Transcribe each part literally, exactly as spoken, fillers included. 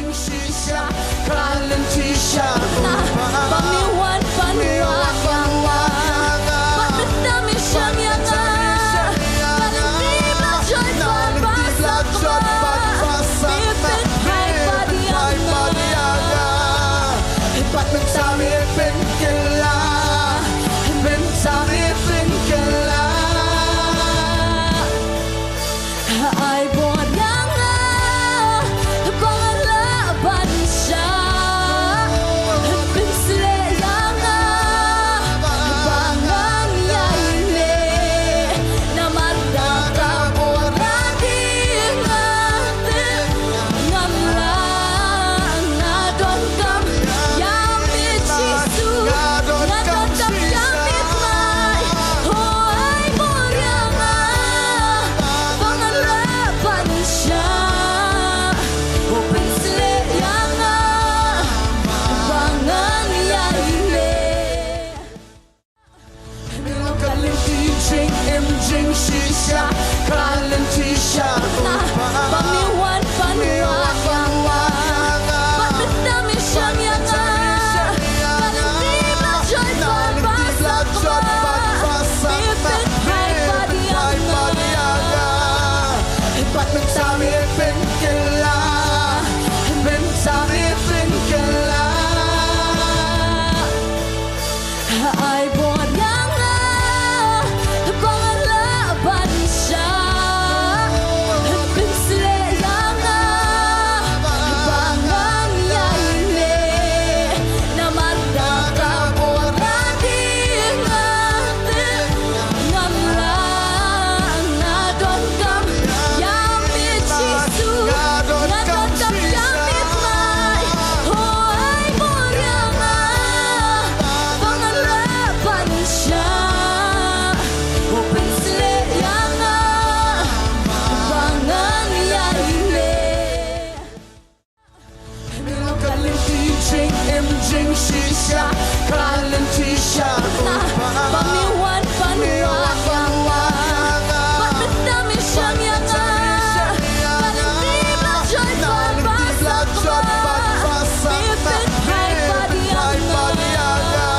Shisha, ka lynti sha u Bah. Ba me wan ban wad ïa nga. Bad me tam ïa sha ïa nga. Ka lynti ba jot bad ba sah bad. Me pynphai bad ïa nga. Bad me tam ïa pynkylla. Me tam ïa pynkylla. Ai bor ïa nga, ba ngan lah ban shah. Pynshlei ïa nga, ba ngan ïai leh. Namar da ka bor ïa nga te ngam lah, nga donkam ïa me Jisu, nga donkam ïa me trai. Ho ai bor ïa nga, ba ngan lah ban shah. Ho pynshlei ïa nga, ba ngan ïai leh. Ka lynti jingim jingshisha, ka lynti sha u Bah. Ba me wan ban wad ïa nga. Bad me tam ïa sha ïa nga. Ka lynti ba jot bad ba sah bad. Me pynphai bad ïa nga. Bad me tam ïa pynkylla. Me tam ïa pynkylla. Ai bor ïa nga, ba ngan lah ban shah. Pynshlei ïa nga, ba ngan ïai leh. Namar da ka bor ïa nga te ngam lah, nga donkam ïa me Jisu, nga donkam ïa me trai. Ho ai bor ïa nga, ba ngan lah ban shah. Ho pynshlei ïa nga, ba ngan ïai leh. Ka lynti jingim jingshisha, ka lynti sha u Bah. Ba me wan ban wad ïa nga. Bad me tam ïa sha ïa nga. Ka lynti ba jot bad ba sah bad. Me pynphai bad ïa nga.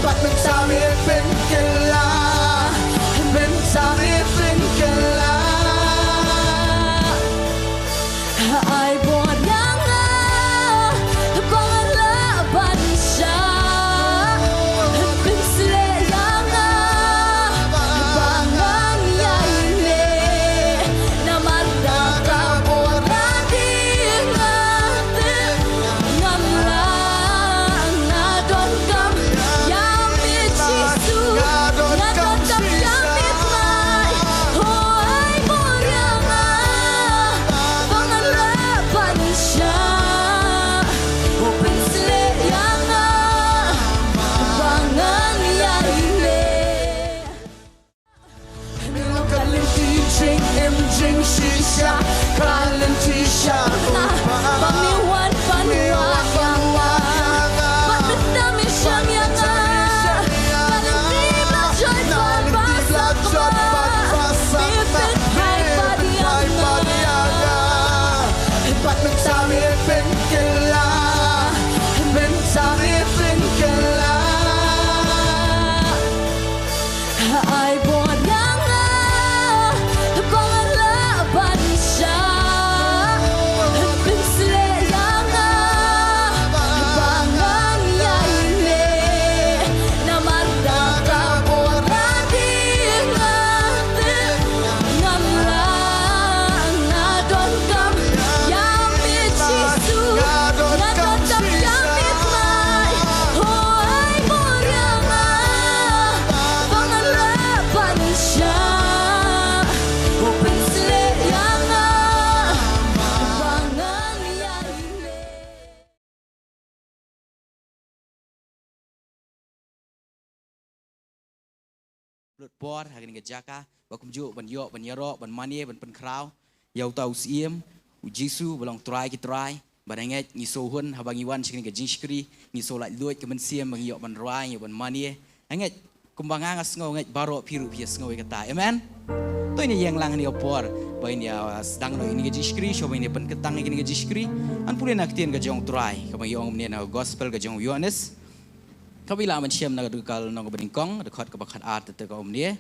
Bad me tam ïa pynkylla. Me tam ïa pynkylla. Ai bor ïa nga, ba ngan lah ban shah. Pynshlei ïa nga, ba ngan ïai leh. Namar da ka bor ïa nga te ngam lah, nga donkam ïa me Jisu, nga donkam ïa me trai. Ho ai bor ïa nga, ba ngan lah ban shah. Ho pynshlei ïa nga, ba ngan ïai leh. Ka lynti jingim jingshisha, ka lynti sha u Bah. Ba me wan ban wad ïa nga. Bad me tam ïa sha ïa nga. Ka lynti ba jot bad ba sah bad. Me pynphai bad ïa nga. Bad me tam ïa pynkylla. Me tam ïa pynkylla. Ai bor ïa nga, ba ngan lah ban shah. Pynshlei ïa nga, ba ngan ïai leh. Namar da ka bor ïa nga te ngam lah, nga donkam ïa me Jisu, nga donkam ïa me trai. Ho ai bor ïa nga, ba ngan lah ban shah. Ho pynshlei ïa nga, ba ngan ïai leh. Lut por ha kane ka jaka ba kumjuh ban ïoh, ban ïaroh, ban mane, ban pynkhraw ïa uta u Syiem, u Jisu ba long Trai ki trai. Bad ngeit ngi sngewhun haba ngi wan sha kane ka jingshakri, ngi sngew laitluid ka mynsiem ba ngi ïoh ban rwai, ngi ïoh ban mane. Ngeit kumba nga nga sngew, ngeit baroh phi ruh phi sngew ïa kata. Amen. To ngin ïeng lang ha kane ka por ba ngin ïa sdang noh ïa kane ka jingshakri, shuwa ba ngin ïa pynkyntang ïa kane ka jingshakri, ngan pule na ka ktien ka jong U Trai kaba ngi ong kumne na ka gospel ka jong u Ïoannis, kaba ngi la ban shem na ka dkhot kaba nyngkong, dkhot kaba khatar te ka ong kumne: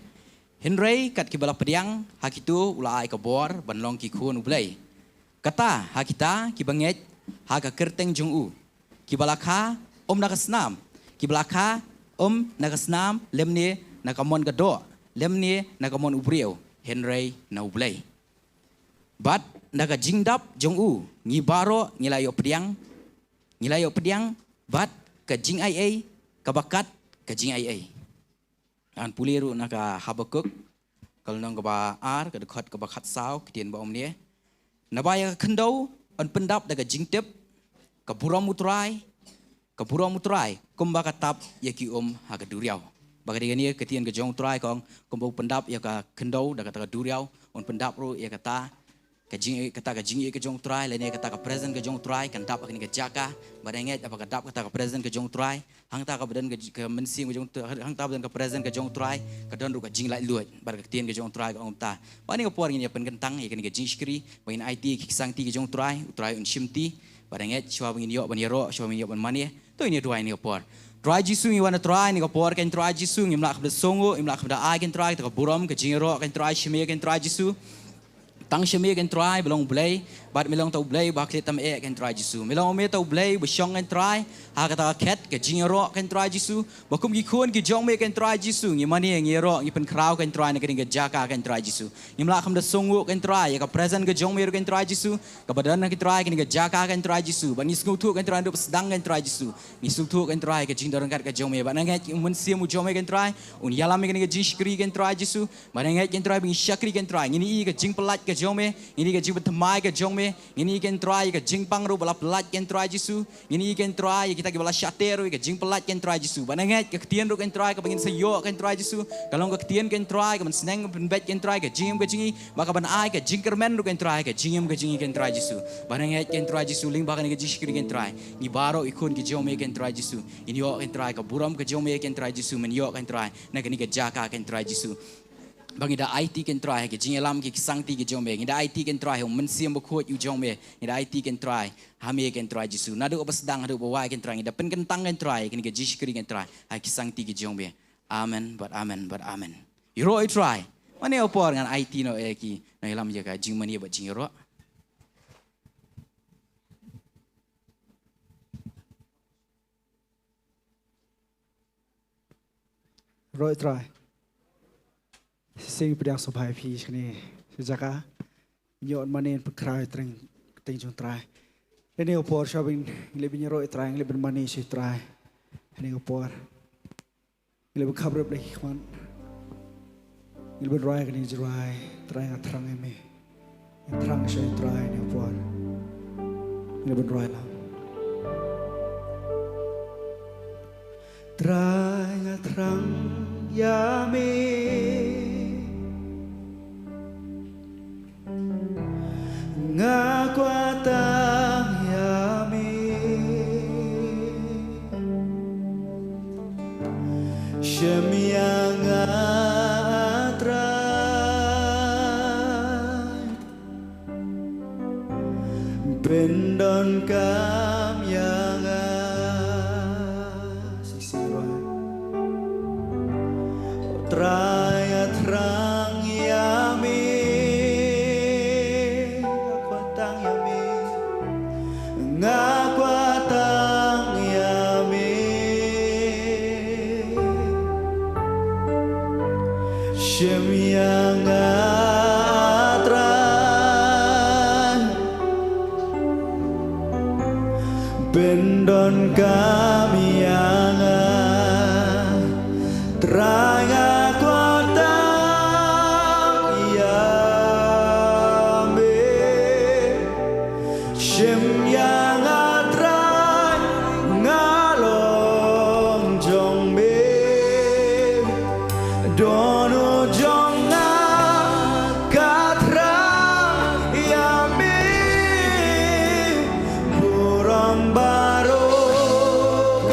Hynrei kat kiba la pdiang ha kito u la ai ka bor ban long ki khun U Blei, kata ha kita kiba ngeit ha ka kyrteng jong u, kiba la kha, ym na ka snam, kiba la kha, ym na ka snam lymne na ka mon ka doh lymne na ka mon u briew, hynrei na U Blei. Bad na ka jingdap jong u ngi baroh ngi la ïoh pdiang, ngi la ïoh pdiang bad ka jingaiei kaba kat ka jingaiei. Ngan pule ruh na ka Habakuk ka lynnong kaba ar, ka dkhot kaba khatsaw, ka ktien ba ong kumne: Naba ïa ka khyndew yn pyndap da ka jingtip ka burom U Trai, ka burom U Trai, kumba ka tap ïa ki um ha ka duriaw. Bad ka dei kane ka ktien ka jong U Trai ka ong, kumba u pyndap ïa ka khyndew da kata ka duriaw, un pyndap ruh ïa kata ka jing, kata ka jingïeit ka jong U Trai, lane kata ka presence ka jong U Trai kan dap ha kane ka jaka. Bad nga ngeit haba ka dap kata ka presence ka jong U Trai, hangta kaba don ka, ka mynsiem ka jong U Trai, hangta ba don ka presence ka jong U Trai, ka don ruh ka jinglaitluid. Bad ka ktien ka jong U Trai ka ong kumta. Bad ha kane ka por ngin ïa pynkyntang ïa kane ka jingshakri, ba ngin aiti ïa ki ksangti ka jong U Trai, U Trai un shimti. Bad nga ngeit shuwa ba ngin ïoh ban ïaroh, shuwa ba ngin ïoh ban mane, to ngin ïa duwai ha kane ka por. Trai Jisu, ngi wan ha U Trai ha kane ka por, Kynrad Trai Jisu, ngim lah kaba da sngewnguh, ngim lah kaba da ai, Kynrad Trai, kata ka burom, ka jingïaroh, Kynrad Trai, sha me, Kynrad Trai Jisu. Tang sha me, Kynrad Trai, ba long U Blei, bad me long uta U Blei ba ha khlieh tam eh, Kynrad Trai Jisu. Me long me uta U Blei ba shong, Kynrad Trai, ha kata ka khet ka jingïaroh, Kynrad Trai Jisu. Bad kum ki khun ki jong me, Kynrad Trai Jisu, ngi mane, ngi ïaroh, ngi pynkhraw, Kynrad Trai, na kane ka jaka, Kynrad Trai Jisu. Ngim lah kaba da sngewnguh, Kynrad Trai, ïa ka presence ka jong me ruh, Kynrad Trai Jisu, kaba don, Kynrad Trai, ha kane ka jaka, Kynrad Trai Jisu. Bad ngi sngewthuh, Kynrad Trai, naduh ba sdang, Kynrad Trai Jisu, ngi sngewthuh, Kynrad Trai, ka jingdon ryngkat ka jong me. Bad nga ngeit u Mynsiem u jong me, Kynrad Trai, un ïalam ïa kane ka jingshakri, Kynrad Trai Jisu. Bad nga ngeit, Kynrad Trai, ba ngi shakri, Kynrad Trai, ngin ïohi ka jingpyllait ka jong me, ngin ïohi ka jingpynthymmai ka jong me, ngin ïohi, Kynrad Trai, ïa ka jingpang ruh ba la pyllait, Kynrad Trai Jisu. Ngin ïohi, Kynrad Trai, ïa kita kiba la shah ter ruh ïa ka jingpyllait, Kynrad Trai Jisu. Bad nga ngeit ka ktien ruh, Kynrad Trai, kaba ngin sa ïoh, Kynrad Trai Jisu, ka long ka ktien, Kynrad Trai, kaban sneng pynbeit, Kynrad Trai, ka jingim ka jingim, bad kaban ai ka jingkyrmen ruh, Kynrad Trai, ka jingim ka jingim, Kynrad Trai Jisu. Bad nga ngeit, Kynrad Trai Jisu, lyngba kane ka jingshakri, Kynrad Trai, ngi baroh ki khun ki jong me, Kynrad Trai Jisu, ngin ïoh, Kynrad Trai, ka burom ka jong me, Kynrad Trai Jisu, men ïoh, Kynrad Trai, na kane ka jaka, Kynrad Trai Jisu. Ba ngi da aiti, Kynrad Trai, ha ka jingïalam ki ksangti ki jong me. Ngi da aiti, Kynrad Trai, ha u Mynsiem Bakhuid u jong me. Ngi da aiti, Kynrad Trai, ha me, Kynrad Trai Jisu. Naduh ba sdang haduh ba wai, Kynrad Trai, ngi da pynkyntang, Kynrad Trai, ïa kane ka jingshakri, Kynrad Trai, ha ki ksangti ki jong me. Amen bad amen bad amen. Ïaroh, Kynrad Trai. Mane ha ka por ngan aiti noh ïa ki nongïalam ïa ka jingmane bad jingïaroh. Ïaroh, Kynrad Trai. Shisien pdiang sngewbha ïa phi shane sha jaka. Ngin ïoh mane, pynkhraw ïa ka kyrteng jong U Trai. Ha kane ka por, shuwa ba ngin leit ban ïaroh, Kynrad Trai, ngin leit ban mane sha U Trai. Ha kane ka por ngin leit ban khapkhreh bad ki khmat. Ngin leit ban rwai kane ka jingrwai, Trai nga thrang ïa me. Nga thrang sha U Trai ha kane ka por. Ngin leit ban rwai lang. Trai nga thrang ïa me, nga kwah tang ïa me. Shem ïa nga, Trai. Pyndonkam ïa nga. Shisien, Trai nga thrang ïa me. Nga kwah tang ïa me. Nga kwah tang ïa me. Shem ïa nga, Trai. Pyndonkam ïa nga. Trai nga kwah tang ïa me. Shem ïa nga, Trai, nga long jong me. Don u jong nga ka thrang ïa me. Burom baroh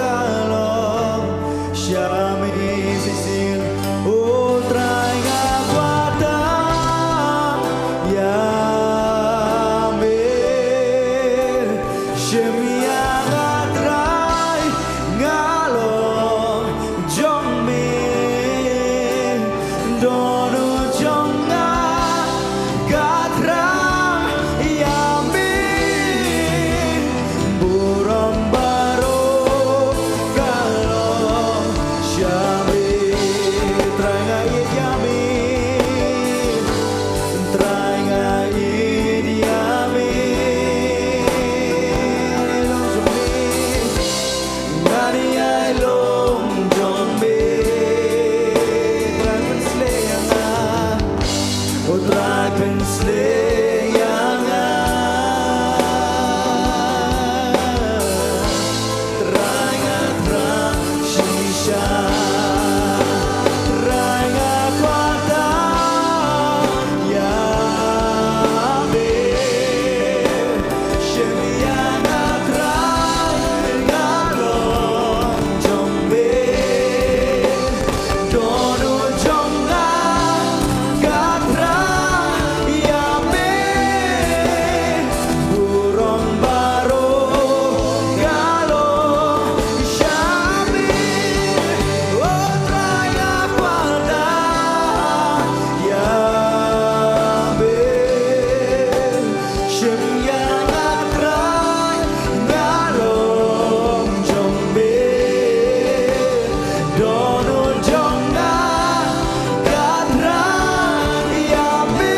Don u jong nga ka thrang ïa me, burom baroh ka long sha me. Trai nga ïeit ïa me, Trai nga ïeit ïa me. Ngan ïai long jong me. Ngan ïai long jong me. Trai pynshlei ïa nga. O Trai pynshlei ïa nga. Trai nga thrang shisha. Trai nga kwah tang ïa me. Shim ïa nga Trai nga long jong me. Don u jong nga ka thrang ïa me. Burom baroh ka long sha me. O Trai nga kwah tang ïa me. Shim ïa nga Trai nga long jong me. Don u jong nga ka thrang ïa me.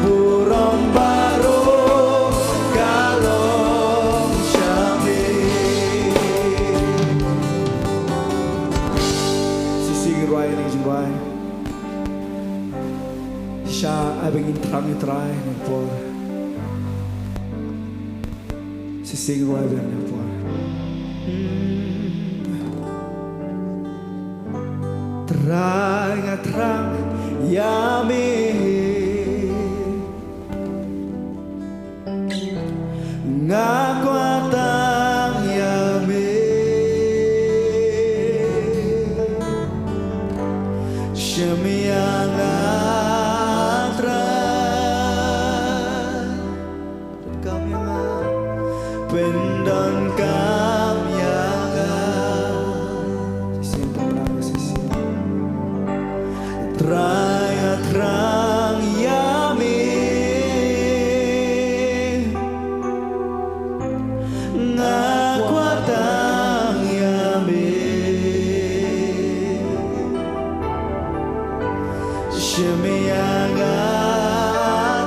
Burom baroh ka long sha me. Shisha ngi rwai, ngi jingrwai. Shisha ai ba ngin thrang ïa u Trai ha kane ka por. Shisha ngi rwai ban ïa ka por. Trai nga thrang ïa me. Nga kwah tang ïa me. Shim ïa nga Trai. Pyndonkam ïa nga. Pyndonkam ïa nga. Shisien pyndonkam ïa shisien. Trai nga thrang ïa me. Nga kwah tang ïa me. Shim ïa nga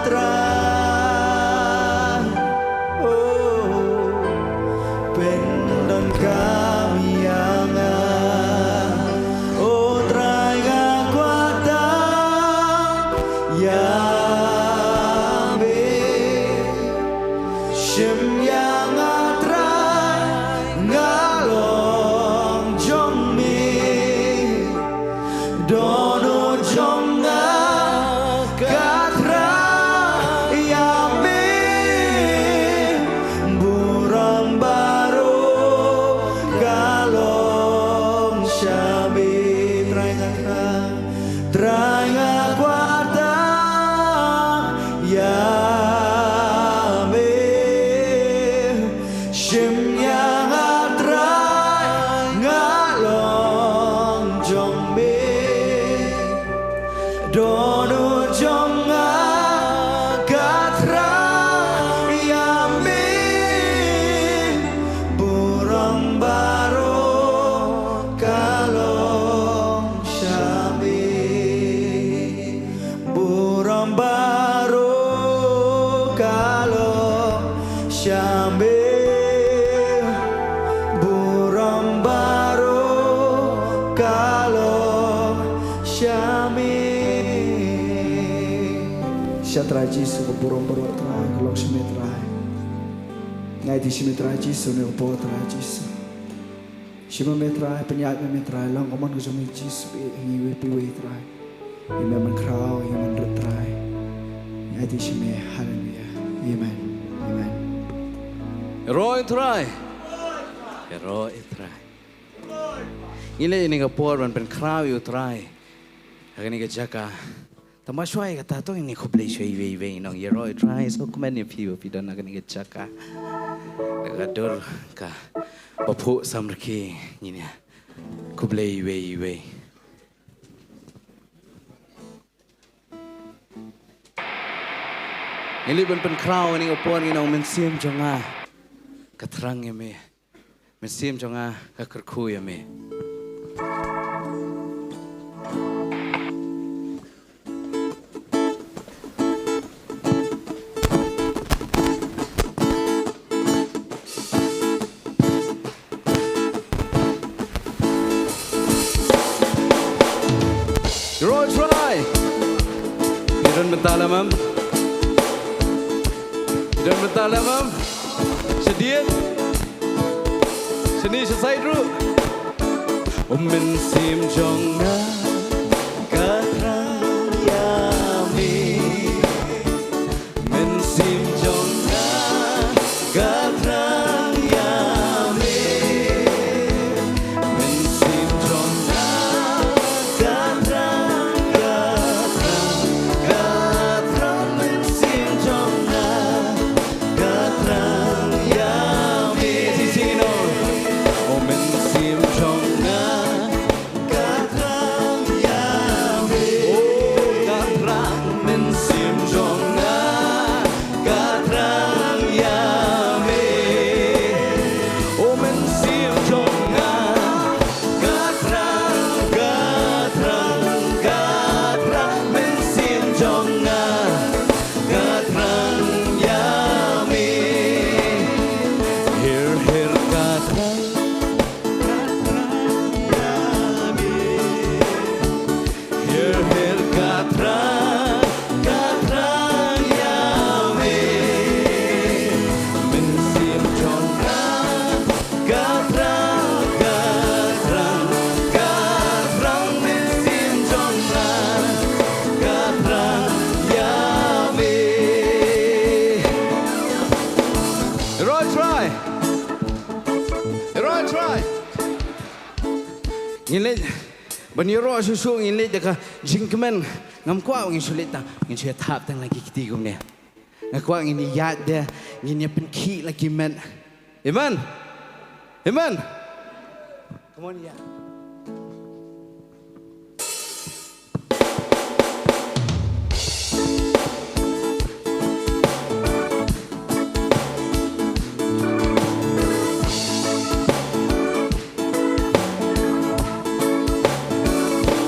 Trai. Oh. Pyndonkam ïa nga, o Trai nga kwah tang ïa me. Shim ïa nga Trai nga long jong me. Don u jong nga ka thrang ïa me. Burom baroh ka long sha me. Trai nga thrang, Trai nga kwah tang ïa me. Shim ïa nga Trai nga long jong me. Don u jong nga ka thrang ïa me. Burom baroh ka long sha me. Burom baroh ka long sha me. Burom baroh ka long sha me. Sha Trai Jisu ka burom baroh Trai ka long sha me Trai. Ngi aiti sha me Trai Jisu, ne ka por Trai Jisu. Shim me Trai, pynïaid me Trai, long ka mon ka jong me Jisu, eh, ngi wei pa wei Trai. Ïa me ban khraw, ïa me ban rit Trai. Ngi aiti sha me, haleluya. Amen. Amen. Ïaroh ïa u Trai. Ïaroh ïa u Trai. Ngi leh ïa kane ka por ban pynkhraw ïa u Trai ha kane ka jaka. Tangba shuwa ïa kata to ngin khublei shuwa iwei iwei, nong ïaroh ïa u Trai, sngewkmen ïa phi ba phi don ha kane ka jaka. Da ka dur kaba phuh samrkhie ngin ïa khublei iwei iwei. Ngi leit ban pynkhraw ïa kane ka por, ngi ong: Mynsiem jong nga ka thrang ïa me. Mynsiem jong nga ka kyrkhu ïa me. Roy Try. Ngi don bynta lem em? Ngi don bynta lem em? Shadien. Shane sha side ruh. O mynsiem jong nga ka thrang ïa me. Mynsiem jong nga ka thrang ïa me. Mynsiem jong nga ka thrang, ka thrang, ka thrang. Mynsiem jong nga ka thrang ïa me. Shisien, o mynsiem jong nga ka thrang ïa me. O ka thrang, mynsiem jong nga ka thrang ïa me. O mynsiem jong nga ka thrang, ka thrang, ka thrang. Mynsiem jong nga ka thrang ïa me. Her her ka thrang. Her her ka thrang, ka thrang ïa me. Mynsiem jong nga ka thrang, ka thrang, ka thrang. Mynsiem jong nga ka thrang ïa me. Roy Try. Roy Try. Ngin leit ban ïaroh shuh shuh, ngin leit da ka jingkmen. Ngam kwah ngin shu leit tang, ngin shu ïa thap tang la ki kti kumne. Nga kwah ngin ïa ïaid de, ngin ïa pynkhih la ki met. Amen. Amen. Come on, yeah.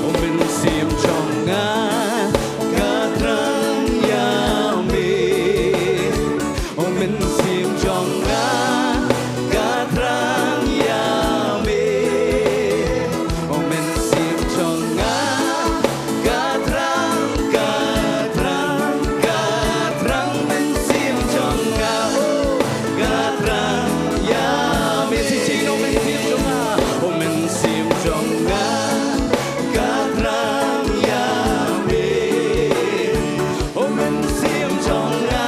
O mynsiem jong nga ka thrang ïa me. O mynsiem jong nga ka thrang ïa me. O mynsiem jong nga ka thrang, ka thrang, ka thrang. Mynsiem jong nga, oh, ka thrang ïa me. Shisien, o mynsiem jong nga, o mynsiem jong nga ka thrang ïa me. O mynsiem jong nga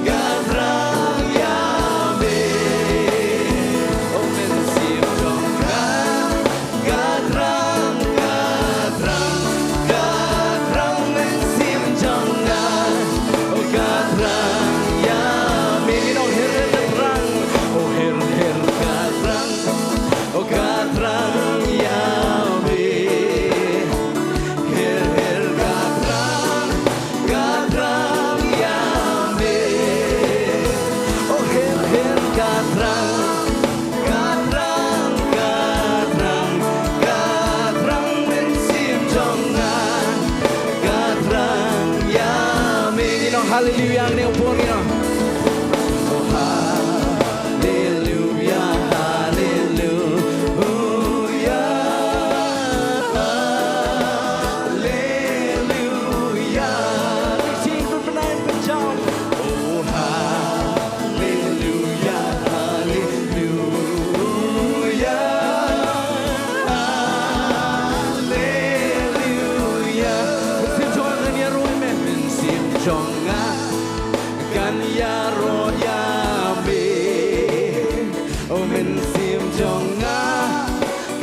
ka thrang ïa me. O mynsiem jong nga ka thrang, ka thrang, ka thrang. Mynsiem jong nga, oh, ka thrang ïa me. Ngin ong: Her her ka thrang, oh, her her ka thrang. Oh, ka thrang ïa me. Her her ka thrang, ka thrang ïa me. Oh, her her ka thrang, ka thrang, ka thrang, ka thrang. Mynsiem jong nga ka thrang ïa me. Ngin ong haleluia, ngin ong por, ngin ong. Oh, haleluia, haleluia, haleluia. Let's sing for the night, pynjaw. Oh, haleluia, haleluia, haleluia. Mynsiem jong nga kan ïaroh ïa me. Mynsiem jong nga kan ïaroh ïa me. Oh, mynsiem jong nga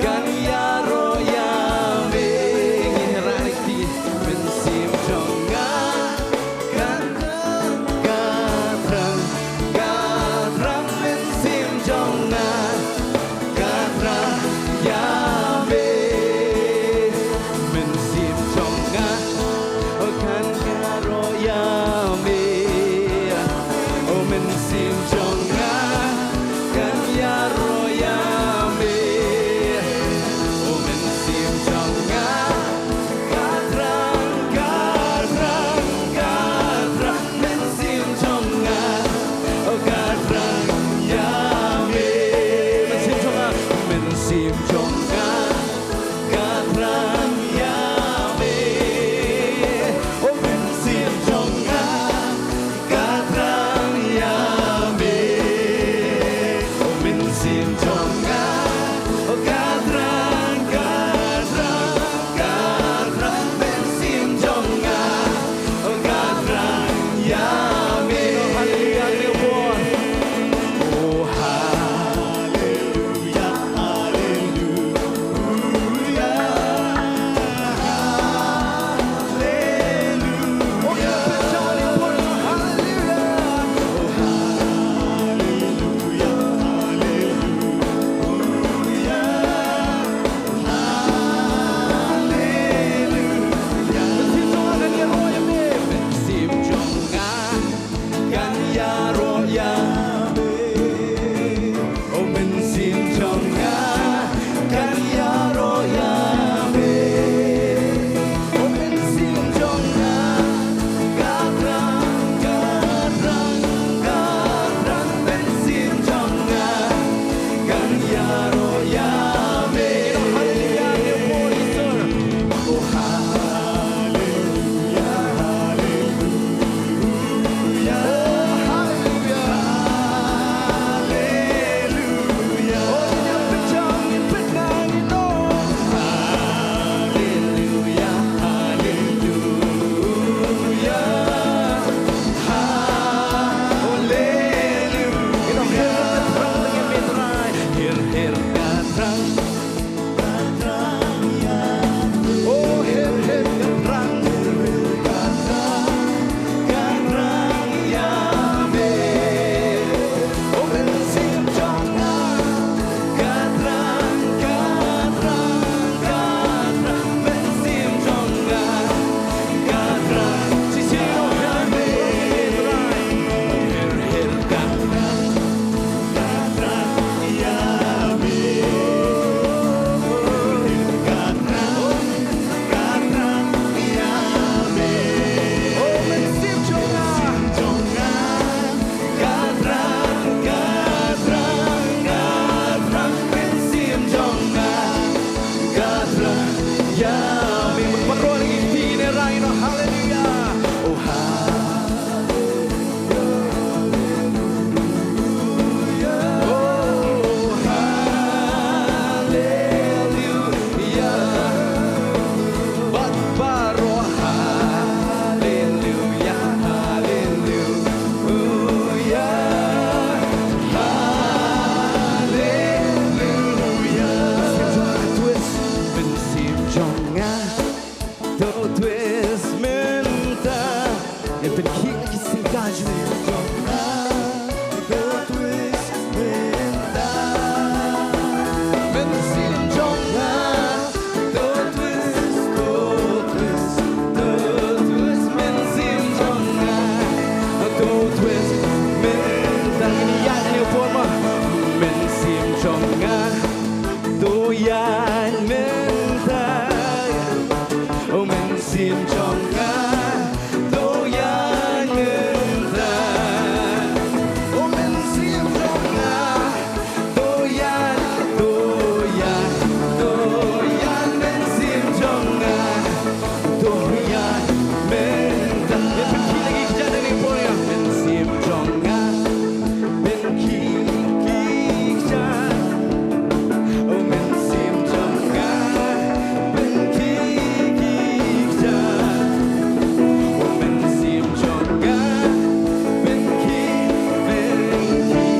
kan ïaroh ïa me. Ngin ïa rah ïa ki. Mynsiem jong nga kan thrang, ka thrang, ka thrang. Mynsiem jong nga ka thrang ïa me. Mynsiem jong nga kan ïaroh ïa Hallelujah. Oh, hallelujah. Oh, hallelujah. Bad baroh, hallelujah, hallelujah, hallelujah. Mynsiem jong nga, to twist mynta. Ïa pynkhih ki sngewbha jong nga, to twist mynta. Mynsiem jong nga, to twist, to twist, to twist. Mynsiem jong nga, to twist mynta. Ngin ïaid ïa u por ma. Mynsiem jong nga, to ïaid mynta. Oh, mynsiem jong nga, to ïaid mynta. Oh, mynsiem jong nga, to ïaid, to ïaid, to ïaid. Mynsiem jong nga, to ïaid mynta. Ïa pynkhih lagi kjat, ïa pynkhih lagi kjat. Mynsiem jong nga, pynkhih, khih kjat. Oh, mynsiem jong nga, pynkhih, khih kjat. Oh, mynsiem jong nga, pynkhih, pynkhih,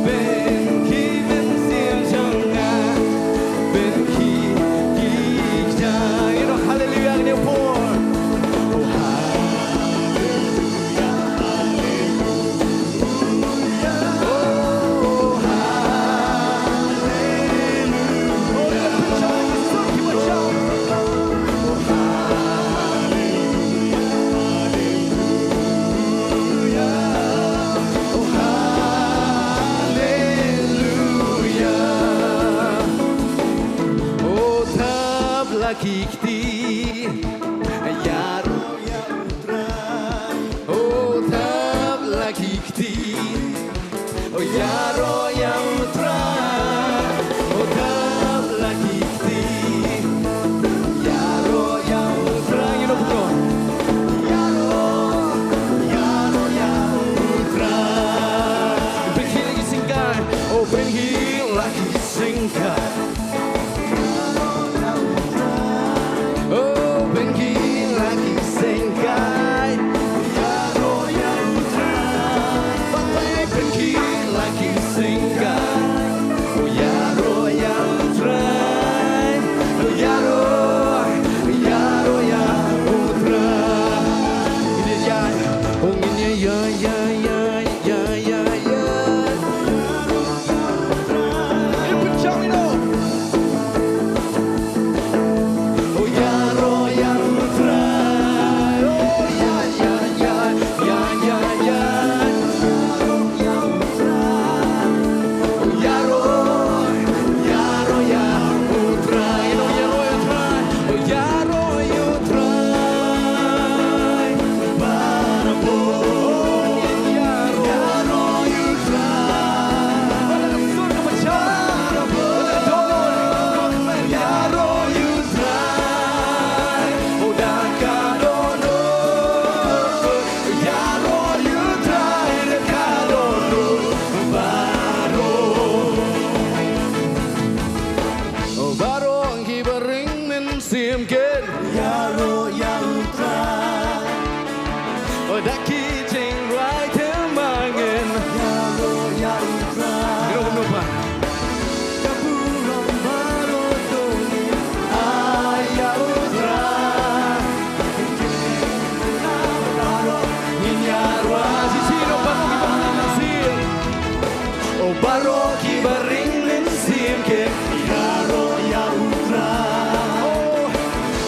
pynkhih. Mynsiem jong nga, pynkhih, khih kjat. Ïa u hallelujah, ïa u por. Oh, hallelujah, hallelujah. Oh, thap la ki kti, ïaroh ïa U Trai. Oh, thap la ki kti, oh, ïaroh ïa U Trai. Oh, thap la ki kti, ïaroh ïa U Trai. Ïaroh, ïaroh ïa U Trai. Pynkhih la ki syngkai, oh, pynkhih la ki syngkai. Oh, pynkhih la ki syngkai. Ïaroh ïa U Trai. Pynkhih la ki syngkai. Oh, ïaroh ïa U Trai. Oh, ïaroh, ïaroh ïa U Trai. Ngin ïa, oh, ngin ïa, ïa, ïa, ïa. Ïa, ïa, ïa, ïa. Ïa pynshong ïa u. Oh, ïaroh ïa U Trai. Oh, ïa, ïa, ïa, ïa, ïa, ïa. Ïaroh ïa U Trai. Oh, ïaroh, ïaroh ïa U Trai. Ïaroh, ïaroh ïa U Trai. Oh, ïaroh ïa U Trai. Baroh kiba ring mynsiem kin ïaroh ïa U Trai. Oh, da ki jingrwai thymmai ngin ïaroh ïa U Trai. Ïaroh kumno pat? Ka burom baroh to ngin ai ïa U Trai. Ngin ïaroh, ngin ïaroh. Shisha, ïaroh baroh kiba ring mynsiem. Oh, baroh kiba ring mynsiem kin ïaroh ïa U Trai. Oh,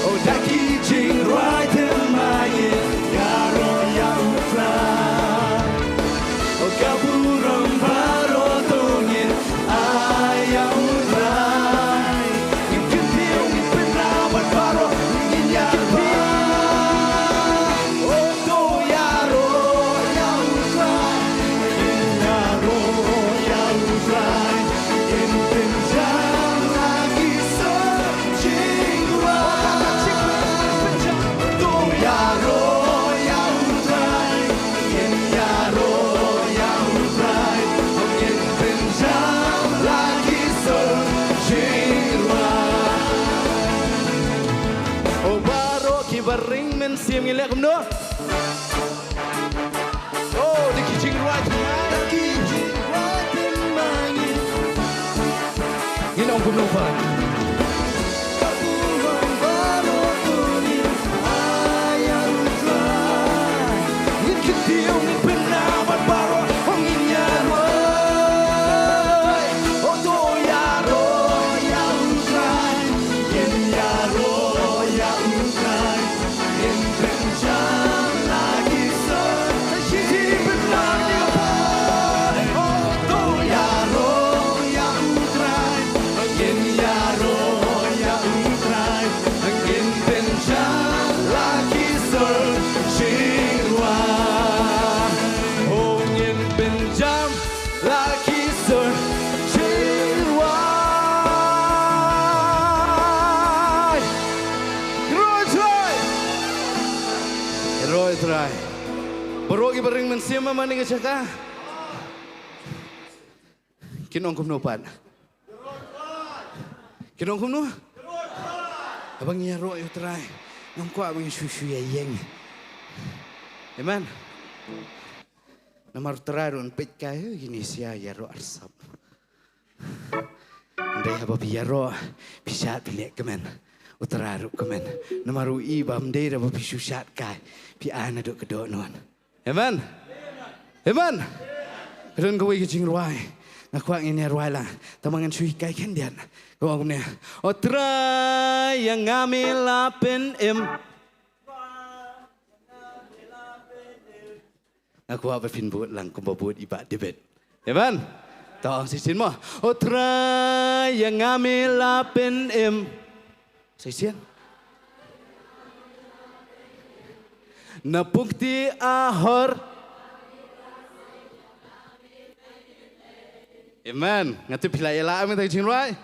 oh, da ki jingrwai thymmai ngin ïaroh ïa U Trai. Oh, ka burom baroh to ngin ai ïa U Trai. Ngin kyntiew, ngin pynbna bad baroh ngin ïaroh. Oh, to ïaroh ïa U Trai. Ngin ïaroh ïa U Trai. Ngin pynjah na ki sor jingrwai. Baring Mynsiem, ngi leh kumno? Oh, da ki jingrwai thymmai. Da ki jingrwai thymmai. Ngin ong kumno pat? Ka burom baroh to ngin ai ïa U Trai. Ngin kyntiew, ngin pynabot baroh, oh, ngin ïaroh. Oh, to ïaroh ïa U Trai. Ngin ïaroh ïa U Trai. Ngin pynjam la ki sor. Sa shisien pynjam ïa U Trai. Oh, to ïaroh ïa U Trai. Ngin ïaroh ïa U Trai. Ngin pynjam la ki sor shisha. Oh, ngin pynjam la ki sor shisha. Ïaroh ïa U Trai. Ïaroh ïa U Trai. Baroh ki baring mynsiem ha kane ka jaka. Kin ong kumno pat? Kin ong kumno? Haba ngi ïaroh ïa U Trai, ngam kwah ba ngin shu shu ïa ïeng. Amen. Namar U Trai ruh un peit kai, eh, kine sha ïaroh arsap. Hynrei haba phi ïaroh, phi shad phi leh kmen. U Trai ruh kmen. Namar u i ba ym dei re ba phi shu shad kai, phi ai naduh ka dohnud. Amen. Amen. Ka don kawei ka jingrwai. Nga kwah ngin ïa rwai lang. Tang ba ngan shu hikai khyndiat. Ka ong kumne. O Trai, ïa nga me la pynim. Nga kwah ba phin bud lang kumba bud i Bah David. Amen. To ong shisien mo. O Trai, ïa nga me la pynim. Shisien. Na pung kti ahor. Amen. Nga tip phi la ïa la amen, tang jingrwai.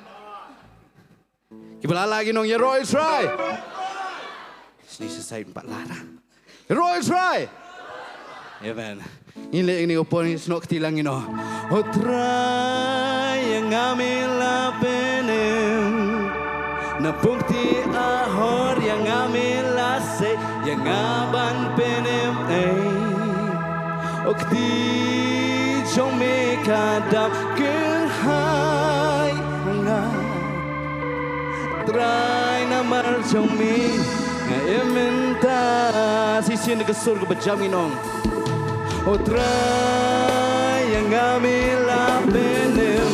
Kiba la la kin ong ïaroh ïa U Trai. Shisha sa ym pat la ra. Ïaroh ïa U Trai. Amen. Ngin leh ïa kane ka por, ngin snoh kti lang, ngin ong. O Trai, ïa nga me la pynim. Na pung kti ahor ïa nga me la sei, ïa nga ban pynim ei. O kti jong me ka dap kyrhai ha nga. Trai, namar jong me nga im mynta. Shisien da ka sur kaba jam ngin ong. O Trai, ïa nga me la pynim.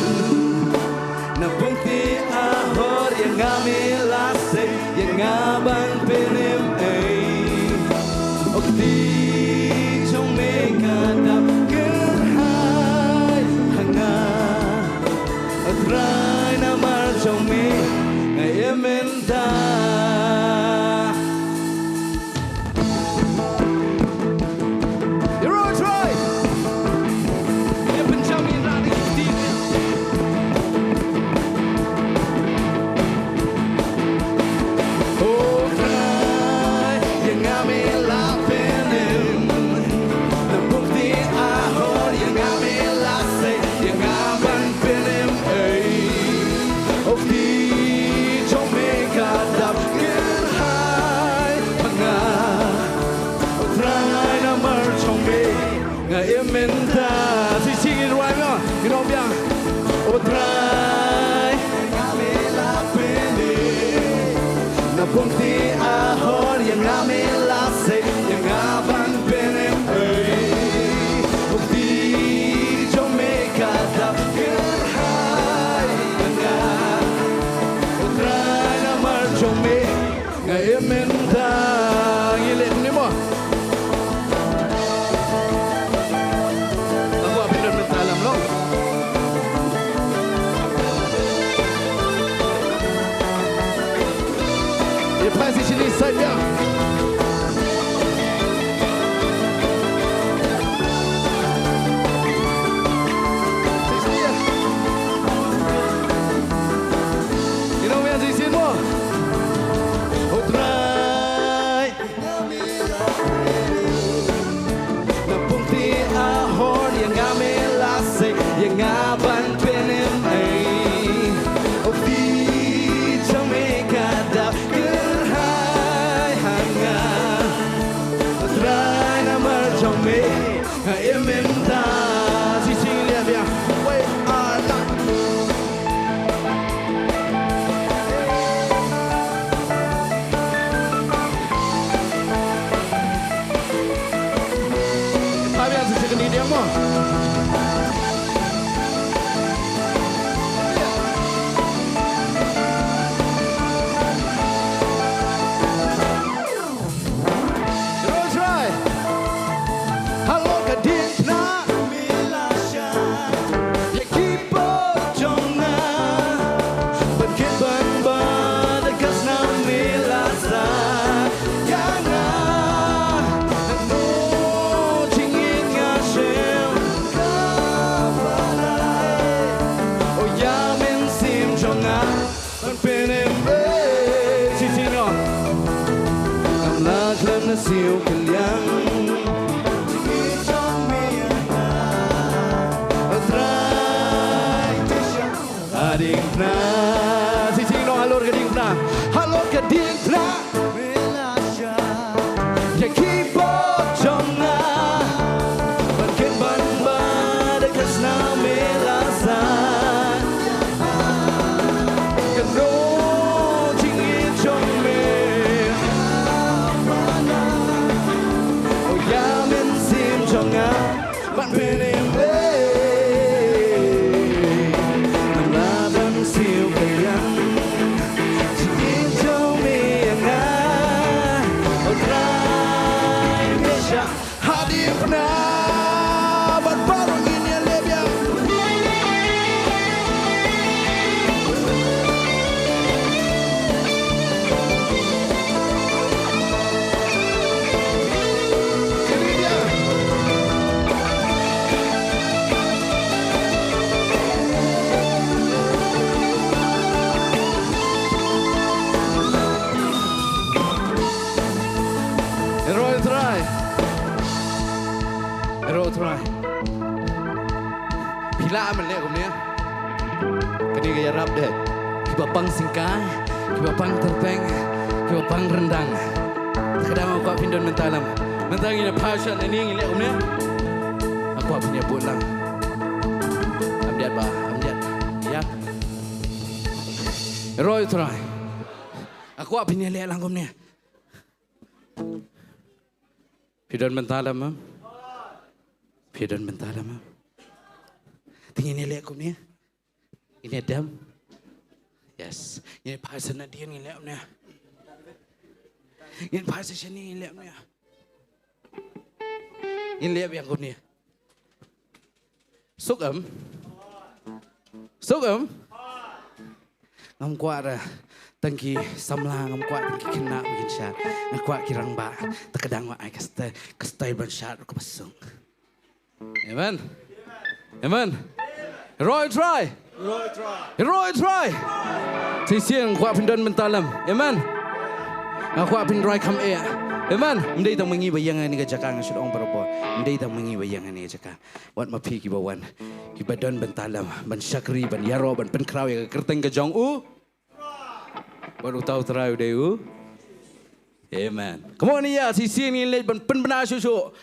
Na pung kti ahor ïa nga me la sei, ïa nga ban pynim ei. O kti jong me ka dap kyrhai ha nga. O Trai, namar jong me nga im mynta. Ïaroh ïa U Trai. Ïa pynjam ïa U Trai. O Trai, ïa nga me la pynim. Na pung kti ahor ïa nga me la sei, ïa nga ban pynim ei. O kti jong me ka dap kyrhai ha nga. O Trai, namar jong me nga im mynta. Shisien ngin rwai mo, ngin ong biang. O Trai, ïa nga me la pynim. Na pung kti ahor ïa nga me la sei, ïa nga ban pynim ei. O kti jong me ka dap kyrhai ha nga. O Trai, namar jong me nga im mynta. Ngi leh kumne mo. Nga kwah phi don mynta lam long. Ïa phai shisien, ïa sait biang. Ïa nong biang shisien mo. O Trai. Na pung kti ahor ïa nga me la sei, ïa nga ban pynim ei. O kti jong me ka dap kyrhai ha nga. Roi Trai. Halor ka diengphna. Ïa ki paidbah jong nga. Ban kit ban bad ka snam me la sah ïa nga. Nangno jingngeit nga shem ka pynlait. O ïa mynsiem jong nga. Ban pynim eh, shisien noh. Ngam lah khlem na siew kylliang. Jong me ïa nga. O Trai. Ha diengphna. Shisien noh halor ka diengphna. Halor ka diengphna. Ïa ki paidbah jong nga. Ban kit ban bad ka snam me la sah. Kano jingngeit jong me. O ïa mynsiem jong nga. Ban pynim eh. Ngam lah ban siew kylliang. Jingim jong me ïa nga. O Trai me shah. Ha diengphna. Bad baroh ngin ïaleh biang. Roi Trai. Roi Trai. Phi lah ban leh kumne. Kane ka ïarap de. Kiba pang syngkai, kiba pang tyrpeng, kiba pang ryndang. Te ka dang nga kwah phin don bynta lem. Mynta ngin ïa passion, ngi leh kumne. Nga kwah phin ïa bud lang. Am diat ba, am diat. Ïa. Roi Trai. Nga kwah phin ïa leh lang kumne. Phi don bynta lem, em? Phi don bynta lem, em? Te ngin ïa leh kumne. Ngin ïa dem. Yes. Ngin ïa passion nadien ngin leh kumne. Ngin passion shane ngin leh kumne. Ngin leh biang kumne. Suk em? Suk em? Ngam kwah ra tang ki samla, ngam kwah tang ki khynnah ba kin shad. Nga kwah ki rangbah. Te ka dang wad ai ka style, ka style ban shad ruh kaba suk. Amen. Amen. Roi Trai. Roi Trai. Roi Trai. Shisien nga kwah phin don bynta lem. Amen. Nga kwah phin roi kham eh. Amen. Ym dei tang ma ngi ba ïeng ha kane ka jaka, nga shu ong barabor. Ym dei tang ma ngi ba ïeng ha kane ka jaka. Wat ma phi kiba wan, kiba don bynta lem ban shakri, ban ïaroh, ban pynkhraw ïa ka kyrteng ka jong u. Bad uta U Trai u dei u. Amen. Come on, ïa, shisien ngin leit ban pynbna shuh shuh.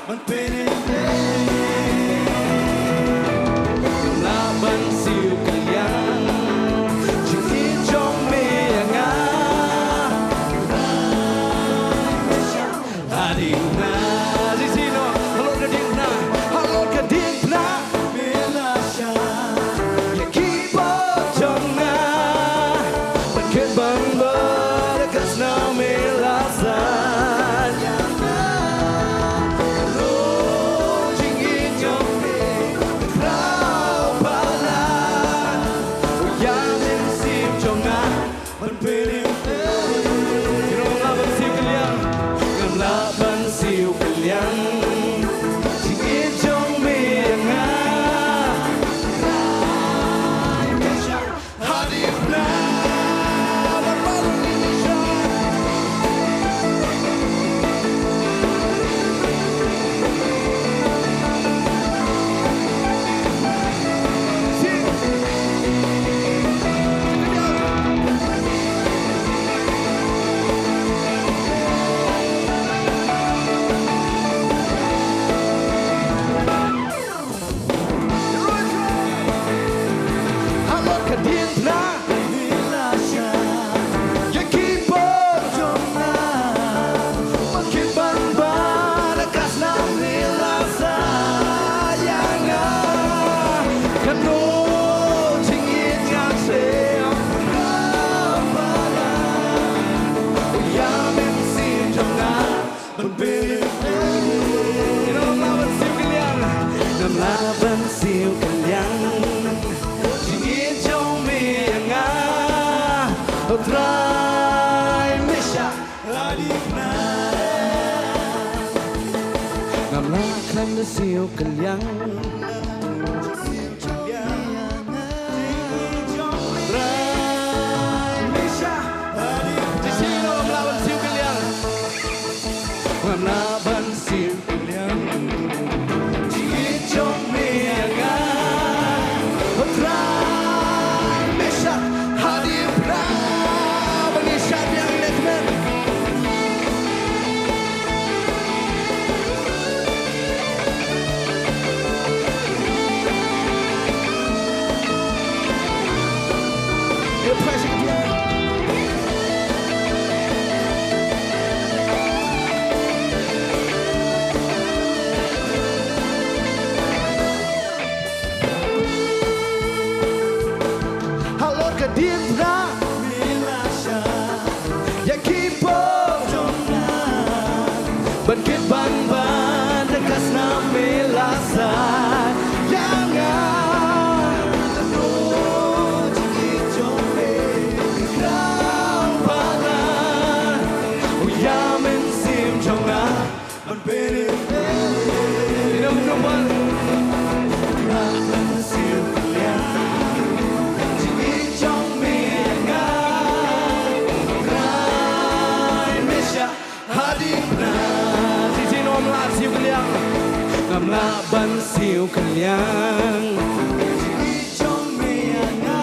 Ban pynïaid, ngam lah ban siew kylliang jingïeit jong me ïa nga. Hadien, hadien shisha, halor ka diengphna, halor ka diengphna. Ïa ki bor jong nga, ban kit ban bud da ka snam me la sait ïa nga. Halor jingïeit jong me, Trai palat, ïa mynsiem jong nga. Ban pynïaid, ngam lah ban siew kylliang, ngam lah ban siew kylliang jingïeit jong me ïa nga. Hadien, hadien, halor ka diengphna, ïa ki bor jong nga, ban kit ban bud da ka snam me la sait ïa nga. Kano jingïeit nga shem, Trai palat, ïa mynsiem jong nga. Ban pynïaid, ngam lah ban siew kylliang, ngam lah ban siew kylliang jingïeit jong me ïa nga. O Trai, me shah hadien, ngam lah khlem da siew kylliang. Trai, me shah hadien, ngam lah ban siew kylliang. Ngam lah ban siew kylliang jingïeit jong me ïa nga. O Trai, me shah hadien, Trai, ban ïa shah biang ïa kmen. Halor ka diengphna, ïa ki bor jong nga, ban kit ban bud da ka snam me la sait ïa nga. Halor jingïeit jong me, Trai palat, ïa mynsiem jong nga. Ban pynïaid, ngam lah ban siew kylliang jingïeit jong me ïa nga. Trai, me shah hadien, Trai. Shisha ngam lah siew kylliang, ngam lah ban siew kylliang jingïeit jong me ïa nga.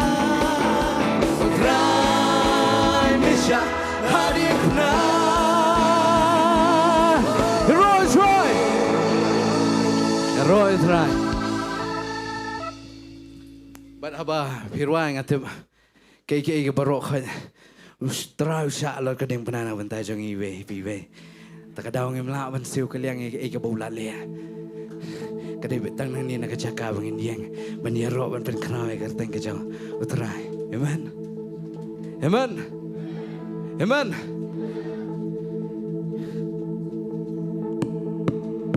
O Trai, me shah hadien, Trai. Roi, roi. Roi, Trai. Bad haba phi rwai, nga tip kaei kaei baroh khoit, U Trai u shah halor ka diengphna na ka bynta jong iwei pa iwei. Ta ka daw ngim lah ban siew kylliang ïa kaei kaba u la leh. Ka dei beit tang nangne na ka jaka ba ngin ïeng ban ïaroh ban pynkhraw ïa ka kyrteng ka jong U Trai. Amen. Amen. Amen.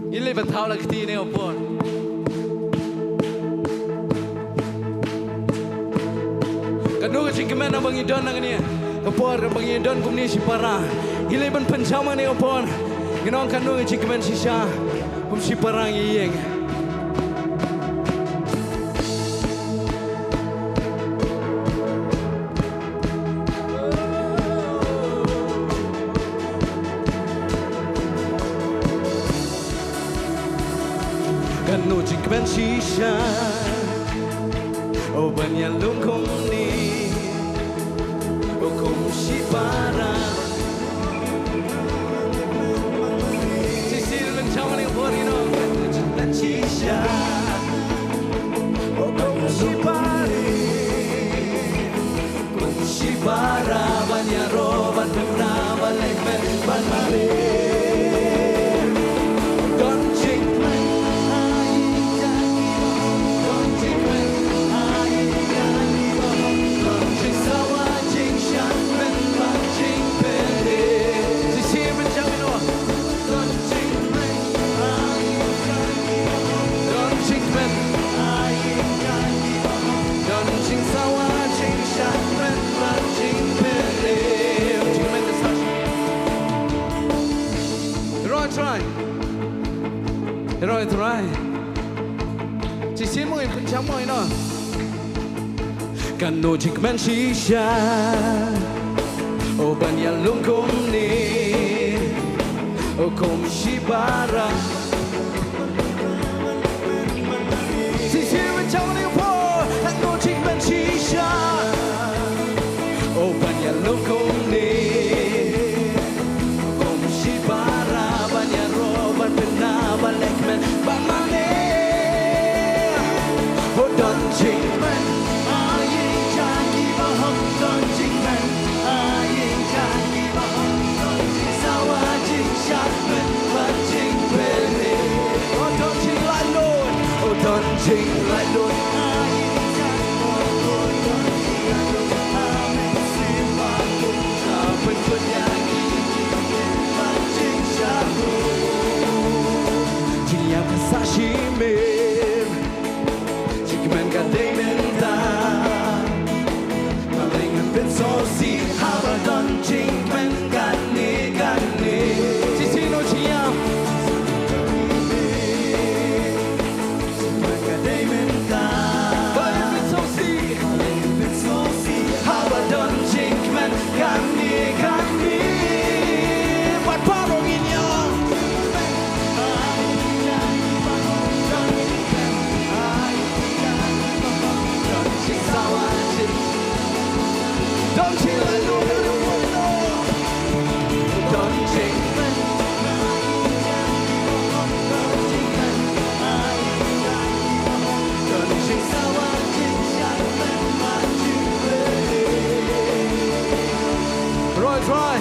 Ngi leit ban thaw la ka kti ne ha por. Kano ka jingkmen ba ngi don nangne, ka por ba ngi don kumne shipara. Ngi leit ban pynjam ne ha por. Ngi ong kano ka jingkmen shisha kum shipara ngi ïeng. Kano jingkmen shisha, o ban ïalum kumne, o kum shipara. Shisha ban jam ne ha por ino. Shisha. Oh, kong shibara. Kong shibara ban ïaroh ban pynbna ban leh kmen ban mane. Don jingkmen. Don jingkmen. Don jingsawa jingshakmen ban jingpynlong. Shisha ban jam ïa u. Roy, try. Roy, try. Shisha mo, pynjam mo, ïa u. Katno jingkmen shisha. Oh, ban ïalum kumne. Oh, kum shibara. Shisha ban jam ïa u. Katno jingkmen shisha. Oh, ban ïalum kumne. Kum shibara ban ïaroh ban pynbna ban leh kmen ban mane. Oh, don jingkmen. Ai ïa jong ki bahok don jingkmen. Ai ïa jong ki bahok don jingsawa jingshakmen ban jingpynlong. Oh, don jinglaitluid. Oh, don jinglaitluid. Ai ïa jong ki bahok don jinglaitluid. Amen. Shisha. Jingïap ka sah shimet. Jingkmen ka dei mynta. Ba leh ngan pynsngewsih haba don jingkmen kane kane. Shisha no jingïap. Jingkmen ka dei mynta. Ba leh ngan pynsngewsih. Ba leh ngan pynsngewsih haba don jingkmen kane kane. Bad baroh ngin ïa. Roy, try.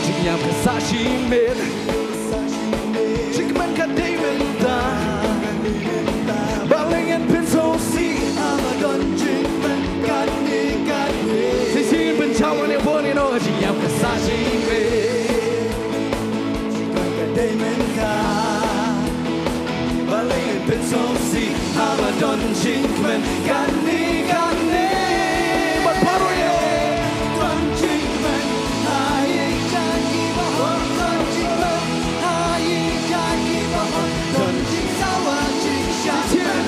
Jingïap ka sah shimet. Jingkmen ka dei mynta. Ba leh ngan pynsngewsih. Don jingkmen kane kane. Bad baroh ïa. Don jingkmen ha ïing jong ngi baroh. Don jingkmen ha ïing jong ngi baroh. Don jingsawa jingshakri. Don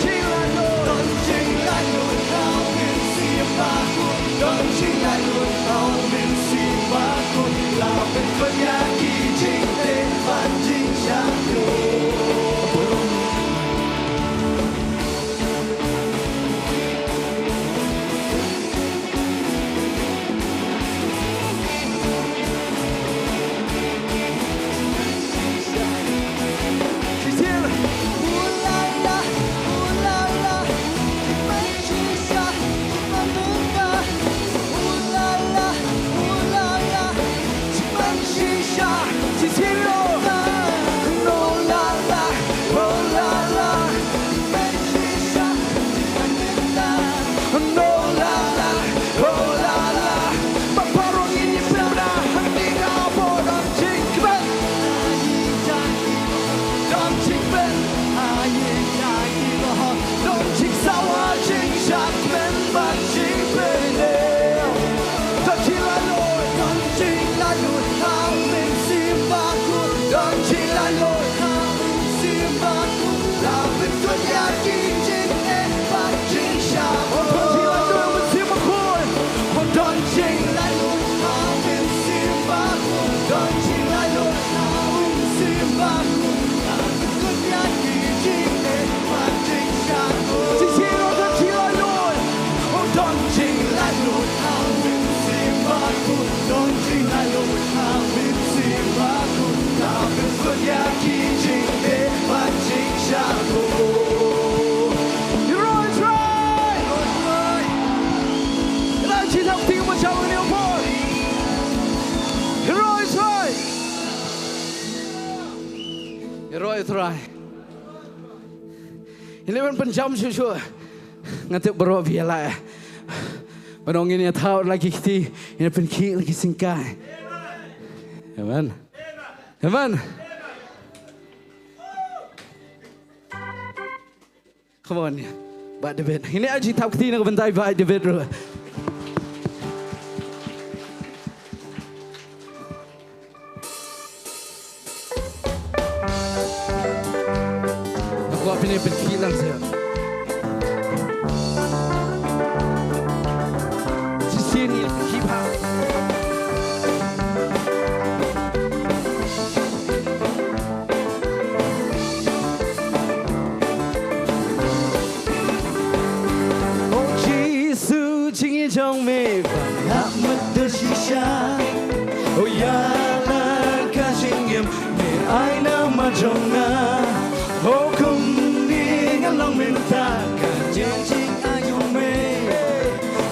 jinglaitluid. Don jinglaitluid ha u Mynsiem Bakhuid. Don jinglaitluid ha u Mynsiem Bakhuid. La pynkut ïa ki jingteh bad jingshah Don jingkmen ha ïing jong ngi baroh. Don jingsawa jingshakmen bad jingpynim. Don jinglaitluid. Don jinglaitluid ha u Mynsiem Bakhuid. Don jinglaitluid ha u Mynsiem Bakhuid. La pynkut ïa ki jingeh bad jingshah. Don jinglaitluid ha u Mynsiem Bakhuid. Don jinglaitluid ha u Mynsiem Bakhuid. Don jinglaitluid ha u Mynsiem Bakhuid. Don jinglaitluid. Oh, don jinglaitluid ha u Mynsiem Bakhuid. Don jinglaitluid ha u Mynsiem Bakhuid. La pynkut ïa ki jingeh bad jingshah. Hero Israel! Hero Israel! Hero Israel! Hero Israel! Hero Israel! Ngin ïa pynjam shuh shuh. Nga tip baroh phi ïa la. Ban ong ngin ïa thaw la ki kti, ngin ïa pynkhih la ki syngkai. Amen. Amen. Come on. Bah David. Ngin ïa ai jingthap kti na ka bynta i Bah David ruh. Nga kwah phin ïa pynkhih lang seh. Shisien ngin pynkhih bha. O Jisu jingim jong me ba la mad da shisha. O ïa la ka jingim me ai na ma jong nga. O kumne nga long mynta ka jingim jong me.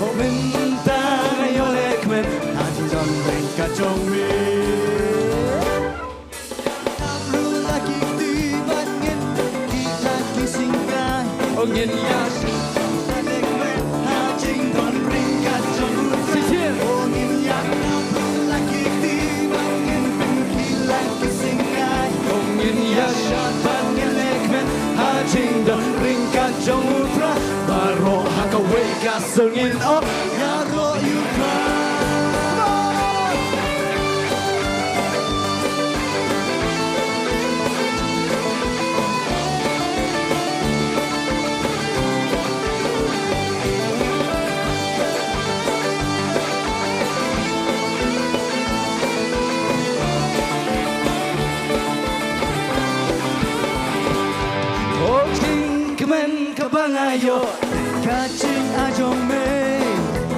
O mynta nga ïoh lehkmen ha jingdon ryngkat jong me. O ngin ïa. O ngin ïa shad ban ngin lehkmen ha jingdon ryngkat jong u Trai. Baroh ha kawei ka song ngin ong. Ïaroh ïa u Trai. O jingkmen kaba nga ïoh ka jingim jong me.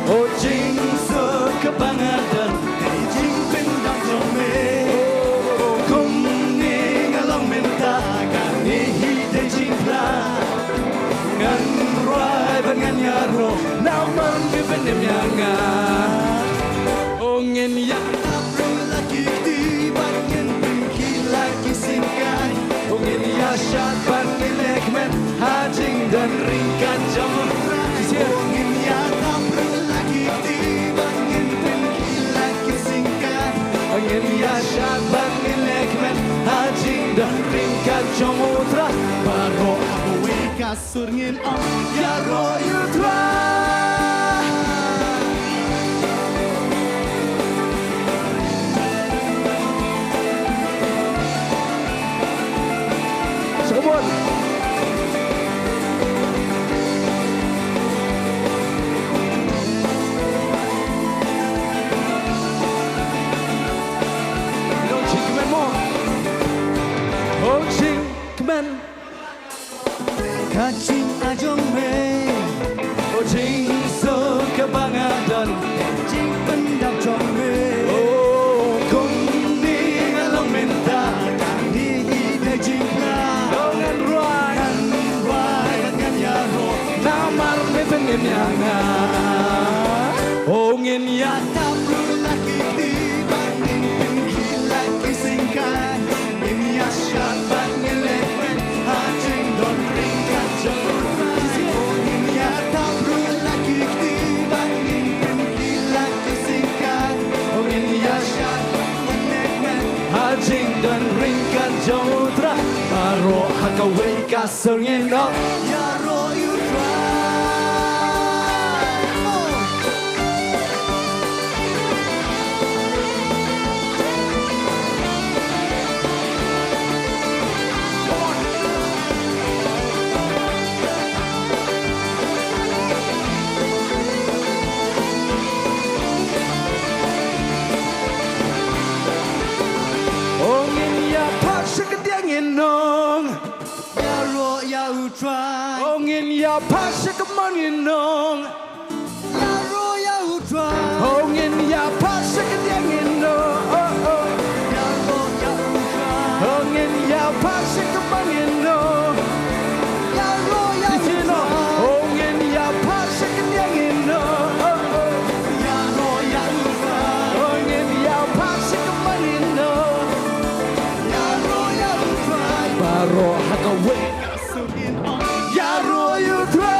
O jingsuk kaba nga don ka jingpyndap jong me. O kumne nga long mynta kane hi ka jingpyllait. Ngan rwai bad ngan ïaroh namar me pynim ïa nga. O ngin ïa tap ruh la ki kti bad ngin pynkhih la ki syngkai. O ngin ïa shad bad ngin lehkmen ha jingdon ryngkat jong u Trai. O ngin ïa tap ruh la ki kti bad ngin pynkhih la ki syngkai. O ngin ïa shad bad ngin lehkmen ha jingdon ryngkat jong u Sur ngin ong ïaroh ïa U Trai. Sa kawei. Long jingkmen mo. Long jingkmen. Ka jingaiñ jong me, O Jisu kaba nga don, jingpyndap jong me. O kumne nga long mynta, kane hi dei jingpyllait. O ngan rwai, ngan rwai, ngan ïaroh, namar me pynim ïa nga. O ngin ïa tap ruh la ki kti, ba ngin pynkhiah la ki syngkai. Ngin ïa shad bad ngin leh kmen ha jingdon ryngkat jong U Trai. Ngin ïa tap ruh la ki kti bad ngin pynkhiah la ki syngkai. Ngin ïa shad bad ngin leh kmen ha jingdon ryngkat jong U Trai. Baroh ha kawei ka sur ngin ong ïaroh ïa U Trai. O ngin ïa phah sha ka diang ngin ong ïaroh ïa U Trai. O ngin ïa phah sha ka mon ngin ong ïaroh ïa U Trai. O ngin ïa phah sha ka diang ngin ong, oh, oh, ïaroh ïa U Trai. O ngin ïa phah sha ka mon ngin ong ïaroh ïa U Trai. O ngin ïa phah sha ka diang ngin ong, oh, oh, ïaroh ïa U Trai. O ngin ïa phah sha ka mon ngin ong ïaroh ïa U Trai. Baroh ha kawei ka sur ngin ong ïaroh ïa U Trai.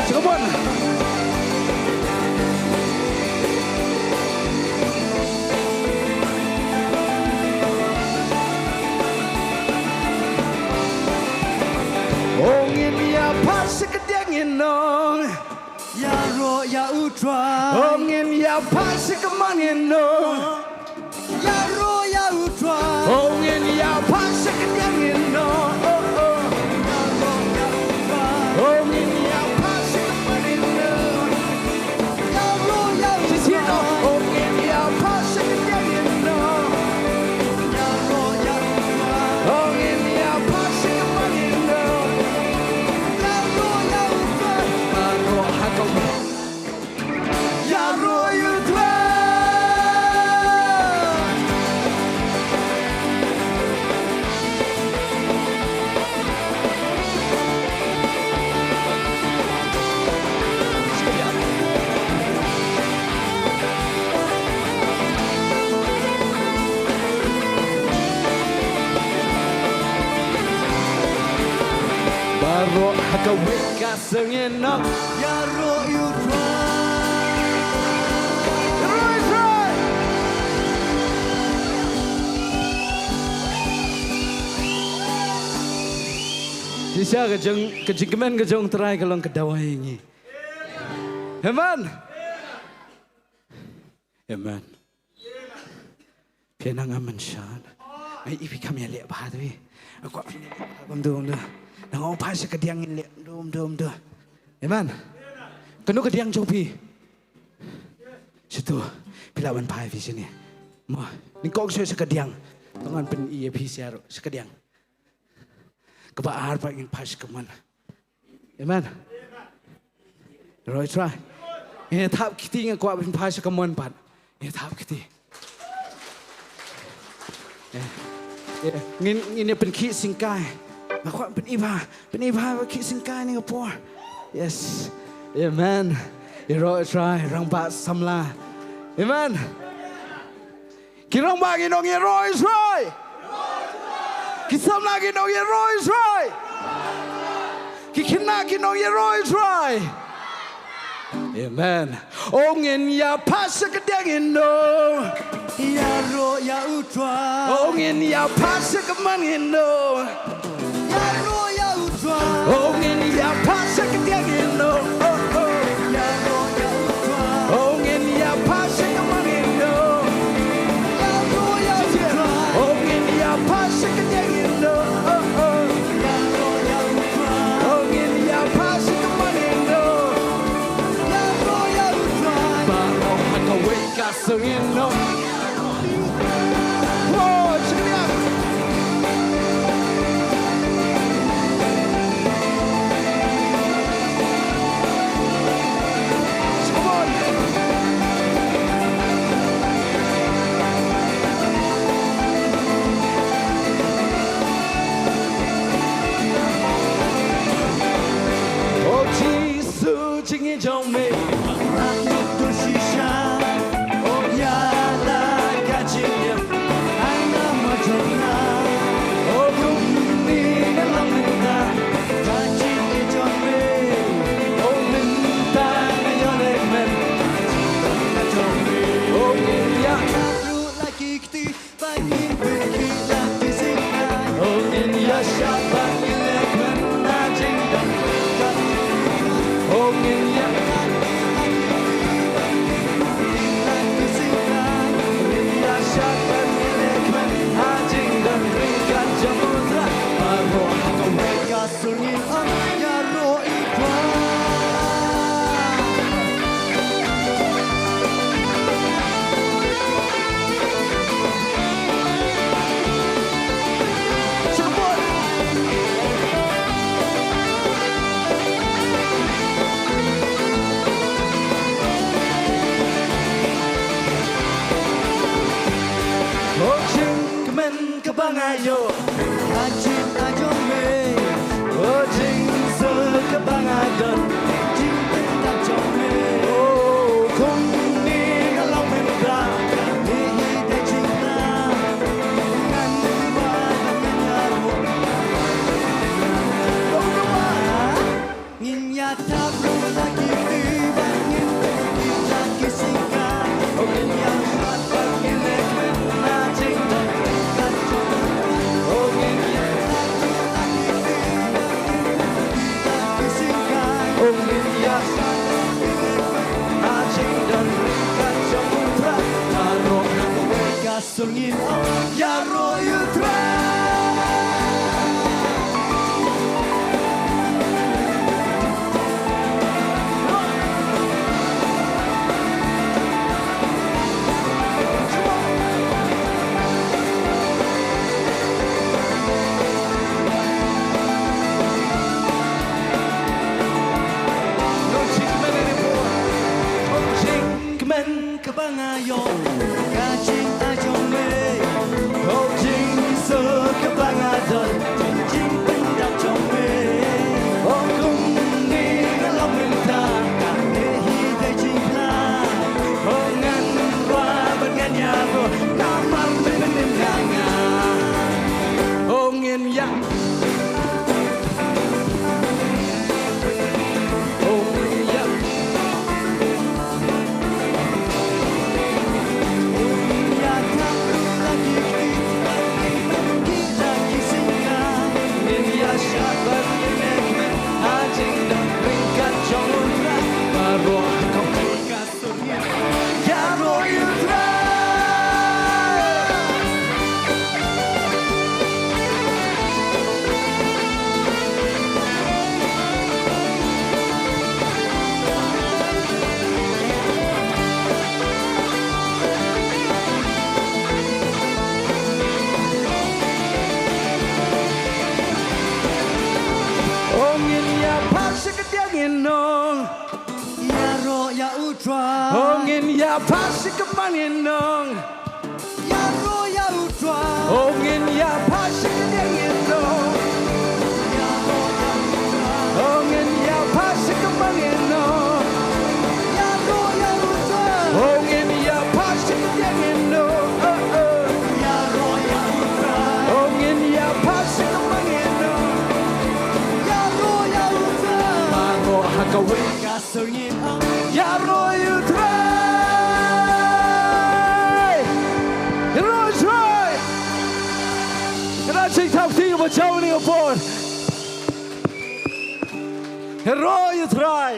Come on. O ngin ïa phah sha ka diang ngin ong ïaroh ïa U Trai. O ngin ïa phah sha ka mon ngin ong ïaroh ïa U Trai. O ngin ïa phah sha ka diang ngin ong, oh, oh, ïaroh ïa U Trai. O ngin ïa phah sha ka mon ngin ong ïaroh ïa U Trai. O ngin ïa phah sha ka diang ngin ong ïaroh ïa U Trai. O ngin ïa phah sha ka mon ngin ong ïaroh ïa U Trai. Baroh ha kawei ïaroh ïa U Trai. Baroh ha kawei ka sur ngin ong ïaroh ïa U Trai. Ïaroh ïa U Trai. Shisha ka jong, ka jingkmen ka jong U Trai ka long ka dawai ïa ngi. Amen. Amen. Phi nang amen shan. Ai, i phi kam ïaleh bha tu i. Nga kwah phin ïaleh bha kumtu kumtu. Nang ong phah sha ka diang ngin leh kumtu kumtu kumtu. Amen. Kano ka diang jong phi? Shitu. Phi lah ban phah ïa phi shane. Mo, nyngkong shuh sha ka diang. To ngan pyni ïa phi sha ruh sha ka diang. Kaba ar pat ngin phah sha ka mon. Amen. Ïaroh ïa U Trai. Ngin ïa thap kti, nga kwah ban phah sha ka mon pat. Ngin ïa thap kti. Eh, eh, ngin, ngin ïa pynkhih syngkai. Nga kwah pyni bha, pyni bha ba khih syngkai ne ka por. Yes. Amen. Ïaroh ïa U Trai, rangbah samla. Amen. Ki rangbah ngin ong ïaroh ïa U Trai. Ki samla ngin ong ïaroh ïa U Trai. Ki khynnah ngin ong ïaroh ïa U Trai. Amen. O ngin ïa phah sha ka diang ino. Ïaroh ïa u Trai. O ngin ïa phah sha ka man ino. Ïaroh ïa u Trai. O ngin ïa phah sha ka diang ino. Oh, oh. Ïaroh ïa u Trai. O ngin ïa phah sha ka man ino. Ïaroh ïa u Trai. O ngin ïa phah sha ka diang ino. Oh, oh. Ïaroh ïa u Trai. O ngin ïa phah sha ka man ino. Baroh ha kawei ka song ino. Wow, check it out. Come on. Oh, Jesus. Jingim jong me. Atu tu shisha. Oh, ïa la ka jingim. Ai na ma jong nga. Oh, kumne nga long mynta. Ka jingim jong me. Oh, mynta nga ïoh lehkmen. Ka jong me. Oh, ïa. Atu la ki kti. Ba ngin pynkhih la ki jingkhlaiñ. Oh, ngin ïa shah ba ngin leh kmen ha jingdon ryngkat. Oh, ngin ïa. Ngin ïa shah ba ngin leh kmen ha jingdon ryngkat jong U Trai. Baroh ha kawei ka sur ngin ong ïaroh ïa U Trai. Ka jingkmen kaba nga ïoh, ka jingim jong me. Ka jingim kaba nga don, ka jingpyndap jong me. Oh, kumne nga long mynta, kane hi ka jingim. Ngan wan ngan ïaroh. Ngin ïa thap ruh la ki kti ba ngin pynkhih la ki jingkhlaiñ. Oh, ngin ïa shah ba ngin leh kmen ha jingdon ryngkat jong U Trai. Oh, ngin ïa thap ruh la ki kti ba ngin pynkhih la ki jingkhlaiñ. Oh, ngin ïa shah ba ngin leh kmen ha jingdon ryngkat jong U Trai. Baroh ha kawei ka sur ngin ong ïaroh ïa U Trai. Kmen kaba nga ïoh, ka jingim jong me. Oh, jingim kaba nga don, jingpyndap jong me. Oh, kumne nga long mynta, kane hi ka jingim. Oh, ngan wan bad ngan ïaroh, namar me pynlong ïa nga. Oh, ngin ïa. Ong ngin ïa phah sha ka diang ino. Ïaroh ïa U Trai. Ong ngin ïa phah sha ka man ino. Ïaroh ïa U Trai. Ong ngin ïa phah sha ka diang ino. Ong ngin ïa phah sha ka man ino. Ong ngin ïa phah sha ka diang ino. Ong ngin ïa phah sha ka man ino. Baroh ha kawei ka sur Ïaroh ïa U Trai. Ïaroh ïa U Trai. Ka dang jingthaw kti ba jaw ni ka por. Ïaroh ïa U Trai.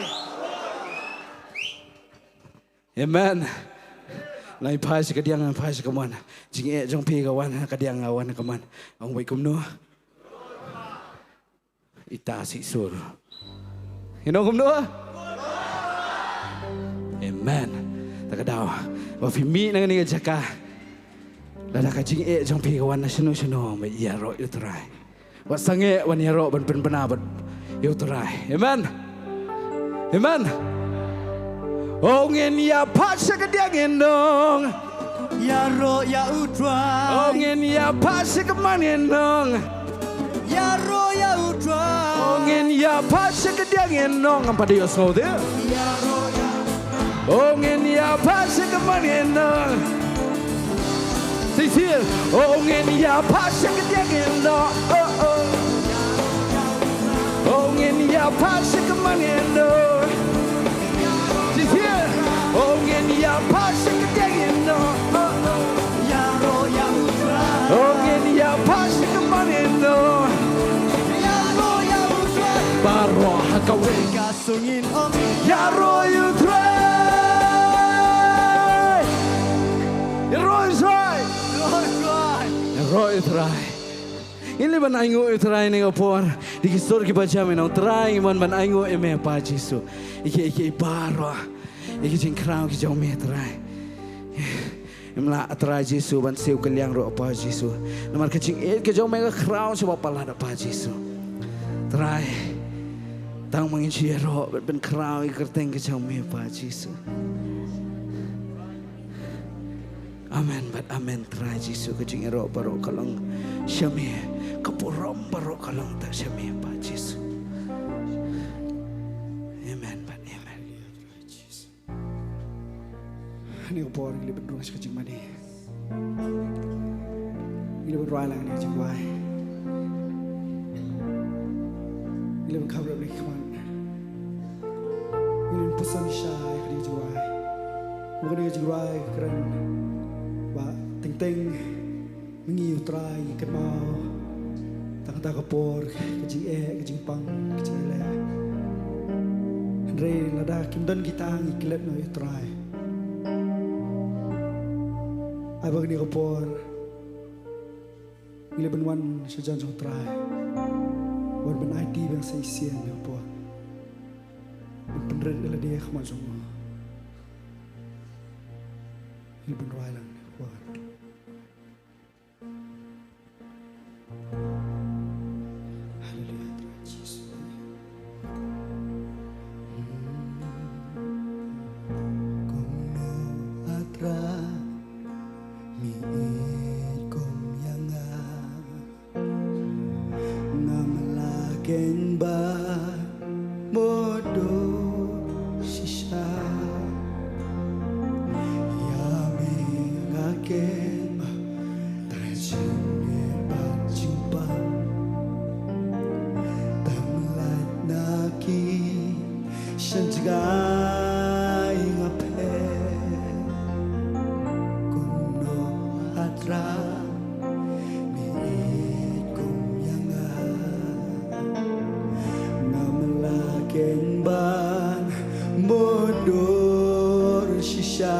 Amen. Nai phai sha ka diang, nai phai sha ka mon. Jingeh jong phi ka wan ha ka diang, ka wan ha ka mon. Ong wei kumno? Ita sih sur. Ino kumno? Amen. Ta ka daw ba phi mih na kane ka jaka, lada ka jingeh jong phi ka wan na shano shano, ba ïaroh ïa U Trai. Wat sangeh ban ïaroh ban pynbna bad ïa U Trai. Amen. Amen. O ngin ïa phah sha ka diang, ngin ong ïaroh ïa U Trai. O ngin ïa phah sha ka mon, ngin ong ïaroh ïa U Trai. O ngin ïa phah sha ka diang, ngin ong. Ngam pat ïohsngew te. Ïaroh ïa U Trai. O ngin ïa phah sha ka mon, ngin ong. Shisien. O ngin ïa phah sha ka diang, ngin ong. Oh, oh. O ngin ïa phah sha ka mon, ngin ong. Shisien. O ngin ïa phah sha ka diang, ngin ong. Oh, oh. Ïaroh ïa U Trai. O ngin ïa phah sha ka mon, ngin ong. Ïaroh ïa U Trai. Baroh ha kawei ka song ngin ong ïaroh ïa U Trai. Ïaroh ïa U Trai. Ïaroh ïa U Trai. Ïaroh ïa U Trai. Ngin leit ban ainguh ïa U Trai ha kane ka por. Dei ki sur kiba jam, ngin ong Trai, ngi mon ban ainguh ïa me Pa Jisu. Ïa ki, ïa ki baroh, ïa ki jingkhraw ki jong me Trai. Ngim lah Trai Jisu ban siew kylliang ruh Pa Jisu. Namar ka jingïeit ka jong me ka khraw shaba palat Pa Jisu. Trai, tang ma ngin shu ïaroh bad pynkhraw ïa ka kyrteng ka jong me Pa Jisu. Amen bad amen Trai Jisu. Ka jingïaroh baroh ka long sha me, ka burom baroh ka long tang sha me Pa Jisu. Amen bad amen. Ha kane ka por ngi leit ban rung sha ka jingmane. Ngi leit ban rwai lang kane ka jingrwai. Ngi leit ban kham rep ïa ka khmat. Ngi leit ban pyrshang sha kane ka jingrwai. Kane ka jingrwai ka kren ba teng teng ma ngi U Trai ngi kynmaw tang kata ka por ka jingeh, ka jingpang, ka jingeh. Hynrei lada kim don kita ngi klet noh ïa U Trai. Ai ba kane ka por ngi leit ban wan sha jan jong U Trai. Wan ban aiti biang sa shisien ïa ka por. Ban pynrit ïa lade ha khmat jong U. Ngi leit ban rwai lang ïa ka por. Haleluya, Trai Jisu. Kumno A Trai, me ïeit kum ïa nga. Ngam lah khein ban mudui shisha. Ïa me nga khein tang ka jingeh bad jingpang. Tang lait na ki sha jngai nga pher. Kumno A Trai, me ïeit kum ïa nga. Ngam lah khein ban mudui shisha.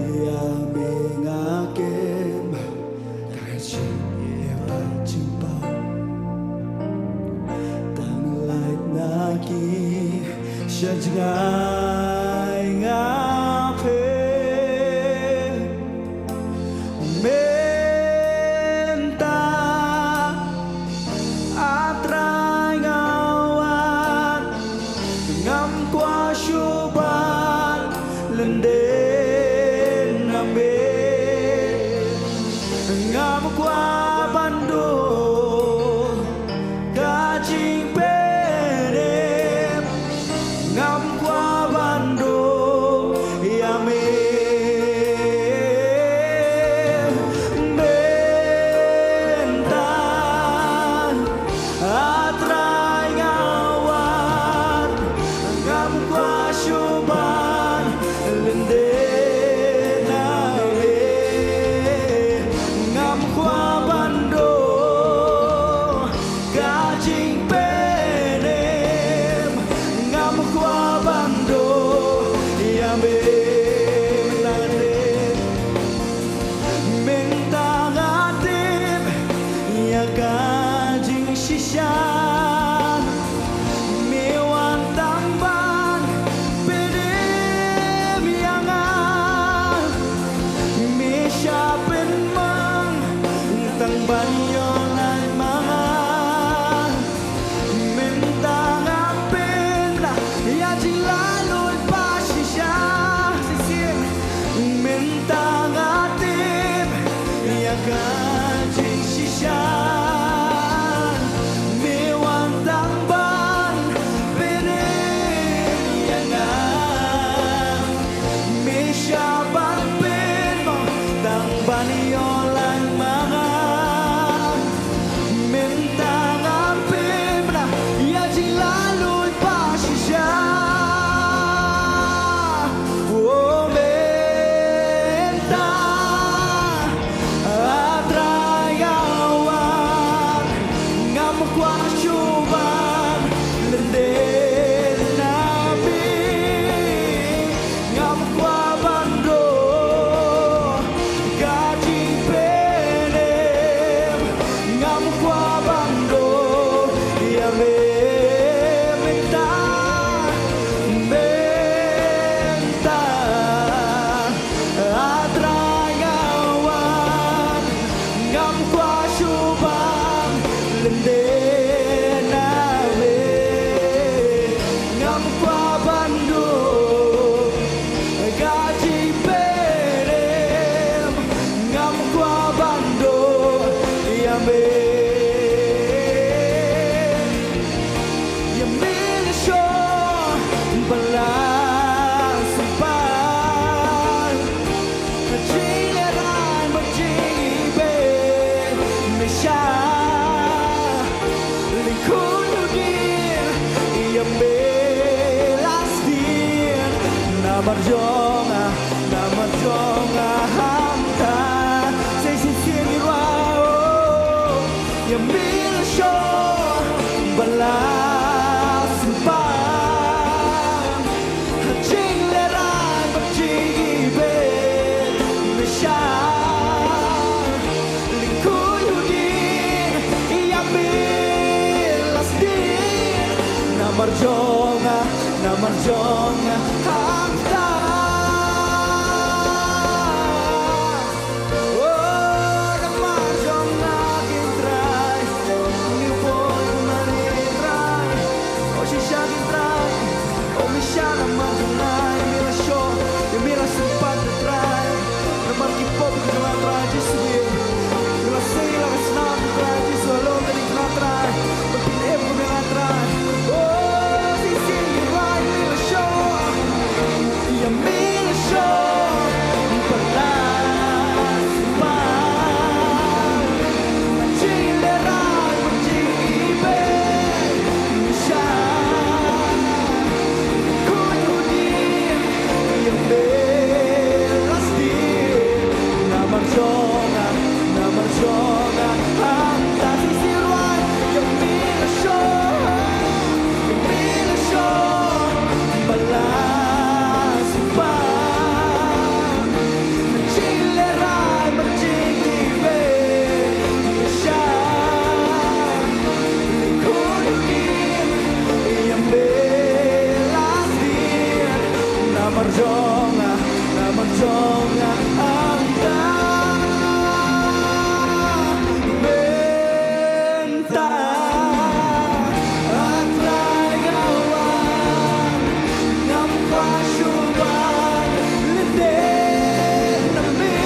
Ïa me nga khein tang ka jingeh bad jingpang. Tang lait na ki sha jngai nga pher. Mynta A Trai nga wan, ngam kwah shuh ban lyndet na me. Ngam kwah ban duh ka jingpynim. Ngam kwah ban duh ïa me. Mynta A Trai nga wan, Ban duh ïa me mynta nga tip, mynta nga tip ïa ka jingshisha. Me wan tang ban pynim ïa nga, me shah pynmong tang ban ïoh lait ma nga. Mynta nga pynbna ïa jinglaitluid ba shisha. Mynta nga tip ïa ka jingshisha. Me wan tang ban pynim ïa nga. Me shah ban pynmong tang ban ïoh lait ma nga. Mynta nga pynbna ïa jinglaitluid ba shisha. Oh, mynta, A Trai, nga wan, ngam kwah shuh ban lyndet na me. Ngam kwah ban duh ka jingpynim, ngam kwah ban duh ïa me mynta, mynta. A Trai, nga wan, ngam kwah shuh ban lyndet na me. Ngam kwah ban duh ka jingpynim, ngam kwah ban duh ïa me. Ïa me la shoh ba la sumar. Ka jinglehrain bad jingibeiñ me shah lyngkhuid ïa u dieng, ïa me la sdien. Namar jong nga, namar jong nga hangta. Sa shisien ngi rwai, oh. Ïa me la shoh ba la sumar. Ha jinglehrain bad jingibeiñ me shah lyngkhuid ïa u dieng, ïa me la sdien. Namar jong nga, namar jong nga hangta. Oh, namar jong nga kin Trai. Ngi bun kumne Trai. Oh, shisha kin Trai. Oh, me shah namar jong nga, ïa me la shoh, ïa me la sumpat Trai. Namar ki pop ki jong nga Trai Jisu. Ïa la seng la ka snam Trai Jisu, halor kane ka Trai. Ban pynim kumne Trai. Oh, shisien ngi rwai ïa me la shoh. Ïa me la shoh ba la sumar. Ka jinglehrain bad jingibeiñ me shah lyngkhuid ïa u dieng, ïa me la sdien. Namar jong nga, namar jong nga hangta. Shisien rwai, ïa me la shoh. Ïa me la shoh ba la sumar. Ka jinglehrain bad jingibeiñ me shah lyngkhuid ïa u dieng, ïa me la sdien. Namar jong nga, namar jong nga hangta. Mynta, A Trai, nga wan, ngam kwah shuh ban lyndet na me.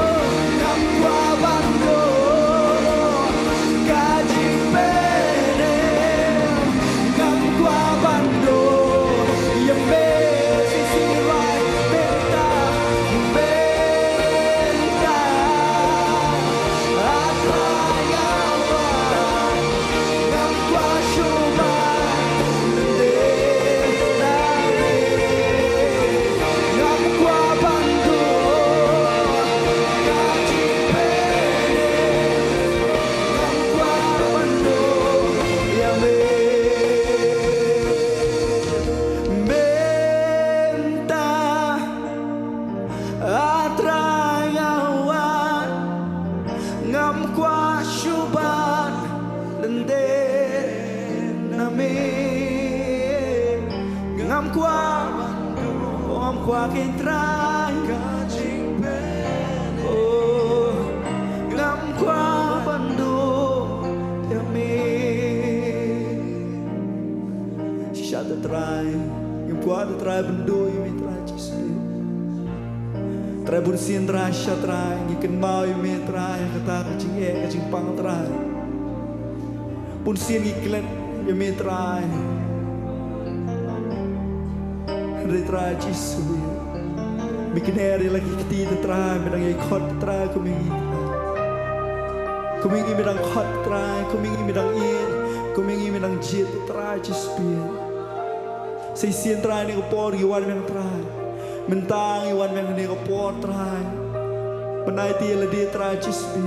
Oh, ngam kwah ban duh ka jingpynim, ngam kwah ban duh ïa me. Ngam kwah ban duh, ngam kwah kein Trai. Ka jingpynim. Oh, ngam kwah ban duh ïa me. Shisha te Trai, ngam kwah te Trai ban duh ïa me Trai Jisu. Trai bunsien Trai shisha Trai, ngi kynmaw ïa me Trai, kata ka jingeh, ka jingpang Trai. Bunsien ngi klet ïa me Trai. Hynrei Trai Jisu, me kner ïa la ki kti te Trai, me dang ïai khot te Trai, kumne ngi. Kumne ngi me dang khot Trai, kumne ngi me dang ïeit, kumne ngi me dang jied te Trai Jisu. Sa shisien Trai kane ka por ngi wan biang Trai. Mynta ngi wan biang kane ka por Trai. Pynai te ïa lade Trai Jisu.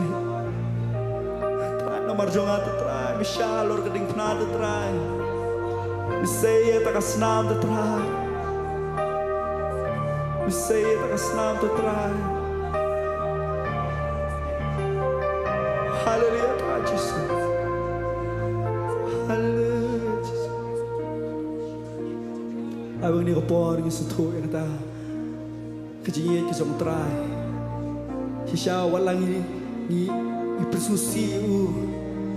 Trai namar jong nga te Trai, me shah halor ka diengphna te Trai. Me sei ïa kata ka snam te Trai. Me sei ïa kata ka snam te Trai. Haleluya Trai Jisu. Haleluya Jisu. Ai ba kane ka por ngi sngewthuh ïa kata ka jingïeit ka jong Trai. Shisha wat la ngi, ngi, ngi pynsngewsih ïa u.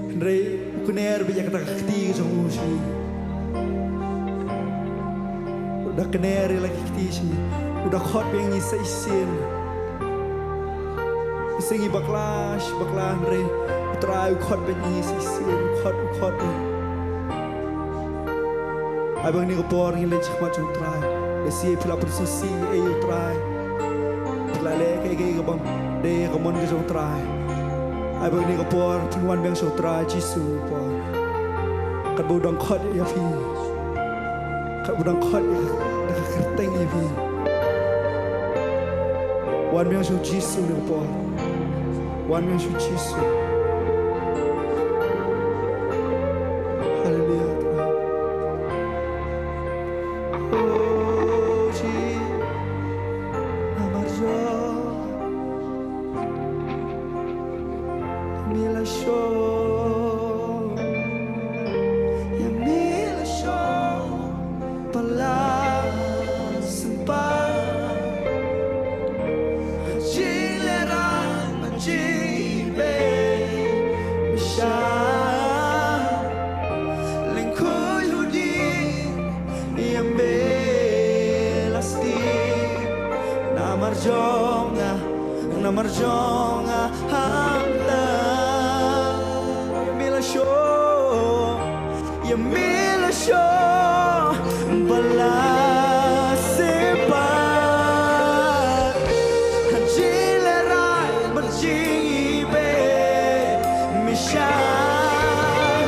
Hynrei u kner beit ïa kata ka kti ka jong u sha ngi. U da kner ïa la ki kti sha ngi. U da khot beit ïa ngi sa shisien. Ngi sngewbha bakla, shi bakla hynrei u Trai u khot beit ïa ngi sa shisien, u khot, u khot. Ai ba kane ka por ngi leit shakhmat jong u Trai. Lehse phi la pynsngewsih ïa u Trai. Phi la leh kaei kaei kaba ym dei ha ka mon ka jong u Trai. Ai ba kane ka por phin wan biang sha u Trai Jisu ka por. Katba u dang khot ïa phi. Katba u dang khot ïa ka, da ka kyrteng ïa phi. Wan biang sha u Jisu kane ka por. Wan biang sha u Jisu. Haleluya. Oh, Jisu. Namar jong me la shong, ïa me la shong, ba la sympat. Ha jinglehraiñ bad jingibeiñ, me shah lyngkhuh hudiñ, ïa me la sdien. Namar jong nga, namar jong nga hangta. Ïa me la shong, ïa me la shong, ba la sympat. Ha jinglehraiñ bad jingibeiñ, me shah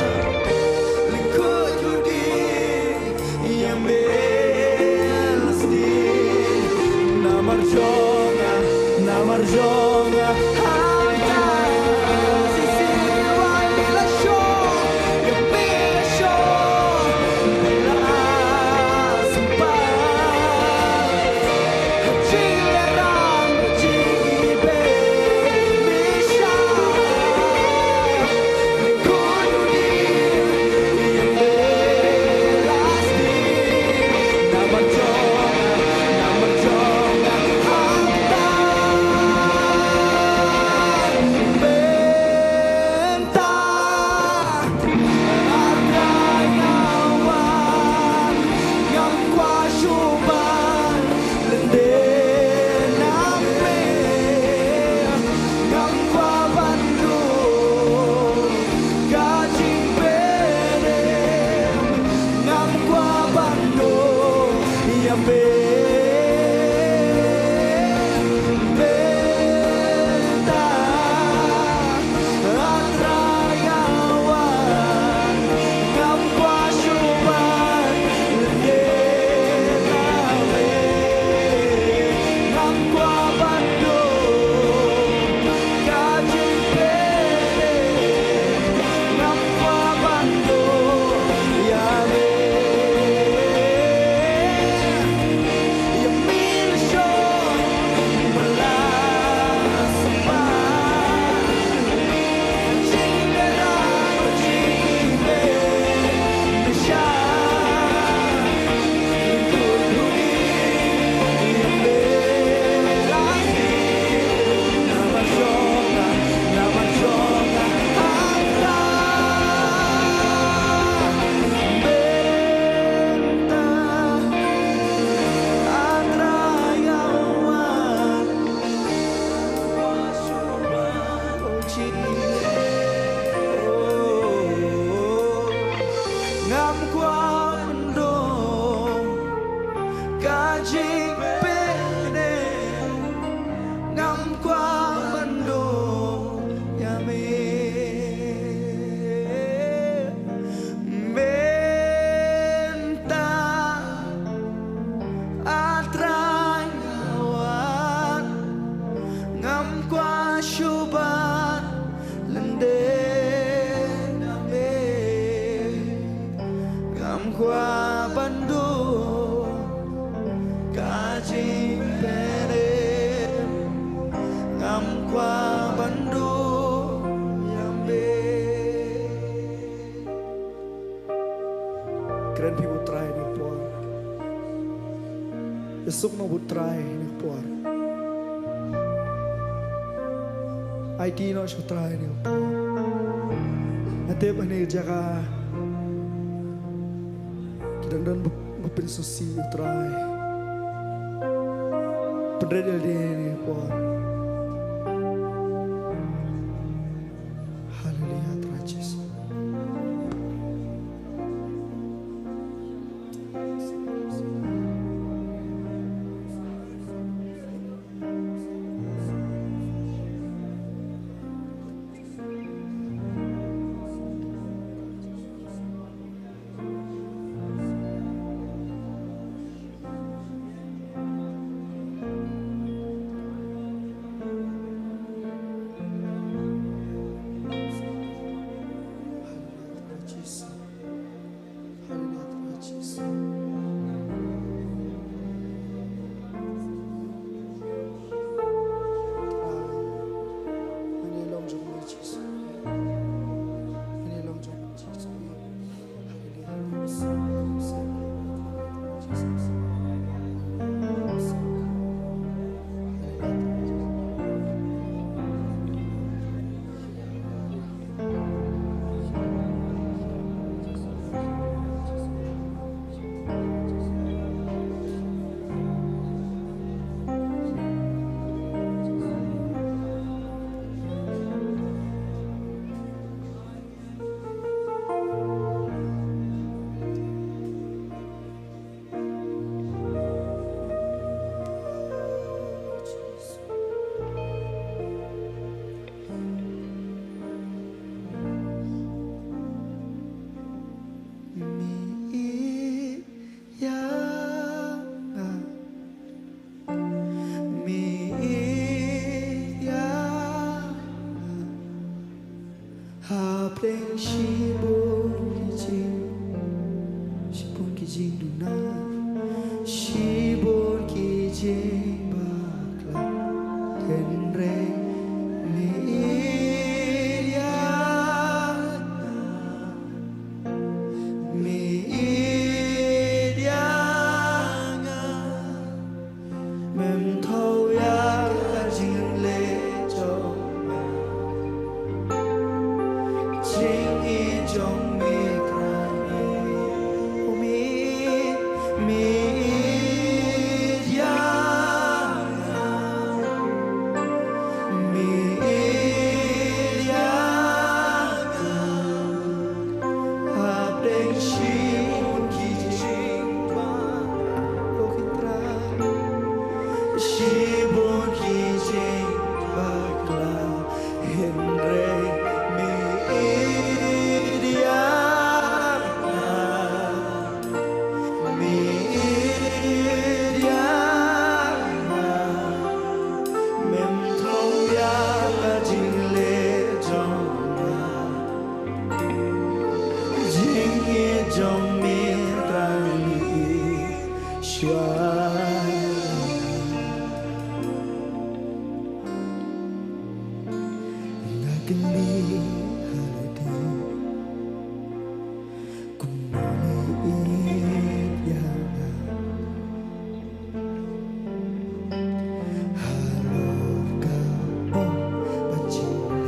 lyngkhuh hudiñ, ïa me la sdien. Namar jong nga, namar jong nga hangta. Shisien wan me la shong, ïa me la shong, ba la sympat. Lyndet na me, ngam kwah ban duh ka jingpynim, ngam kwah ban duh ïa me. Bynta, A Trai, nga wan, ngam kwah shuh ban lyndet na me. Ngam kwah ban duh ka jingpynim, ngam kwah ban duh ïa me. jingpynim, ngam kwah ban duh ïa me. Mynta A Trai nga wan, ngam kwah shuh ban lyndet na me. Ngam kwah ban duh ka jingpynim, ngam kwah ban duh ïa me. Kren bad U Trai ha kane ka por. Ïasuk noh bad U Trai ha kane ka por. Aiti noh sha U Trai ha kane ka por. Nga tip ha kane ka jaka ki dang don ba, ba pynsngewsih ïa U Trai. Pynrit ïalade ha kane ka por. Haleluia, Trai Jisu. Mi ïa nga, mi ïa nga. Hapdeng shibun ki jing, shibun ki jingduna, shibun ki jingbakla, hynrei me ïeit ïa nga, me ïeit ïa nga. Mem thaw ïa ka jingleh jong me. Jingïeit jong me Trai. O me, me ïeit ïa nga. Me ïeit ïa nga. Hapdeng shibun ki jingma, o Trai. Shibun ki jingbakla, hynrei me ïeit ïa nga. Me ïeit ïa nga. Mem thaw ïa ka jingleh jong nga. Jingïeit jong me Trai shuwa. Nga kylli ha lade kumno me ïeit ïa nga. Halor ka bor ba jong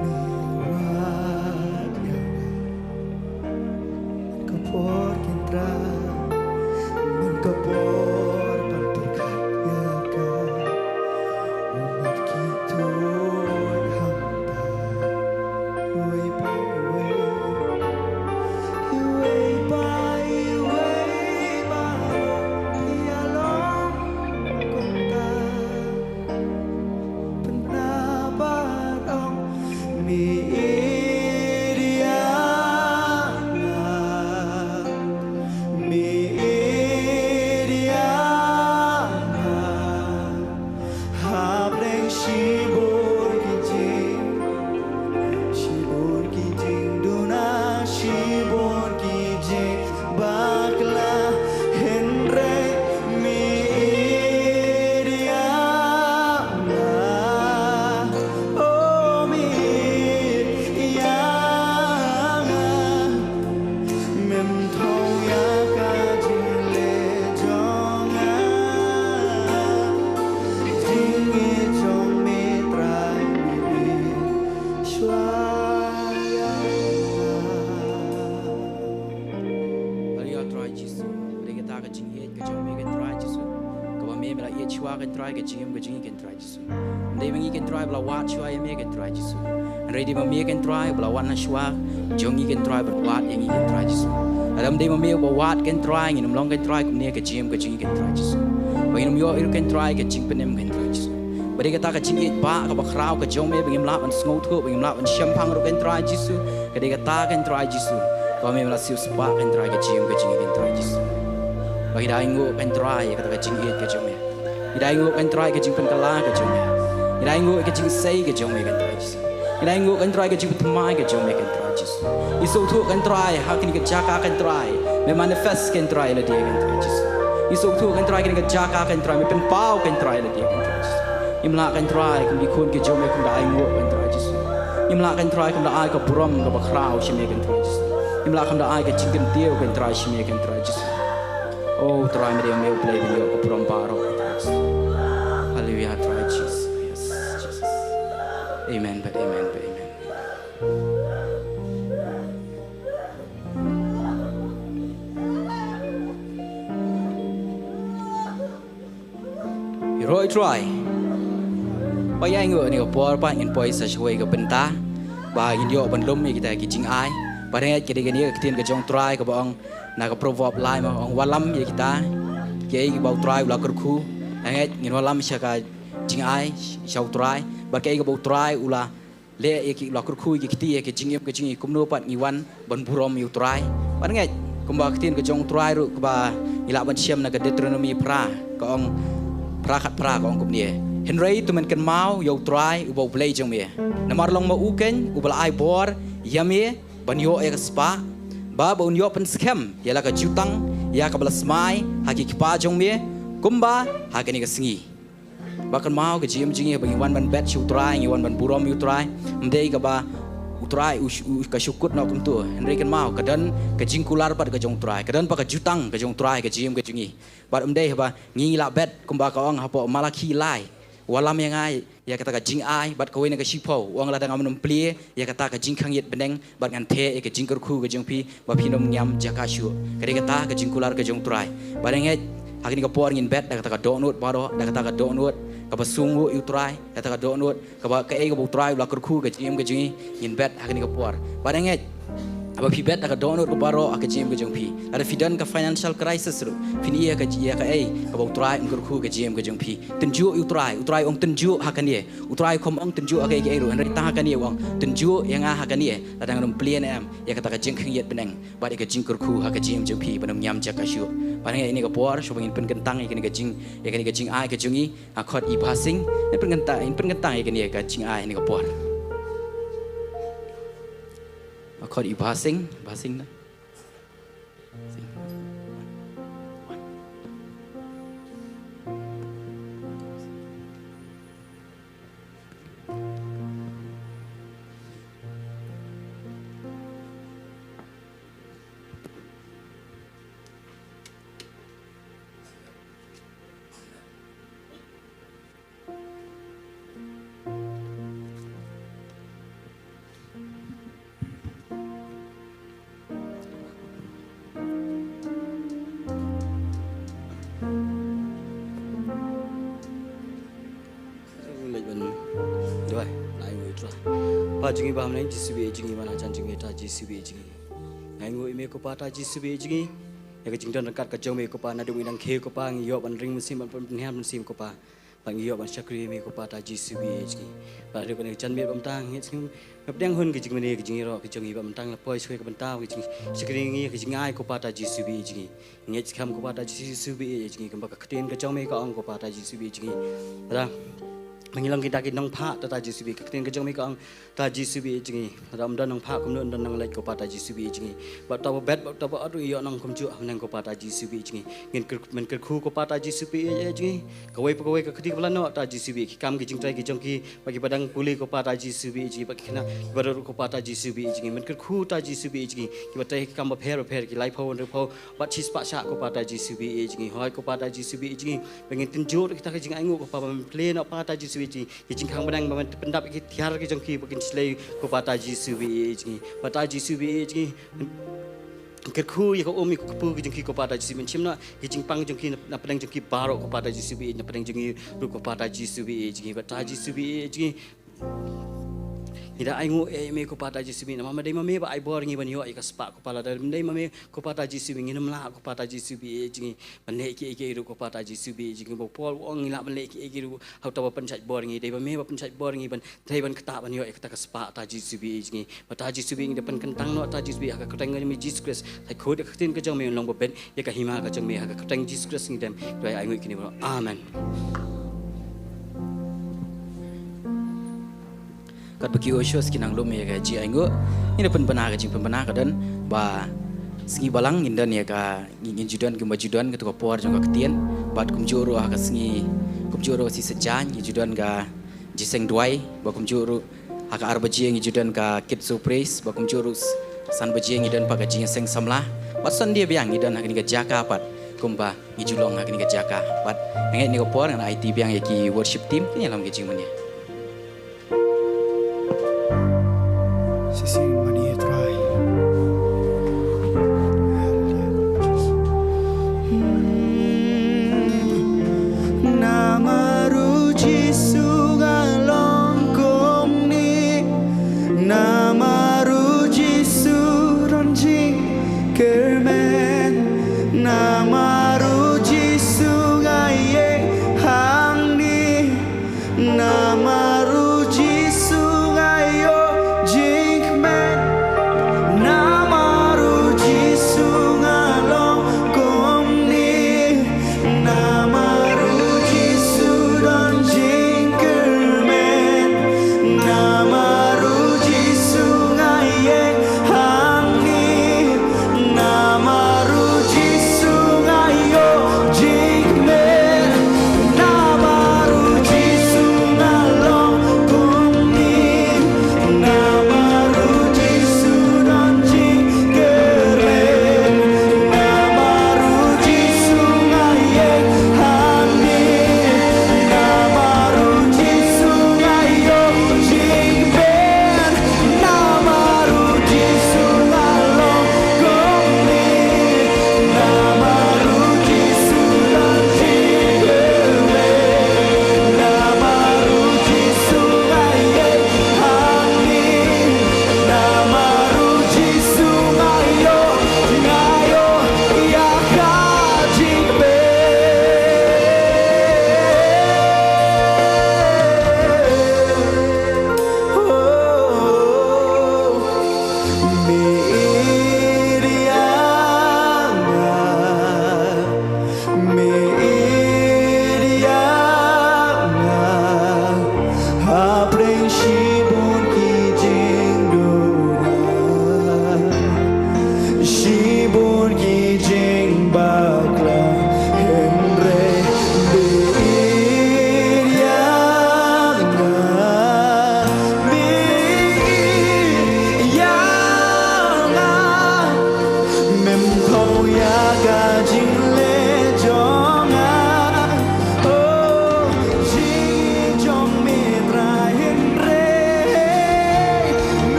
me me wad ïa nga. Man ka por Trai, man ka por ban pyrkhat ïa ka. Ummat ki tuid hangta. Uwei pa uwei, uwei pa uwei, baroh ki ïalong. Ka jingïeit ka jong me ko Trai Jisu, kaba me me la ïeit shuwa ko Trai ka jingim ka jong ngi ko Trai Jisu. Ym dei ma ngi ko Trai ba la wad shuwa ïa me ko Trai Jisu. Hynrei dei ma me ko Trai ba la wan ha shuwa jong ngi ko Trai, ba la wad ïa ngi ko Trai Jisu. Lada ym dei ma me ba wad ko Trai, ngin ym long ko Trai kumne ka jingim ka jong ngi ko Trai Jisu. Ba ngin ym ïoh ïa ko Trai ka jingpynim ko Trai Jisu. Ba dei kata ka jingïeit ba kaba khraw ka jong me ba ngim lah ban sngewthuh, ba ngim lah ban shemphang ruh ko Trai Jisu. Ka dei kata ko Trai Jisu, kaba me me la siewspah ko Trai ka jingim ka jong ngi ko Trai Jisu. Ba ngi da ainguh ko Trai ïa kata ka jingïeit ka jong me. Ngi da ainguh ko Trai ka jingpynkylla ka jong me. Ngi da ainguh ka jingsei ka jong me ko Trai Jisu. Ngi da ainguh ko Trai ka jingpynthymmai ka jong me ko Trai Jisu. Ngi sngewthuh ko Trai ha kane ka jaka ko Trai me manifest ko Trai lade ko Trai Jisu. Ngi sngewthuh ko Trai kane ka jaka ko Trai me pynpaw ko Trai lade ko Trai Jisu. Ngim lah ko Trai kum ki khun ki jong me kum da ainguh ko Trai Jisu. Ngim lah ko Trai kum da ai ka burom kaba khraw sha me ko Trai Jisu. Ngim lah kum da ai ka jingkyntiew ko Trai sha me ko Trai Jisu. O Trai, me dei me U Blei ba ïoh ka burom baroh ko Trai Jisu. Haleluia Trai Jisu. Yes, Jesus. Amen, but amen, but amen. Ïaroh ïa U Trai. Ba ïa ngi ha kane ka por pat ngin poi sa shawei ka bynta ba ngin ïoh ban lum ïa kita ki jingai. Ba ngeit ka dei kane ka ktien ka jong U Trai kaba ong na ka Proverb lai, ma ong wallam ïa kita kiei kiba U Trai u la kyrkhu. Ngeit ngin wallam sha ka jingai sha U Trai. Bad kiei kiba U Trai u la leh ïa ki, la kyrkhu ïa ki kti ïa ki jingim ka jong ngi, kumno pat ngi wan ban burom ïa U Trai. Bad ngeit kumba ka ktien ka jong U Trai ruh kaba ngi lah ban shem na ka Deuteronomy phra, ka ong phra khat phra, ka ong kumne. Hynrei to men kynmaw ïa U Trai uba U Blei jong me. Namar long ma u keiñ uba la ai bor ïa me ban ïoh ïa ka spah, ba ba un ïoh pynskhem ïa la ka jutang ïa kaba la smai ha ki kpa jong me kumba ha kane ka sngi. Ba kynmaw ka jingim jong ngi ba ngi wan ban bet sha U Trai, ngi wan ban burom ïa U Trai. Ym dei kaba U Trai u, u, ka shu kut noh kumto. Hynrei kynmaw ka don ka jingkular pat ka jong U Trai, ka don pat ka jutang ka jong U Trai ka jingim ka jong ngi. Bad ym dei haba ngi lah bet kumba ka ong hapoh Malakhi lai, wallam ïa nga ïa kata ka jingai. Bad kawei na ka shiphew u ong lada ngam nym plie ïa kata ka jingkhang ïit bneng bad ngan theh ïa ka jingkyrkhu ka jong phi ba phin ym ngiam jaka shuh. Ka dei kata ka jingkular ka jong U Trai. Bad ngeit ha kane ka por ngin bet da kata ka dohnud baroh, da kata ka dohnud kaba sngewnguh ïa U Trai, da kata ka dohnud kaba kaei kaba U Trai u la kyrkhu ka jingim ka jong ngi, ngin bet ha kane ka por. Bad ngeit haba phi bet da ka dohnud kaba baroh ha ka jingim ka jong phi, lada phi don ka financial crisis ruh, phin ïa ka, ïa kaei kaba U Trai un kyrkhu ka jingim ka jong phi. Tynjuh ïa U Trai, U Trai ong tynjuh ha kane. U Trai um ong tynjuh ha kaei kaei ruh, hynrei tang ha kane u ong tynjuh ïa nga ha kane, lada ngam nym plie ne em ïa kata ka jingkhang ïit bneng bad ïa ka jingkyrkhu ha ka jingim jong phi ban ym ngiam jaka shuh. Bad ngeit ha kane ka por shuwa ba ngin pynkyntang ïa kane ka jing, ïa kane ka jingai ka jong ngi, nga khot i Bah Sing, ngin pynkyntang, ngin pynkyntang ïa kane ka jingai ha kane ka por. Nga khot i Bah Sing, Bah Sing na. Leit ban duwai, la ai nguh ïa U Trai. Kpa jong ngi ba ha bneng, Jisu ba ïeit jong ngi, man hajan jong ngi, Trai Jisu ba ïeit jong ngi. Nga ai nguh ïa me ko Pa Trai Jisu ba ïeit jong ngi, ïa ka jingdon ryngkat ka jong me ko Pa, naduh ngi dang khie ko Pa, ngi ïoh ban ring mynsiem, ban pynhiar mynsiem ko Pa. Ba ngi ïoh ban shakri ïa me ko Pa Trai Jisu ba ïeit jong ngi. Ba ha kane ka janmiet ba mynta ngeit sngewbha nga pdiang hun ka jingmane ka jingïaroh ka jong ngi, ba mynta la poi sha ka bynta ka jingshakri ïa ngi, ka jingai ko Pa Trai Jisu ba ïeit jong ngi. Ngeit skhem ko Pa Trai Jisu ba ïeit jong ngi, kumba ka ktien ka jong me ka ong ko Pa Trai Jisu ba ïeit jong ngi. Ba ngi long kita ki nongphah, Trai Jisu ba ïeit, ka ktien ka jong me ka ong Trai Jisu ba ïeit jong ngi. Lada ym don nongphah kumno yn don nongleit ko Pa Trai Jisu ba ïeit jong ngi. Bad uta uba bet, bad uta uba ot ruh ïoh nongkynmaw ha bneng ko Pa Trai Jisu ba ïeit jong ngi. Ngin kyr-, men kyrkhu ko Pa Trai Jisu ba ïeit jong ngi. Kawei pa kawei ka kti kaba la noh Trai Jisu ba ïeit, ki kam ki jingtrei ki jong ki, bad kiba dang pule ko Pa Trai Jisu ba ïeit jong ngi, bad ki khynnah kiba rud ko Pa Trai Jisu ba ïeit jong ngi. Men kyrkhu Trai Jisu ba ïeit jong ngi, kiba trei ki kam bapher bapher, ki laiphew hynriewphew bad shispah shah ko Pa Trai Jisu ba ïeit jong ngi. Hooid ko Pa Trai Jisu ba ïeit jong ngi, ba ngin tynjuh ruh kita ki jingainguh ko Pa, ba men plie noh Pa Trai Jisu ba ïeit jong ngi. Ki jingkhang bneng ba men pyndap ïa ki tiar ki jong ki ba kin shlei ko Pa Trai Jisu ba ïeit jong ngi. Pa Trai Jisu ba ïeit jong ngi, kyrkhu ïa ka um ïa ka kpu ka jong ki ko Pa da Jisu, ban shim noh ki jingpang jong ki na, na pdeng jong ki baroh ko Pa da Jisu ba ïeit, na pdeng jong ngi ruh ko Pa da Jisu ba ïeit jong ngi, ba da Jisu ba ïeit jong ngi. Ngi da ainguh ïa me ko Pa da Jisu ba ïeit, namar ma dei ma me ba ai bor ngi ban ïoh ïa ka spah ko Pa, lada ym dei ma me ko Pa da Jisu ba ïeit, ngin ym lah ko Pa da Jisu ba ïeit jong ngi ban leh kiei kiei ruh ko Pa da Jisu ba ïeit jong ngi. Ba Paul u ong ngi lah ban leh kiei kiei ruh ha uta uba pynshait bor ngi, dei ba me ba pynshait bor ngi ban trei ban ktah ban ïoh ïa kata ka spah ta Jisu ba ïeit jong ngi. Ba ta Jisu ba ïeit ngi da pynkyntang noh ta Jisu ba ïeit ha ka kyrteng ka jong me Jisu Khrist. Thait khot ïa ka ktien ka jong me, un long ba beit ïa ka hima ka jong me, ha ka kyrteng Jisu Khrist ngi dem duwai ainguh kine baroh. Amen. Katba ki Ushers ki nang lum ïa ka jingainguh, ngin da pynbna ka jingpynbna ka don ba sngi balang ngin don ïa ka, ngin, ngin ju don kumba ju don kato ka por jong ka ktien, bad kumjuh ruh ha ka sngi, kumjuh ruh sngi Saitjaiñ ngi ju don ka jingïaseng duwai, bad kumjuh ruh ha ka ar baje ngi ju don ka Kids Who Prays, bad kumjuh ruh s-, san baje ngi don pat ka jingïaseng samla, bad Sunday biang ngi don ha kane ka jaka pat kumba ngi ju long ha kane ka jaka. Bad nga ngeit kane ka por ngan aiti biang ïa ki worship team kin ïalam ka jingmane. Shisien mane Trai. Namar u Jisu nga long kumne. Namar u Jisu don jingkyrmen. Namar u Jisu nga ïeng hangne. Namar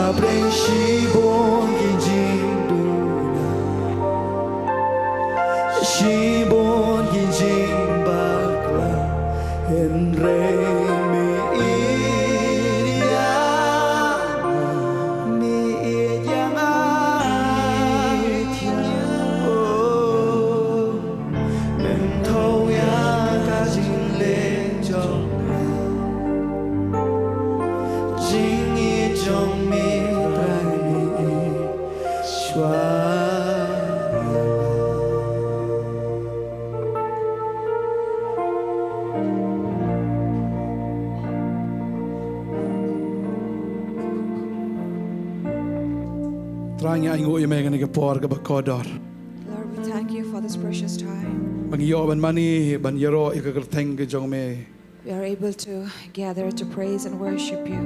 Pdeng shibun ki jingduna, shibun ki jingbakla, hynrei me ïeit ïa nga, me ïeit ïa nga, me ïeit ïa nga. Oh. Lem thaw ïa ka jingleh jong nga. Jingïeit jong me Trai, me ïeit shuwa. Trai, ngi ainguh ïa me ha kane ka por kaba kordor. Lord, we thank you for this precious time. Ba ngi ïoh ban mane, ban ïaroh ïa ka kyrteng ka jong me. We are able to gather to praise and worship you.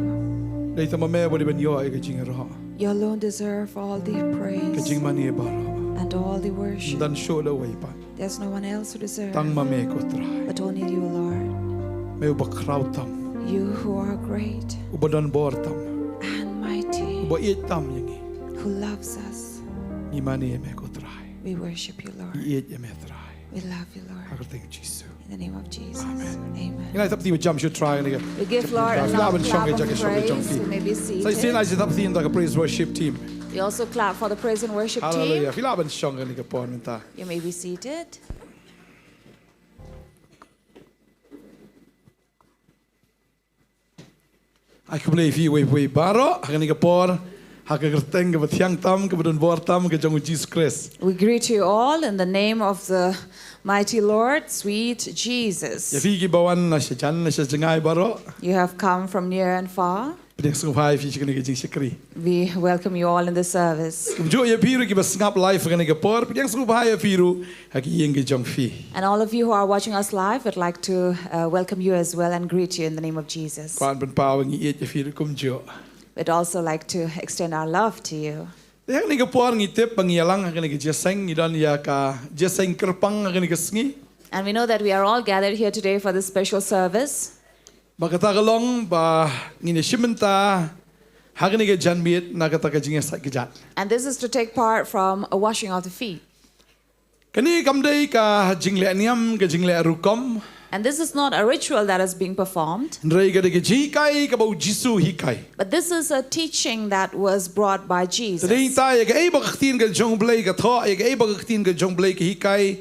Dei tang ma me ba dei ban ïoh ïa ka jingïaroh. You alone deserve all the praise. Ka jingmane baroh. And all the worship. Ym don shuh da uwei pat. There's no one else who deserves. Tang ma me ko Trai. But only you, Lord. Me uba khraw tam. You who are great. Uba don bor tam. And mighty. Uba ïeit tam ïa ngi. Who loves us. Ngi mane ïa me ko Trai. We worship you, Lord. Ngi ïeit ïa me Trai. We love you, Lord. Ha ka kyrteng Jisu. In the name of Jesus. Amen. Amen. Ngi la thap kti ba jam shu Trai ngi. We give Lord a loud clap of praise. Sa ïa sien ai thap kti ïa ka praise worship team. We also clap for the praise and worship team. Hallelujah. Phi lah ban shong kane ka por mynta. You may be seated. Ai khublei ïa phi uwei pa uwei baroh ha kane ka por, ha ka kyrteng kaba thiang tam, kaba don bor tam, ka jong u Jisu Khrist. We greet you all in the name of the mighty Lord, sweet Jesus. Ïa phi kiba wan na shajan na shajngai baroh. You have come from near and far. Pdiang sngewbha ïa phi sha kane ka jingshakri. We welcome you all in the service. Kumjuh ïa phi ruh kiba sngap live ha kane ka por, pdiang sngewbha ïa phi ruh ha ki ïing ki jong phi. And all of you who are watching us live, we'd like to, uh, welcome you as well and greet you in the name of Jesus. Kwah ban pynpaw ba ngi ïeit ïa phi ruh kumjuh. We'd also like to extend our love to you. Te ha kane ka por ngi tip ba ngi ïalang ha kane ka jingïaseng, ngi don ïa ka jingïaseng kyrpang ha kane ka sngi. And we know that we are all gathered here today for this special service. Ba kata ka long ba ngin ïashim bynta ha kane ka janmiet na kata ka jingïasaid kjat. And this is to take part from a washing of the feet. Kane kam dei ka jingleh niam, ka jingleh rukom. And this is not a ritual that is being performed. Hynrei ka dei ka jinghikai kaba u Jisu u hikai. But this is a teaching that was brought by Jesus. Te dei ta ïa kaei ba ka ktien ka jong u Blei ka thoh, ïa kaei ba ka ktien ka jong u Blei ka hikai,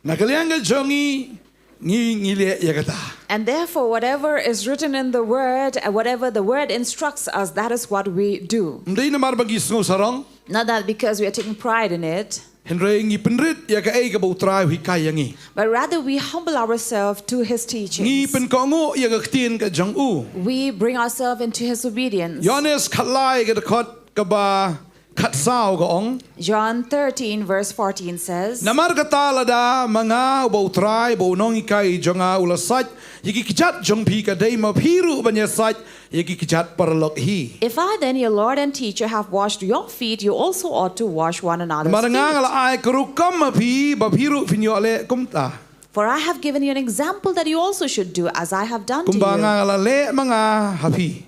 na ka liang ka jong ngi, ngi, ngi leh ïa kata. And therefore, whatever is written in the word, uh, whatever the word instructs us, that is what we do. Ym dei namar ba ngi sngew sarong. Not that because we are taking pride in it. Hynrei ngi pynrit ïa kaei kaba u Trai u hikai ïa ngi. But rather we humble ourselves to his teachings. Ngi pynkohnguh ïa ka ktien ka jong u. We bring ourselves into his obedience. Ïoannis khatlai ka dkhot kaba khatsaw ka ong. John thirteen verse fourteen says, Namar kata lada ma nga uba u Trai bad u nonghikai jong nga u la sait ïa ki kjat jong phi, ka dei ma phi ruh ban ïasait ïa ki kjat paralok hi. If I then, your Lord and teacher, have washed your feet, you also ought to wash one another's feet. Namar nga nga la ai ka rukom ha phi ba phi ruh phin ïoh leh kumta. For I have given you an example that you also should do as I have done to you. Kumba nga nga la leh ma nga ha phi.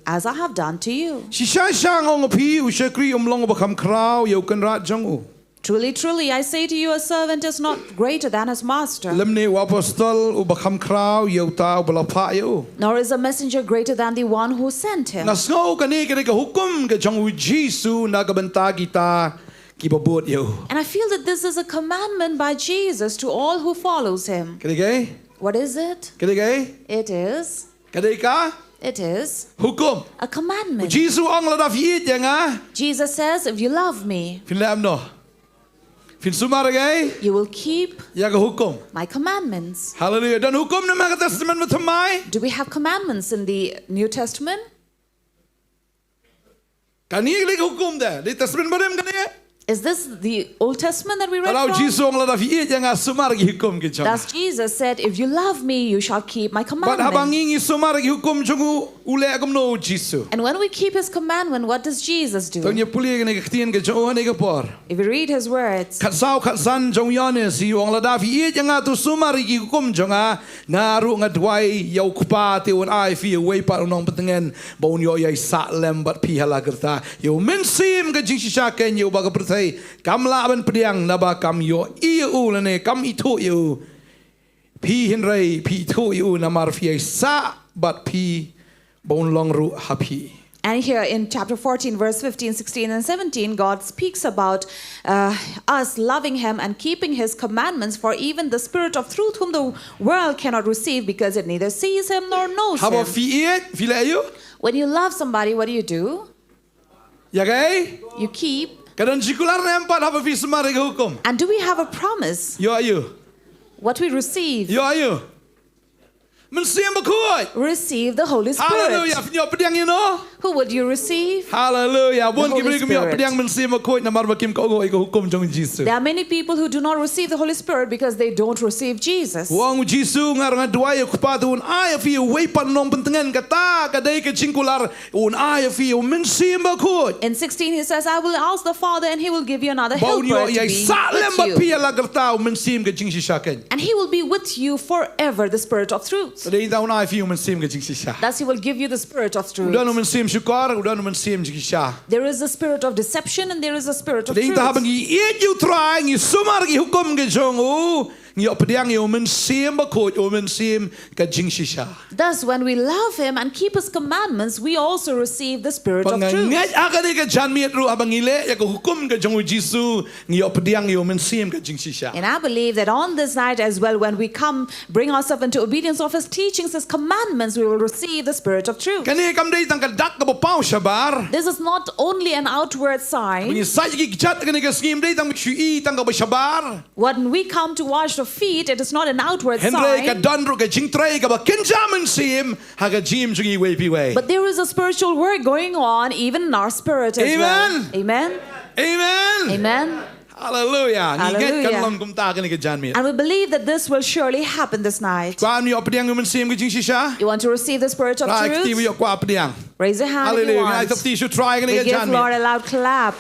As I have done to you. Shisha shisha nga ong ha phi, u shakri um long uba kham khraw ïa u kynrad jong u. Truly, truly, I say to you, a servant is not greater than his master. Lymne u apostol uba kham khraw ïa uta uba la phah ïa u. Nor is a messenger greater than the one who sent him. Nga sngew kane ka dei ka hukum ka jong u Jisu na ka bynta kita kiba bud ïa u. And I feel that this is a commandment by Jesus to all who follows him. Ka dei kaei? What is it? Ka dei kaei? It is. Ka dei ka? It is. Hukum. A commandment. U Jisu u ong lada phi ïeit ïa nga. Jesus says, if you love me, phin leh kumno? Phin sumar ïa kaei? You will keep, ïa ka hukum, my commandments. Hallelujah. Don hukum ne em ha ka Testament Bathymmai? Do we have commandments in the New Testament? Kane ka dei ka hukum de, dei Testament Barim kane. Is this the Old Testament that we read from? Jisu ong, lada phi ïeit ïa nga, sumar ki hukum ki jong nga. Thus Jesus said, "If you love me, you shall keep my commandments." Bad haba ngi ngi sumar ki hukum jong u, u leh kumno u Jisu? And when we keep his commandment, what does Jesus do? To ngin pule kane ka ktien ka jong u ha kane ka por. If we read his words, khatsaw khatsan jong u Ïoannis, u ong, lada phi ïeit ïa nga, to sumar ki hukum jong nga. Nga ruh nga duwai ïa u Kpa, te un ai phi uwei pat u nongpyntngen ba un ïoh ïai sah lem bad phi ha la karta, ïa u Mynsiem ka jingshisha, keiñ ïa uba ka pyrthei kam lah ban pdiang, naba kam ïohi ïa u lane kam ithuh ïa u. Phi hynrei phi ithuh ïa u, namar phi ïai sah bad phi, ba un long ruh ha phi. And here in chapter fourteen, verse fifteen, sixteen, and seventeen, God speaks about uh, us loving him and keeping his commandments. For even the Spirit of truth, whom the world cannot receive, because it neither sees him nor knows him. Haba phi ïeit, phi leh aïu? When you love somebody, what do you do? Ïa kaei? You keep. Ka don jingkular ne em pat haba phi sumar ïa ka hukum? And do we have a promise? Ïoh aïu? What we receive. Ïoh aïu? Mynsiem Bakhuid. Receive the Holy Spirit. Hallelujah. Phin ïoh pdiang ïano? Who would you receive? Hallelujah. Bun ki briew kim ïoh pdiang Mynsiem Bakhuid namar ba kim kohnguh ïa ka hukum jong u Jisu. There are many people who do not receive the Holy Spirit because they don't receive Jesus. U ong u Jisu, nga ruh nga duwai ïa u Kpa, te un ai ïa phi uwei pat u nongpyntngen. Kata ka dei ka jingkular, un ai ïa phi u Mynsiem Bakhuid. In sixteen, he says, "I will ask the Father, and he will give you another helper to be with you." Ba un ïoh ïai sah lem bad phi ha la karta, u Mynsiem ka jingshisha, keiñ. And he will be with you forever, the Spirit of truth. Te dei ta un ai ïa phi u Mynsiem ka jingshisha. Thus, he will give you the Spirit of truth. U don u mynsiem shukor, u don u mynsiem jingshisha. There is a spirit of deception and there is a spirit of truth. Te dei ta haba ngi ïeit ïa u Trai, ngi sumar ki hukum ki jong u, ngi ïoh pdiang ïa u Mynsiem Bakhuid, u Mynsiem ka jingshisha. Thus, when we love him and keep his commandments, we also receive the Spirit of truth. Bad nga ngeit ha kane ka janmiet ruh, haba ngi leh ïa ka hukum ka jong u Jisu, ngi ïoh pdiang ïa u Mynsiem ka jingshisha. And I believe that on this night as well, when we come, bring ourselves into obedience of his teachings, his commandments, we will receive the Spirit of truth. Kane kam dei tang ka dak kaba paw shabar. This is not only an outward sign. Ba ngi sait ïa ki kjat kane ka sngi, kam dei tang ba shu i tang kaba shabar. When we come to wash the feet, it is not an outward sign. Hynrei ka don ruh ka jingtrei kaba kynja mynsiem ha ka jingim jong iwei pa iwei. But there is a spiritual work going on even in our spirit as well. Amen. Amen. Amen. Amen. Hallelujah. Ngi ngeit kan long kumta kane ka janmiet. And we believe that this will surely happen this night. Kwah ïoh pdiang u Mynsiem ka jingshisha? You want to receive the Spirit of truth? Rai kti ba ïoh kwah pdiang. Raise your hand if you want. Hallelujah. Ngi ai tap ti shu trai kane ka janmiet. We give Lord a loud clap.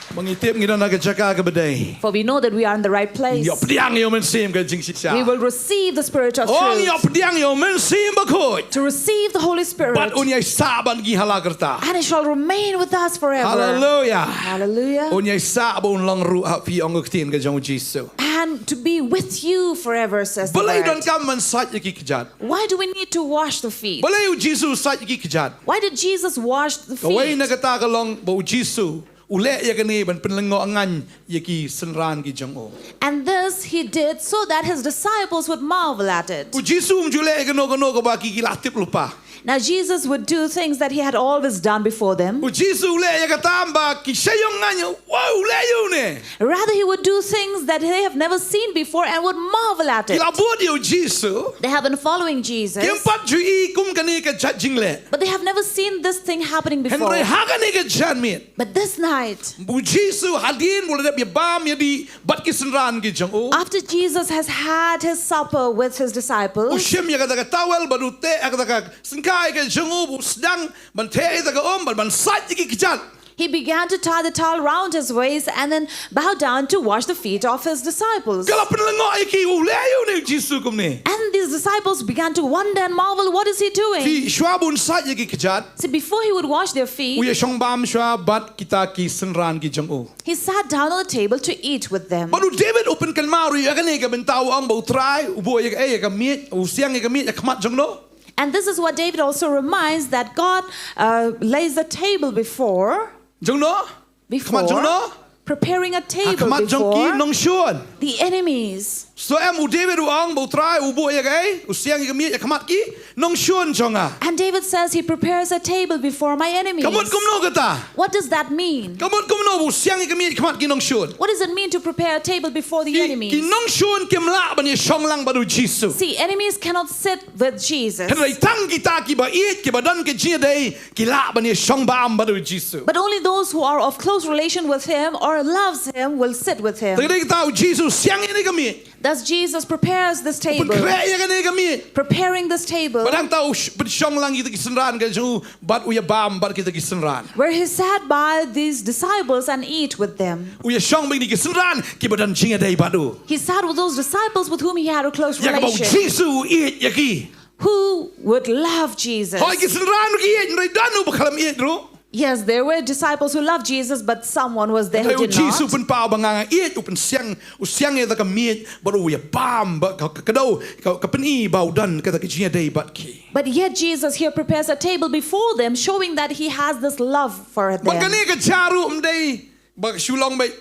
Ba ngi tip ngi don ha ka jaka kaba dei. For we know that we are in the right place. Ïoh pdiang ïa u Mynsiem ka jingshisha. We will receive the Spirit of truth. Ïoh pdiang ïa u Mynsiem Bakhuid. To receive the Holy Spirit. Bad un ïai sah bad ngi ha la karta. And it shall remain with us forever. Hallelujah. Hallelujah. Un ïai sah bad un long ruh ha phi, ong ka ktien ka jong u Jisu. And to be with you forever, says the word. Balei donkam ban sait ïa ki kjat? Why do we need to wash the feet? Balei u Jisu u sait ïa ki kjat? Why did Jesus wash the feet? Kawei na kata ka long ba u Jisu u leh ïa kane ban pynlyngngoh ngaiñ ïa ki synran ki jong u. And this he did so that his disciples would marvel at it. U Jisu um ju leh ïa kano kano kaba ki ki la tip lypa. Now Jesus would do things that he had always done before them. U Jisu u leh ïa kata ba ki shah ïong ngaiñ, "Wow, u leh ïa une." Rather, he would do things that they have never seen before and would marvel at it. Ki la bud ïa u Jisu. They have been following Jesus. Kim pat ju i kum kane ka jait jingleh. But they have never seen this thing happening before. Hynrei ha kane ka janmiet. But this night, u Jisu hadien ba u la dep ïabam ïadih bad ki synran ki jong u, after Jesus has had his supper with his disciples, u shim ïa kata ka towel bad u teh ïa kata ka syngkai ka jong u, u sdang ban teh ïa kata ka um bad ban sait ïa ki kjat. He began to tie the towel round his waist and then bow down to wash the feet of his disciples. Ka la pynlyngngoh ïa ki, "U leh ïa une u Jisu kumne." And these disciples began to wonder and marvel, "What is he doing?" Phi, shuwa ba un sait ïa ki kjat, see, before he would wash their feet, u ïashong bam shuwa bad kita ki synran ki jong u. He sat down on the table to eat with them. Bad u David u pynkynmaw ruh ïa kane ka bynta, u ong ba u Trai u buh ïa ka, eh, ïa ka miej, u siang ïa ka miej ha khmat jong no. And this is what David also reminds, that God, uh, lays a table before, jong no? Before, khmat jong no? Preparing a table before. Ha khmat jong ki nongshun. The enemies. So em u David u ong ba U Trai u buh ïa kaei, u siang ïa ka miej ha khmat ki nongshun jong nga. And David says, "He prepares a table before my enemies." Ka mut kumno kata? What does that mean? Ka mut kumno ba u siang ïa ka miej ha khmat ki nongshun? What does it mean to prepare a table before the Ki, enemies? ki nongshun kim lah ban ïashong lang bad U Jisu. See, enemies cannot sit with Jesus. Hynrei tang kita kiba ïeit, kiba don ka jingïadei, ki lah ban ïashong bam bad U Jisu. But only those who are of close relation with him or loves him will sit with him. Te ka dei kata U Jisu u siang ïa kane ka miej. Thus Jesus prepares this U table, pynkhreh ïa kane ka miej. Preparing this table, Ba dang ta u sh-, pynshong lang kita ki synran ka jong u, bad u ïabam bad kita ki synran. Where he sat by these disciples and eat with them. U ïashong bad kita ki synran kiba don jingïadei bad u. He sat with those disciples with whom he had a close Ïa kaba U relation, Jisu u ïeit ïa ki. Who would love Jesus. Hooid, ki synran ruh ki ïeit, hynrei don uba khlem ïeit ruh. Yes, there were disciples who loved Jesus, but someone was there who Hynrei U did Jisu u not. pynpaw ba nga nga ïeit, u pynsiang, u siang ïa kata ka miej, bad u ïabam, bad ka, ka, ka dei, ka, ka pyni ba u don kata ka jingïadei bad ki. But yet Jesus here prepares a table before them, showing that he has this love for them. Bad kane ka jia ruh ym dei ba ka shu long beit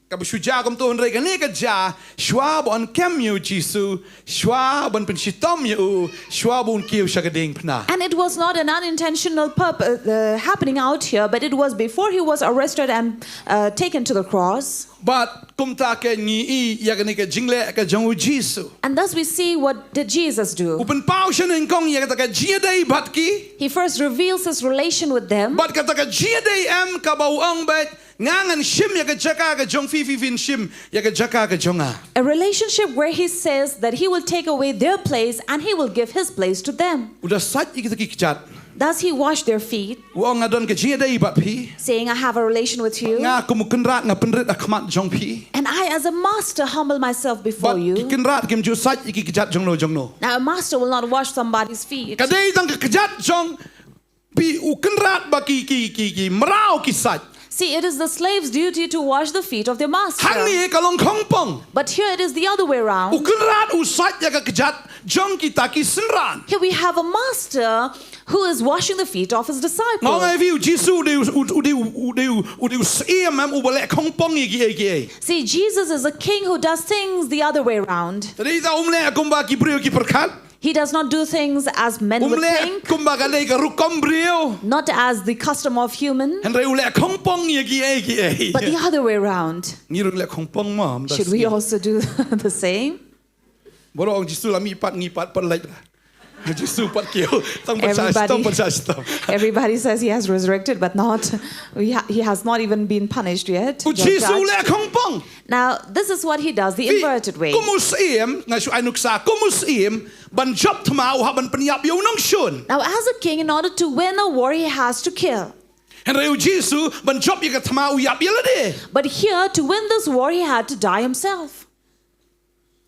kaba shu jia kumto, hynrei kane ka jia shuwa ba un kem ïa U Jisu, shuwa ban pynshitom ïa u, shuwa ba un kiew sha ka diengphna. And it was not an unintentional purpose uh, happening out here, but it was before he was arrested and uh, taken to the cross. Bad kumta kein ngi i ïa kane ka jingleh ka jong U Jisu. And thus we see, what did Jesus U do? pynpaw shanyngkong ïa kata ka jingïadei bad ki. He first reveals his relation with them. Bad kata ka jingïadei em kaba u ong beit, nga ngan shim ïa ka jaka ka jong phi, phi phin shim ïa ka jaka ka jong nga. A relationship where he says that he will take away their place and he will give his place to them. U da sait ïa kita ki kjat. Thus he washed their feet, U ong, nga don ka jingïadei bad phi. Saying, "I have a relation with you." Nga kum u kynrad nga pynrit ha khmat jong phi. And I, as a master, humble myself before Bad ki you. kynrad kim ju sait ïa ki kjat jongno jongno. Now, a master will not wash somebody's feet. Ka dei tang ka kjat jong phi u kynrad bad ki, ki, ki, ki mraw ki sait. See, it is the slave's duty to wash the feet of their master. Hangne ka long khongpong. But here it is the other way around. U kynrad u sait ïa ka kjat jong kita ki synran. Here we have a master who is washing the feet of his disciples. Nga ong ïa phi, U Jisu u dei u, u, u dei u, u dei u, u dei u syiem em, uba leh khongpong ïa kiei kiei. See, Jesus is a king who does things the other way around. Te dei ta um leh kumba ki briew ki pyrkhat. He does not do things as men Um would leh think, kumba ka dei ka rukom briew. Not as the custom of human, Hynrei u leh khongpong ïa kiei kiei. But the other way around. Ngi ruh leh khongpong ma. Should we also do the same? Baroh ong Jisu la mihpat ngi pat pat lait. Jisu pat kiew. Tang pat sha, Everybody- tang pat sha, tang. Everybody says he has resurrected, but not. We ha- he has not even been punished yet. U Judged. Jisu u leh khongpong. Now, this is what he does, the inverted way. Kum u syiem, nga shu ai nuksa, kum u syiem, ban jop thma u hap ban pynïap ïa u nongshun. Now, as a king, in order to win a war, he has to kill. Hynrei u Jisu ban jop ïa ka thma u ïap ïa lade. But here, to win this war, he had to die himself.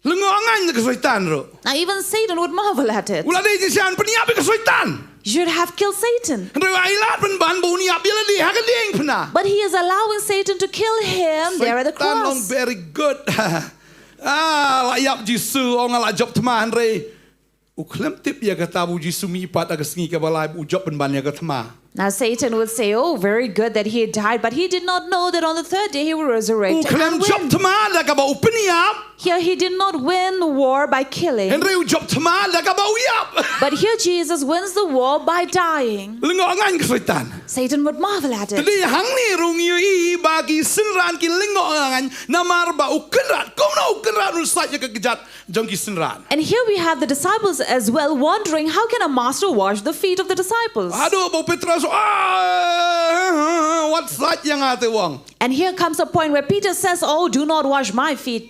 Lyngngoh ngan ïa ka Soitan ruh. Now, even Satan would marvel at it. U la dei jingshisha ban pynïap ïa ka Soitan. You should have killed Satan. Hynrei u ai lad pynban ba un ïap ïa lade ha ka diengphna. But he is allowing Satan to kill him there at the Soitan long cross. very good. Ah, la ïap Jisu, ong la jop thma, hynrei u khlem tip ïa kata ba u Jisu mihpat ha ka sngi kaba lai ba u jop pynban ïa ka thma. Now, Satan would say, "Oh, very good that he died," but he did not know that on the third day he will resurrect U khlem and jop win. Thma da kaba u pynïap. Here, he did not win the war by killing. Hynrei u jop thma da kaba u ïap. But here, Jesus wins the war by dying. Lyngngoh ngan ka Soitan. Satan would marvel at Te it. dei hangne ruh ngi ïohi ba ki synran ki lyngngoh ngan namar ba u kynrad. Kumno u kynrad un sait ïa ka kjat jong ki synran. And here we have the disciples as well wondering, "How can a master wash the feet of the disciples?" Haduh ba u Petros, "Ah, wat sait ïa nga te," u ong. And here comes a point where Peter says, "Oh, do not wash my feet.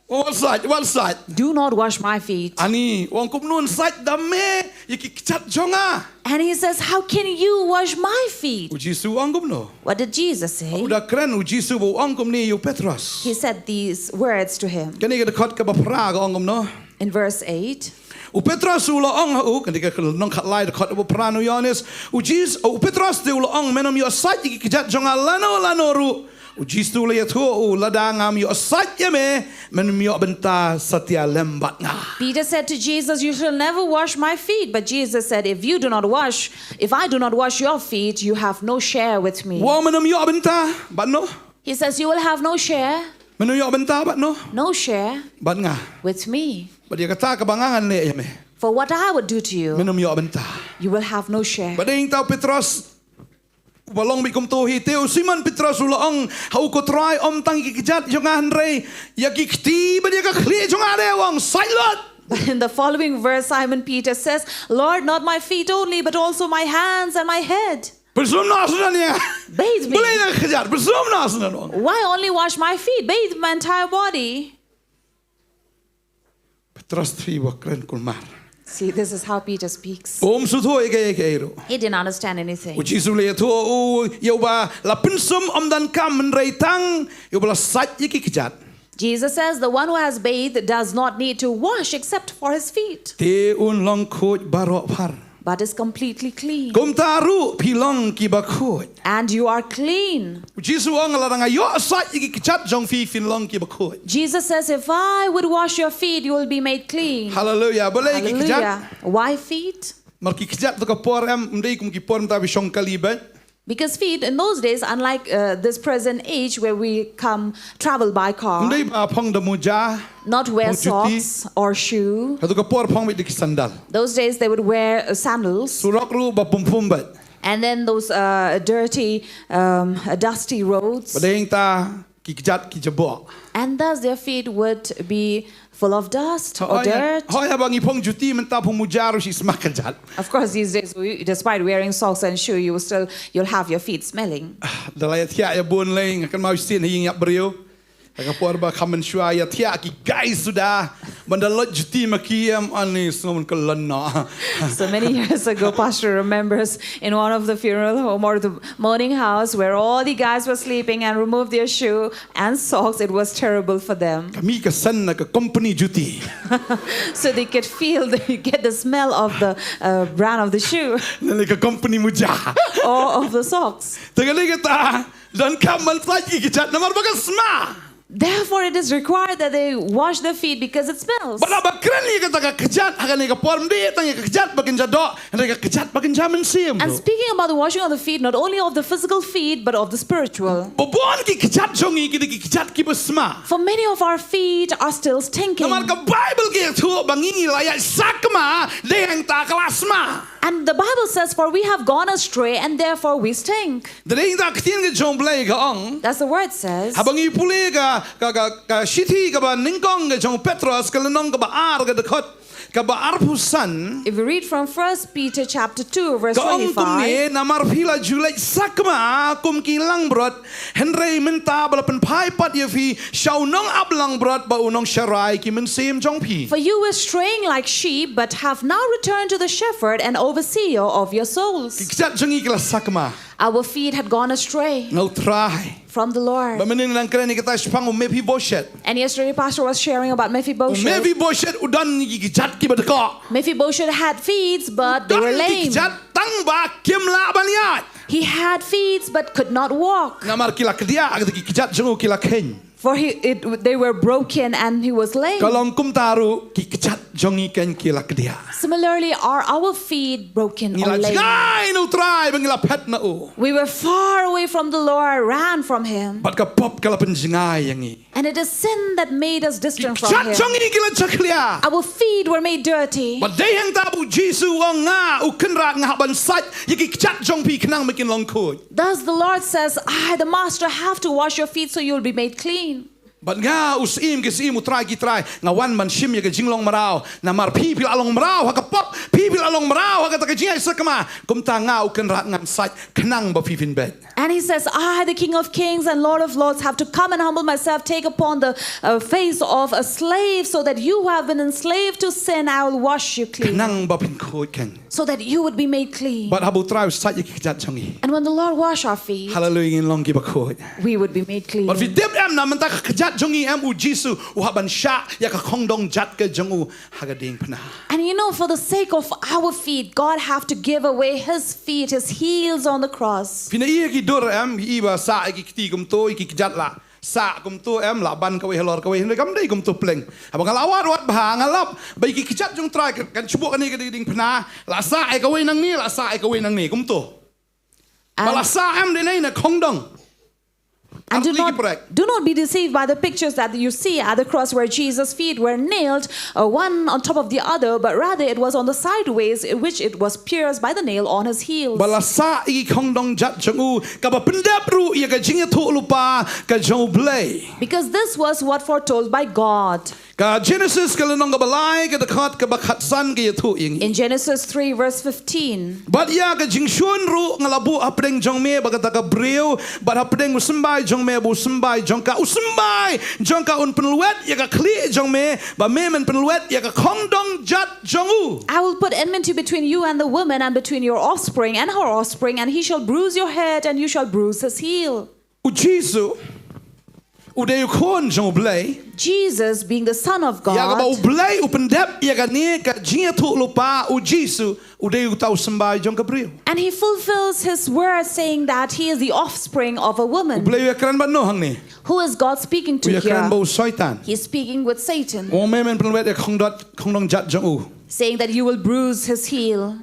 Wat sait, wat sait. Do not wash my feet." Ani, u ong, kumno un sait da me ïa ki kjat jong nga? And he says, "How can you wash my feet?" U Jisu u ong kumno? What did Jesus say? U da kren u Jisu ba u ong kumne ïa u Petros. He said these words to him. Kane ka dkhot kaba phra ka ong kumno? In verse eight, U Petros u la ong ha u, kane ka lynnong khatlai dkhot ba phra na u Ïoannis. U Jis, u Petros te u la ong, "Men ym ïoh sait ïa ki kjat jong nga lano lano ruh." U Jisu u la ïathuh ha u, "Lada ngam ïoh sait ïa me, men ym ïoh bynta satia lem bad nga." Peter said to Jesus, "You shall never wash my feet." But Jesus said, "If you do not wash, if I do not wash your feet, you have no share with me." U ong, "Men ym ïoh bynta bad no?" He says, "You will have no share." Mano ïoh bynta bad no? No share Bad nga. With me. Bad ïa kata kaba nga ngan leh ïa me. For what I would do to you, Mano ïoh bynta. You will have no share. Bad ïa kata u Petros, uba long bad kumto hi te, u Simon Petros u la ong ha u, Ko Trai, ym tang ïa ki kjat jong nga hynrei ïa ki kti bad ïa ka khlieh jong nga de, u ong. Sait lut. But in the following verse, Simon Peter says, Lord, not my feet only, but also my hands and my head. Pynshum noh shen ïa nga. Bathe me. Balei na kjat? Pynshum noh shen ïa nga. Why only wash my feet? Bathe my entire body. Petros te u ba kren kulmar. See, this is how Peter speaks. Um sngewthuh ïa kaei kaei ruh. He didn't understand anything. U Jisu u la ïathuh, u ïa uba la pynshum ym donkam hynrei tang ïa uba la sait ïa ki kjat. Jesus says, The one who has bathed does not need to wash except for his feet, Te un long khuid baroh phar. But is completely clean. Kumta ruh phi long kiba khuid. And you are clean. U Jisu u ong, lada nga ïoh sait ïa ki kjat jong phi, phin long kiba khuid. Jesus says, If I would wash your feet, you will be made clean. Haleluia. Balei ki kjat? Hallelujah. Why feet? Namar ki kjat ha kata ka por em, ym dei kum ki por mynta ba shong kali bad. Because feet in those days, unlike uh, this present age where we come travel by car, Ym dei ba phong da moja. Not wear Phong juti. Socks or shoe. Ha kata ka por phong bad da ki sandal. Those days they would wear uh, sandals. Surok ruh ba pumphum bad. And then those uh, dirty, um, uh, dusty roads. Bad ïa kata ki kjat ki jaboh. And thus their feet would be full of dust or Hooid, dirt. Hooid, haba ngi phong juti mynta, phong moja ruh shi sma kjat. Of course, these days, we, despite wearing socks and shoe, you will still you'll have your feet smelling. Da la ïa thiah ïa bun lei, nga kynmaw shisien ha ïing ïap briew. Ha ka por ba kham mynshuwa ïa thiah ki guys suda. Ban da loit juti ma ki em, ani sngew man ka lon noh. So many years ago, Pastor remembers in one of the funeral home or the mourning house where all the guys were sleeping and removed their shoe and socks. It was terrible for them. Ka mih ka sen na ka company juti. So they could feel, they get the smell of the uh, brand of the shoe Na ka company moja. Or of the socks. Te kane kata, donkam ban sait ïa ki kjat namar ba ka sma. Therefore, it is required that they wash their feet because it smells. Bad haba kren ïa kata ka kjat, ha kane ka por ym dei tang ïa ka kjat ba kan ja doh, hynrei ka kjat ba kan ja mynsiem. And speaking about the washing of the feet, not only of the physical feet, but of the spiritual. Ba bun ki kjat jong ngi ki dei ki kjat kiba sma. For many of our feet are still stinking. Namar ka Bible ka ïathuh ba ngi la ïaid sakma, dei hangta ka la sma. And the Bible says, For we have gone astray, and therefore we stink. Dei hangta ka ktien ka jong U Blei ka ong. That's the word says. Haba ngi pule ka, ka, ka, ka shithi kaba nyngkong ka jong u Petros, ka lynnong kaba ar, ka dkhot kaba arphew san. If we read from First Peter chapter two, verse Ka ong kumne, twenty-five, namar phi la ju leit sakma kum ki langbrot, hynrei mynta ba la pynphai pat ïa phi sha u nongaplangbrot bad u nongsharai ki mynsiem jong phi. For you were straying like sheep, but have now returned to the shepherd and overseer of your souls. Ki kjat jong ngi ki la sakma. Our feet had gone astray Na u Trai. From the Lord. Ba mynhynnin nang kren ïa kata shaphang u Mephibosheth. And yesterday, Pastor was sharing about U Mephibosheth. Mephibosheth u don ïa ki kjat kiba dkhot. Mephibosheth had feet, but they Don were ïa ki lame. kjat tang ba kim lah ban ïaid. He had feet, but could not walk. Namar ki la kdiah, ki kjat jong u ki la kheiñ. For he, it, they were broken and he was lame. Ka long kumta ruh ki kjat jong ngi kan ki la kdiah. Similarly, are our feet broken Ngi or la lame? jngai na u Trai ba ngi la phet na u. We were far away from the Lord, ran from him. Bad ka pop ka la pynjngai ïa ngi. And it is sin that made us distant from Kjat him. Jong ngi ki la jakhlia. Our feet were made dirty. Bad dei hangta ba u Jisu u ong, nga u Kynrad nga hap ban sait ïa ki kjat jong phi khnang ba kin long khuid. Thus the Lord says, I, the Master, have to wash your feet so you will be made clean. Bad nga u Syiem ki syiem, u Trai ki trai, nga wan ban shim ïa ka jinglong mraw. Namar phi phi la long mraw ha ka pop, phi phi la long mraw ha kata ka jingïaid sakma. Kumta nga u Kynrad ngan sait khnang ba phi phin beit. And he says, I, the King of Kings and Lord of Lords, have to come and humble myself, take upon the uh, face of a slave, so that you who have been enslaved to sin, I will wash you clean. Khnang ba phin khuid kan. So that you would be made clean. Bad haba u Trai u sait ïa ki kjat jong ngi. And when the Lord wash our feet, Haleluia, ngin long kiba khuid. We would be made clean. Bad phi tip em, na mynta ka kjat jong ngi em u Jisu u hap ban shah ïa ka khongdong jat ka jong u ha ka diengphna. And you know, for the sake of our feet, God have to give away his feet, his heels on the cross. Phi nang ïohi ki dur em, i ba sah ïa ki kti kumto, ïa ki kjat la sah kumto em, la ban kawei halor kawei, hynrei kam dei kumto pleng. Haba nga la wad wad bha nga lap ba ïa ki kjat jong u Trai kan, kan shu buh kane ka diengphna, la sah ïa kawei nangne, la sah ïa kawei nangne kumto. Ba la sah em, dei na khongdong. And do Ar-, ki not, prek. Do not be deceived by the pictures that you see at the cross where Jesus' feet were nailed, uh, one on top of the other, but rather it was on the sideways, in which it was pierced by the nail on his heels. Ba la sah ïa ki khongdong jat jong u, kaba pyndep ruh ïa ka jingïathuhlypa ka jong U Blei. Because this was what foretold by God. Ka Genesis ka lynnong kaba lai, ka dkhot kaba khatsan ka ïathuh ïa ngi. In Genesis three, verse fifteen. Bad ïa ka jingshun ruh nga la buh hapdeng jong me bad kata ka briew, bad hapdeng u symbai jong me bad u symbai jong ka. U symbai jong ka un pynlwet ïa ka khlieh jong me, bad me men pynlwet ïa ka khongdong jat jong u. I will put enmity between you and the woman, and between your offspring and her offspring, and he shall bruise your head, and you shall bruise his heel. U Jisu u dei u Khun jong U Blei. Jesus, being the Son of God, Ïa kaba U Blei u pyndep ïa kane ka jingïathuhlypa, u Jisu u dei uta u symbai jong ka briew. And he fulfills his word, saying that he is the offspring of a woman. U Blei u ïakren bad no hangne? Who is God speaking to U ïakren here? bad u Soitan. He's speaking with Satan, U ong me men pynlwet ïa ka khongdong, khongdong jat jong u. Saying that you will bruise his heel.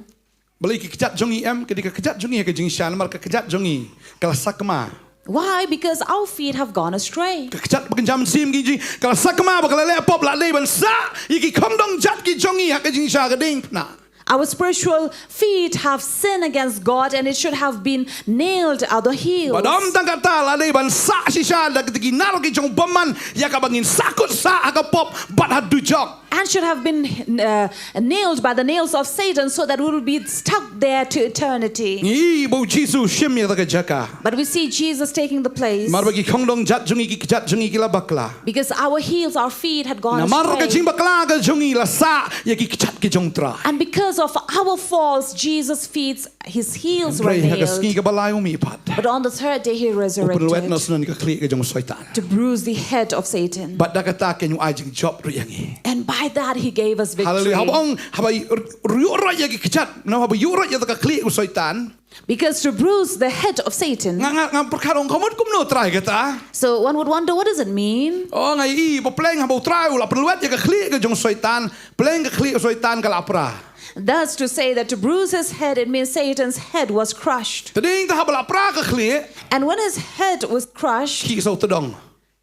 Balei ki kjat jong ngi em, ka dei ka kjat jong ngi ha ka jingshisha, namar ka kjat jong ngi ka la sakma. Why? Because our feet have gone astray. Ka kjat ba kynja mynsiem ki jong ngi ka la sakma, ba ka la leh pop, la dei ban sah ïa ki khongdong jat ki jong ngi ha ka jingshisha, ka dei, na. Our spiritual feet have sinned against God, and it should have been nailed at the heels. Bad ym tang kata, la dei ban sah shisha da ki nar ki jong u bymman, ïa kaba ngin sahkut sah ha ka pop bad ha dujok. And should have been uh, nailed by the nails of Satan, so that we will be stuck there to eternity. Ngi i ba u Jisu u shim ïa kata ka jaka. But we see Jesus taking the place. Namar ba ki khongdong jat jong ngi, ki kjat jong ngi ki la bakla. Because our heels, our feet had gone Namar ka astray. Jingbakla ka jong ngi la sah ïa ki kjat ki jong U Trai. And because of our faults, Jesus' feet, his heels were Hynrei ha ka sngi nailed. kaba lai u mihpat, But on the third day, he u pynlwet noh resurrected shen ka khlieh ka jong u Soitan. To bruise the head of Satan. Bad da kata kein u ai jingjop ruh ïa ngi. And by that, he gave us victory. Haleluia. Haba ong, haba ïuh-, ïuh-, ïuhroit ïa ki kjat, no, haba ïuhroit ïa ka khlieh u Soitan. Because to bruise the head of Satan. Nga, nga, nga pyrkhat, ong, ka mut kumno Trai kata? So one would wonder, what does it mean? Oh, nga i ba pleng haba u Trai u la pynlwet ïa ka khlieh ka jong u Soitan, pleng ka khlieh u Soitan ka la pra. Thus, to say that to bruise his head, it means Satan's head was crushed. Te dei ta haba la pra ka khlieh, And when his head was crushed, khih sa u tdong.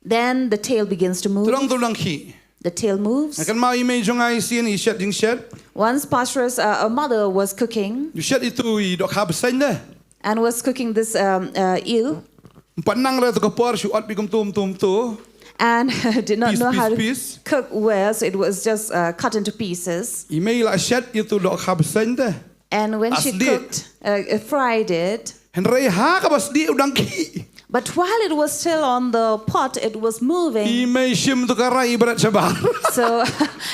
then the tail begins to move. Tdong, tdong khih. The tail moves. Nga kynmaw i mei jong nga i sien i shet jingshet. Once, pastor's uh, a mother was cooking U shet itu i dohkha bseiñ de. and was cooking this um, uh, eel Ym pat nang re to ka por, shu ot beit kumtu, kumtu, kumtu. And did not Piece, know piece, how to piece. Cook well, so it was just uh, cut into pieces. I mei la shet itu dohkha bseiñ de. And when Ah, she sdieh. Cooked, uh, uh, fried it, Hynrei ha kaba sdieh u dang khih. But while it was still on the pot, it was moving. I mei shim tu ka rai i bret shabar. So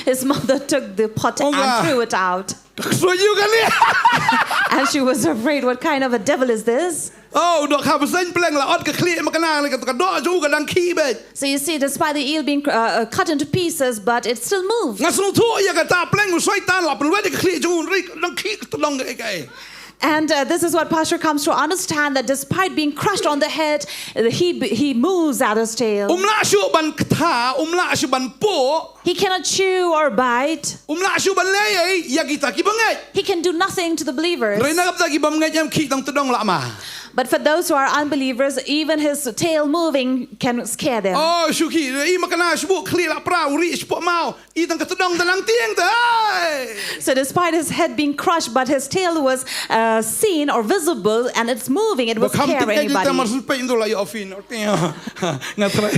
his mother took the pot Oh, and wow. Threw it out. Ka ksuid ïa u ka lieh. And she was afraid, what kind of a devil is this? Oh, dohkha bseiñ pleng la ot ka khlieh, ma kane ka, ka doh jong u ka dang khih beit. So you see, despite the eel being uh, uh, cut into pieces, but it still moved. Nga sngewthuh ïa kata, pleng u Soitan la pynlwet ïa ka khlieh jong u, hynrei ka dang khih ka tdong kaei kaei. And uh, this is what Pastor comes to understand, that despite being crushed on the head, uh, he he moves at his tail. Um lah shuh ban ktha, um lah shuh ban puh. He cannot chew or bite. Um lah shuh ban leh ei ei ïa kita ki bangeit. He can do nothing to the believers. Hynrei na ka bynta ki bym ngeit, ïa ki tang tdong lah ma. But for those who are unbelievers, even his tail moving can scare them. Oh, shu khih, i ma kane shu buh khlieh la pra, u rieh shu puh maw. I tang ka tdong te nang tieng te. Hey! So despite his head being crushed, but his tail was uh, seen or visible, and it's moving. It was Ba kham scare tip ka jingte mar anybody. Shu peit tu la ïoh fin. Nga try.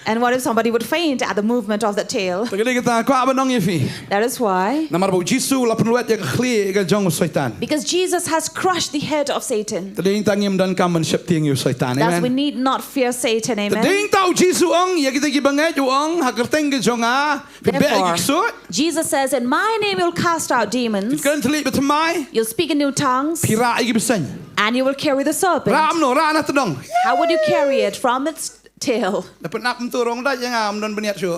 And what if somebody would faint at the movement of the tail? Te ka dei kata kwah ban ong ïa phi. That is why. Namar ba u Jisu la pynlwet ïa ka khlieh ka jong u Soitan. Because Jesus has crushed the head of Satan. Te dei ta ngim donkam ban sheptieng ïa u Soitan. Thus, we Amen. Need not fear Satan. Te Amen. dei ta u Jisu ong ïa kita ki bangeit, u ong, ha kyrteng ka jong nga phi beh ïa Therefore, ki ksuid. Jesus says, "In my name you'll cast out demons, Kren thylliej ba thymmai. You'll speak in new tongues, Phi rah ïa ki bseiñ. And you will carry the serpent." Rah kumno, rah na tdong. How would you carry it from its tail? Da pynap kumtu rong da ïa nga, ym don bniat shuh.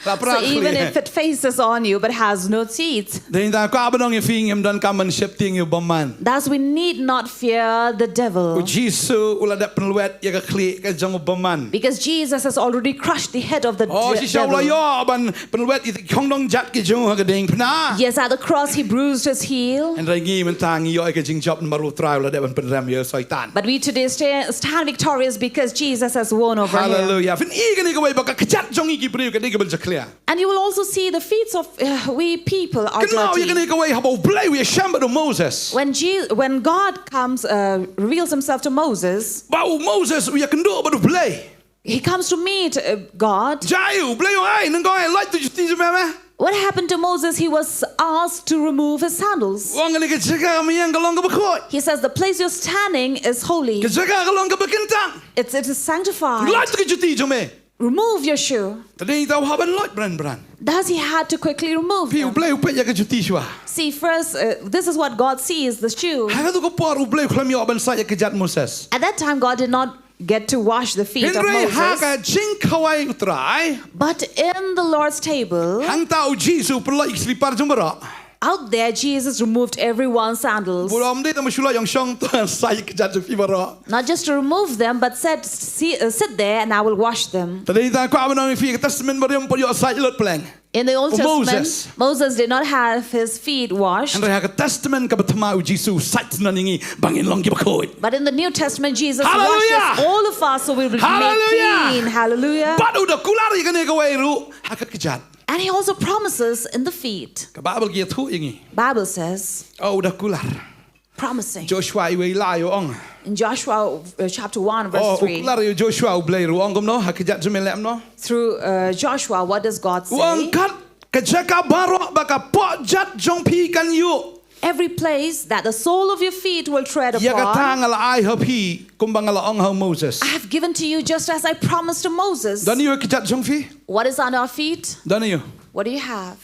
La pran. So even if it faces on you but has no teeth. Dei nangta kwah ban ong ïa phi ngim donkam ban sheptieng ïa u bymman. Thus we need not fear the devil. U Jisu u la dep pynlwet ïa ka khlieh ka jong u bymman. Because Jesus has already crushed the head of the de-, devil. Oh, shisha u la ïoh ban pynlwet ïa ki khongdong jat ki jong u ha ka diengphna. Yes, at the cross he bruised his heel. Hynrei ngi mynta ngi ïoh ïa ka jingjop namar u Trai u la dep ban pynrem ïa u Soitan. But we today stay, stand victorious because Jesus has won over him. Hallelujah. Phin i kane kawei ba ka kjat jong ngi ki briew ka dei kaba jakhlia. And you will also see the feet of, uh, we people are dirty. Kynmaw ïa kane kawei haba u Blei u ïashem bad u Moses. When Je-, when God comes, uh, reveals himself to Moses, ba u Moses u ïakynduh bad u Blei. He comes to meet, uh, God. Jai u Blei u ai nang kawei lait tu juti jame me. What happened to Moses? He was asked to remove his sandals. U ong kane ka jaka me ïeng ka long kaba khuid. He says, "The place you're standing is holy. Ka jaka ka long kaba kyntang. It's, it is sanctified. Lait tu juti jame." Remove your shoe. Tadi tau haban lot bran bran. Thus he had to quickly remove them. Phi u Blei u peit ïa ka juti shuwa. See, first, uh, this is what God sees, the shoe. Ha katu ka por u Blei u khlem ïoh ban sait ïa ka kjat Moses. At that time, God did not get to wash the feet of Moses. Hynrei ha ka jingkhawai u Trai. But in the Lord's table, hangta u Jisu u pynlait ïa ki slipar jong baroh. Out there, Jesus removed everyone's sandals. Bun ym dei tang ba shu lait ïong shong to sait ïa ka kjat jong phi baroh. Not just to remove them, but said, "See, uh, sit there and I will wash them." Tadi tang kwah ban ong ïa phi ka Testament Barim pat ïoh sait lut pleng. In the Old Testament, Moses did not have his feet washed. Hynrei ha ka Testament kaba thymmai u Jisu u sait noh ïa ngi ba ngin long kiba khuid. But in the New Testament, Jesus washes all of us so we will be made clean. Hallelujah. Bad u da kular ïa kane kawei ruh ha ka kjat. And he also promises in the feet. Ka Baibl ka ïathuh ïa ngi. Bible says, oh, u da kular. Promising. Joshua iwei lai u ong. In Joshua, uh, chapter one, verse three. Oh, u kular ïa u Joshua u Blei ruh u ong kumno ha ka kjat jong me leh kumno. Through, uh, Joshua, what does God say? U ong kat ka jaka baroh ba ka pohjat jong phi kan ïuh. Every place that the sole of your feet will tread upon. Ïa kata nga la ai ha phi kumba nga la ong ha u Moses. I have given to you just as I promised to Moses. Don ïa u ha ka kjat jong phi. What is on our feet? Don ïa u. What do you have?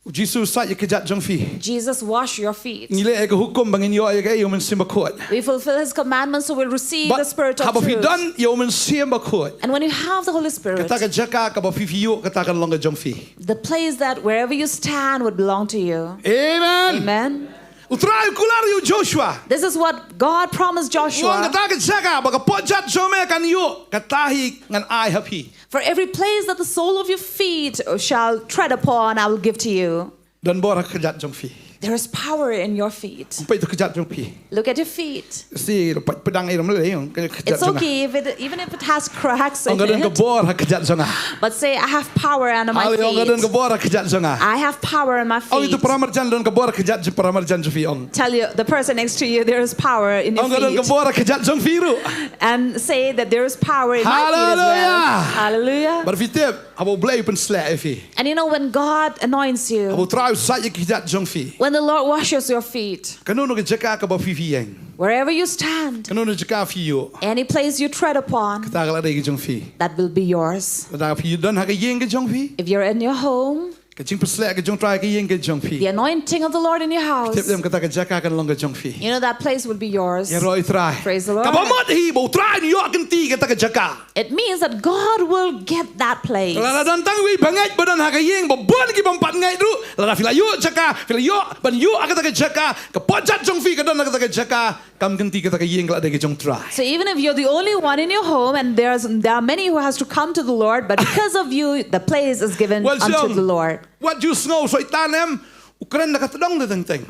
U Jisu u sait ïa ka kjat jong phi. Jesus wash your feet. Ngi leh ïa ka hukum ba ngin ïoh ïa ka, ïa u Mynsiem Bakhuid. We fulfill his commandments, so we'll receive the Spirit of truth. Bad haba phi don ïa u Mynsiem Bakhuid. And when you have the Holy Spirit, kata ka jaka kaba phi, phi ïuh kata kan long ka jong phi. The place that wherever you stand would belong to you. Amen. Amen. U Trai u kular ïa u Joshua. This is what God promised Joshua. U ong kata ka jaka ba ka pohjat jong me kan ïuh, kata hi ngan ai ha phi. For every place that the sole of your feet shall tread upon, I will give to you. Don bor ha ka kjat jong phi. There is power in your feet. Peit ka kjat jong phi. Look at your feet. Shi, peit pdang ïa ka kjat jong nga. It's okay if it, even if it has cracks in it. Ong nga don ka bor ha ka kjat jong nga. But say, "I have power under my feet." Hallelujah, ong nga don ka bor ha ka kjat jong nga. "I have power in my feet." Ong ïa uto u paramarjan don ka bor ha ka kjat, paramarjan jong phi ong. Tell you, the person next to you, "There is power in your feet." Ong nga don ka bor ha ka kjat jong phi ruh. And say that there is power in my feet as well. Hallelujah. Hallelujah. Bad phi tip, haba u Blei u pynshlur ïa phi. And you know, when God anoints you, haba u Trai u sait ïa ka kjat jong phi. When the Lord washes your feet, kano kano ka jaka kaba phi, phi ïeng. Wherever you stand, kano kano ka jaka phi ïuh. Any place you tread upon, kata ka la dei ka jong phi. That will be yours. Lada phi don ha ka ïing ka jong phi. If you're in your home, ka jingpynshlur ka jong u Trai ha ka ïing ka jong phi. The anointing of the Lord in your house. Tip lem kata ka jaka kan long ka jong phi. You know that place will be yours. Ïaroh ïa u Trai. Praise the Lord. Kaba mut hi ba u Trai un ïoh kynti kata ka jaka. It means that God will get that place. Lada don tang iwei ba ngeit ba don ha ka ïing, ba bun ki bym pat ngeit ruh, lada phi la ïuh jaka, phi la ïoh ban ïuh ha kata ka jaka, ka pohjat jong phi ka don ha kata ka jaka, kam kynti kata ka ïing ka la dei ka jong u Trai. So even if you're the only one in your home and there's, there are many who has to come to the Lord, but because of you, the place is given unto the Lord. Wat ju sngew Soitan em, u kren da ka tdong teng teng.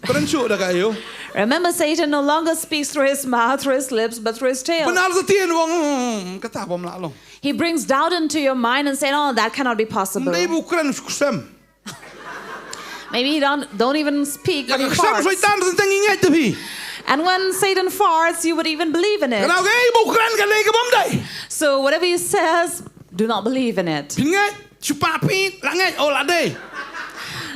Kren shuh da ka aïu. Remember, Satan no longer speaks through his mouth, through his lips, but through his tail. Pynnar sa ktien u ong, hmm, kata bym lah long. He brings doubt into your mind and saying, "Oh, that cannot be possible." Ym dei ba u kren shu ksem. Maybe you don't, don't even speak, but he farts. Ïa ka ksem Soitan teng teng ngi ngeit te phi. And when Satan farts, you would even believe in it. Kynmaw, kaei ba u kren ka dei kaba ym dei. So whatever he says, do not believe in it. Phi ngeit, shu pah phi, la ngeit, oh la dei.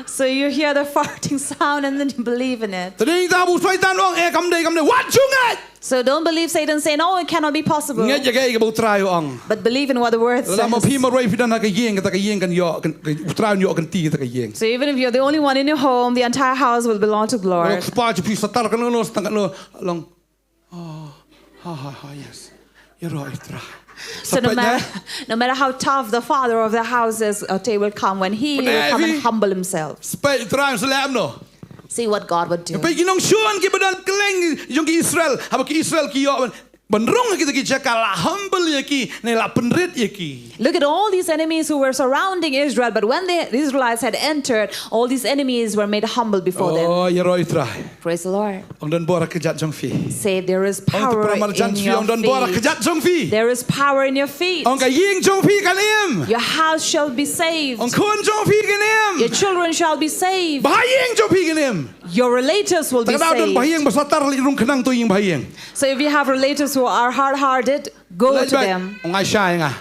So you hear the farting sound and then you believe in it. Te dei nangta ba u Soitan u ong, eh, kam dei, kam dei. Wat ju ngeit. So don't believe Satan saying, "Oh, it cannot be possible." Ngeit ïa kaei kaba u Trai u ong. But believe in what the word says. Lada ma phi marwei phi don ha ka ïing, kata ka ïing kan ïoh, kan, u Trai un ïoh kynti kata ka ïing. So even if you're the only one in your home, the entire house will belong to the Lord. Lok spah ju phi satar kano kano, satang kano, long. Oh, ha ha ha, yes. Ïaroh ïa u Trai. So no matter, no matter how tough the father of the house is, a day will come when he will come and humble himself. Spah Trai sa lem no. See what God would do. Pei ki nongshun ki ba don kylleng jong ki Israel, haba ki Israel ki ïoh ban rung ha kita ki jaka, la humble ïa ki, ne la pynrit ïa ki. Look at all these enemies who were surrounding Israel, but when the Israelites had entered, all these enemies were made humble before them. Oh, ïaroh Trai. Praise the Lord. Ong don bor ha kjat jong phi. Say, "There is power in your feet." Ong don bor ha kjat jong phi. There is power in your feet. Ong ka ïing jong phi kan im. Your house shall be saved. Ong khun jong phi kan im. Your children shall be saved. Ba ha ïing jong phi kan im. Your relatives will be saved. Tang ka don ba ha ïing ba satar, leit rung khnang to ïing ba ha ïing. So if you have relatives who are hard-hearted, go to them. Ong ai sha ïa nga.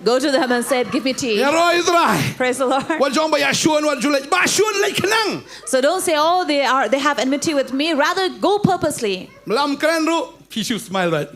Go to them and say, "Give me tea." Ïaroh Trai. Praise the Lord. Wat jong ba ïa shun, wat ju leit, ba shun leit khnang. So don't say, "Oh, they are, they have enmity with me." Rather, go purposely. Lam kren ruh, phi shu smile, right?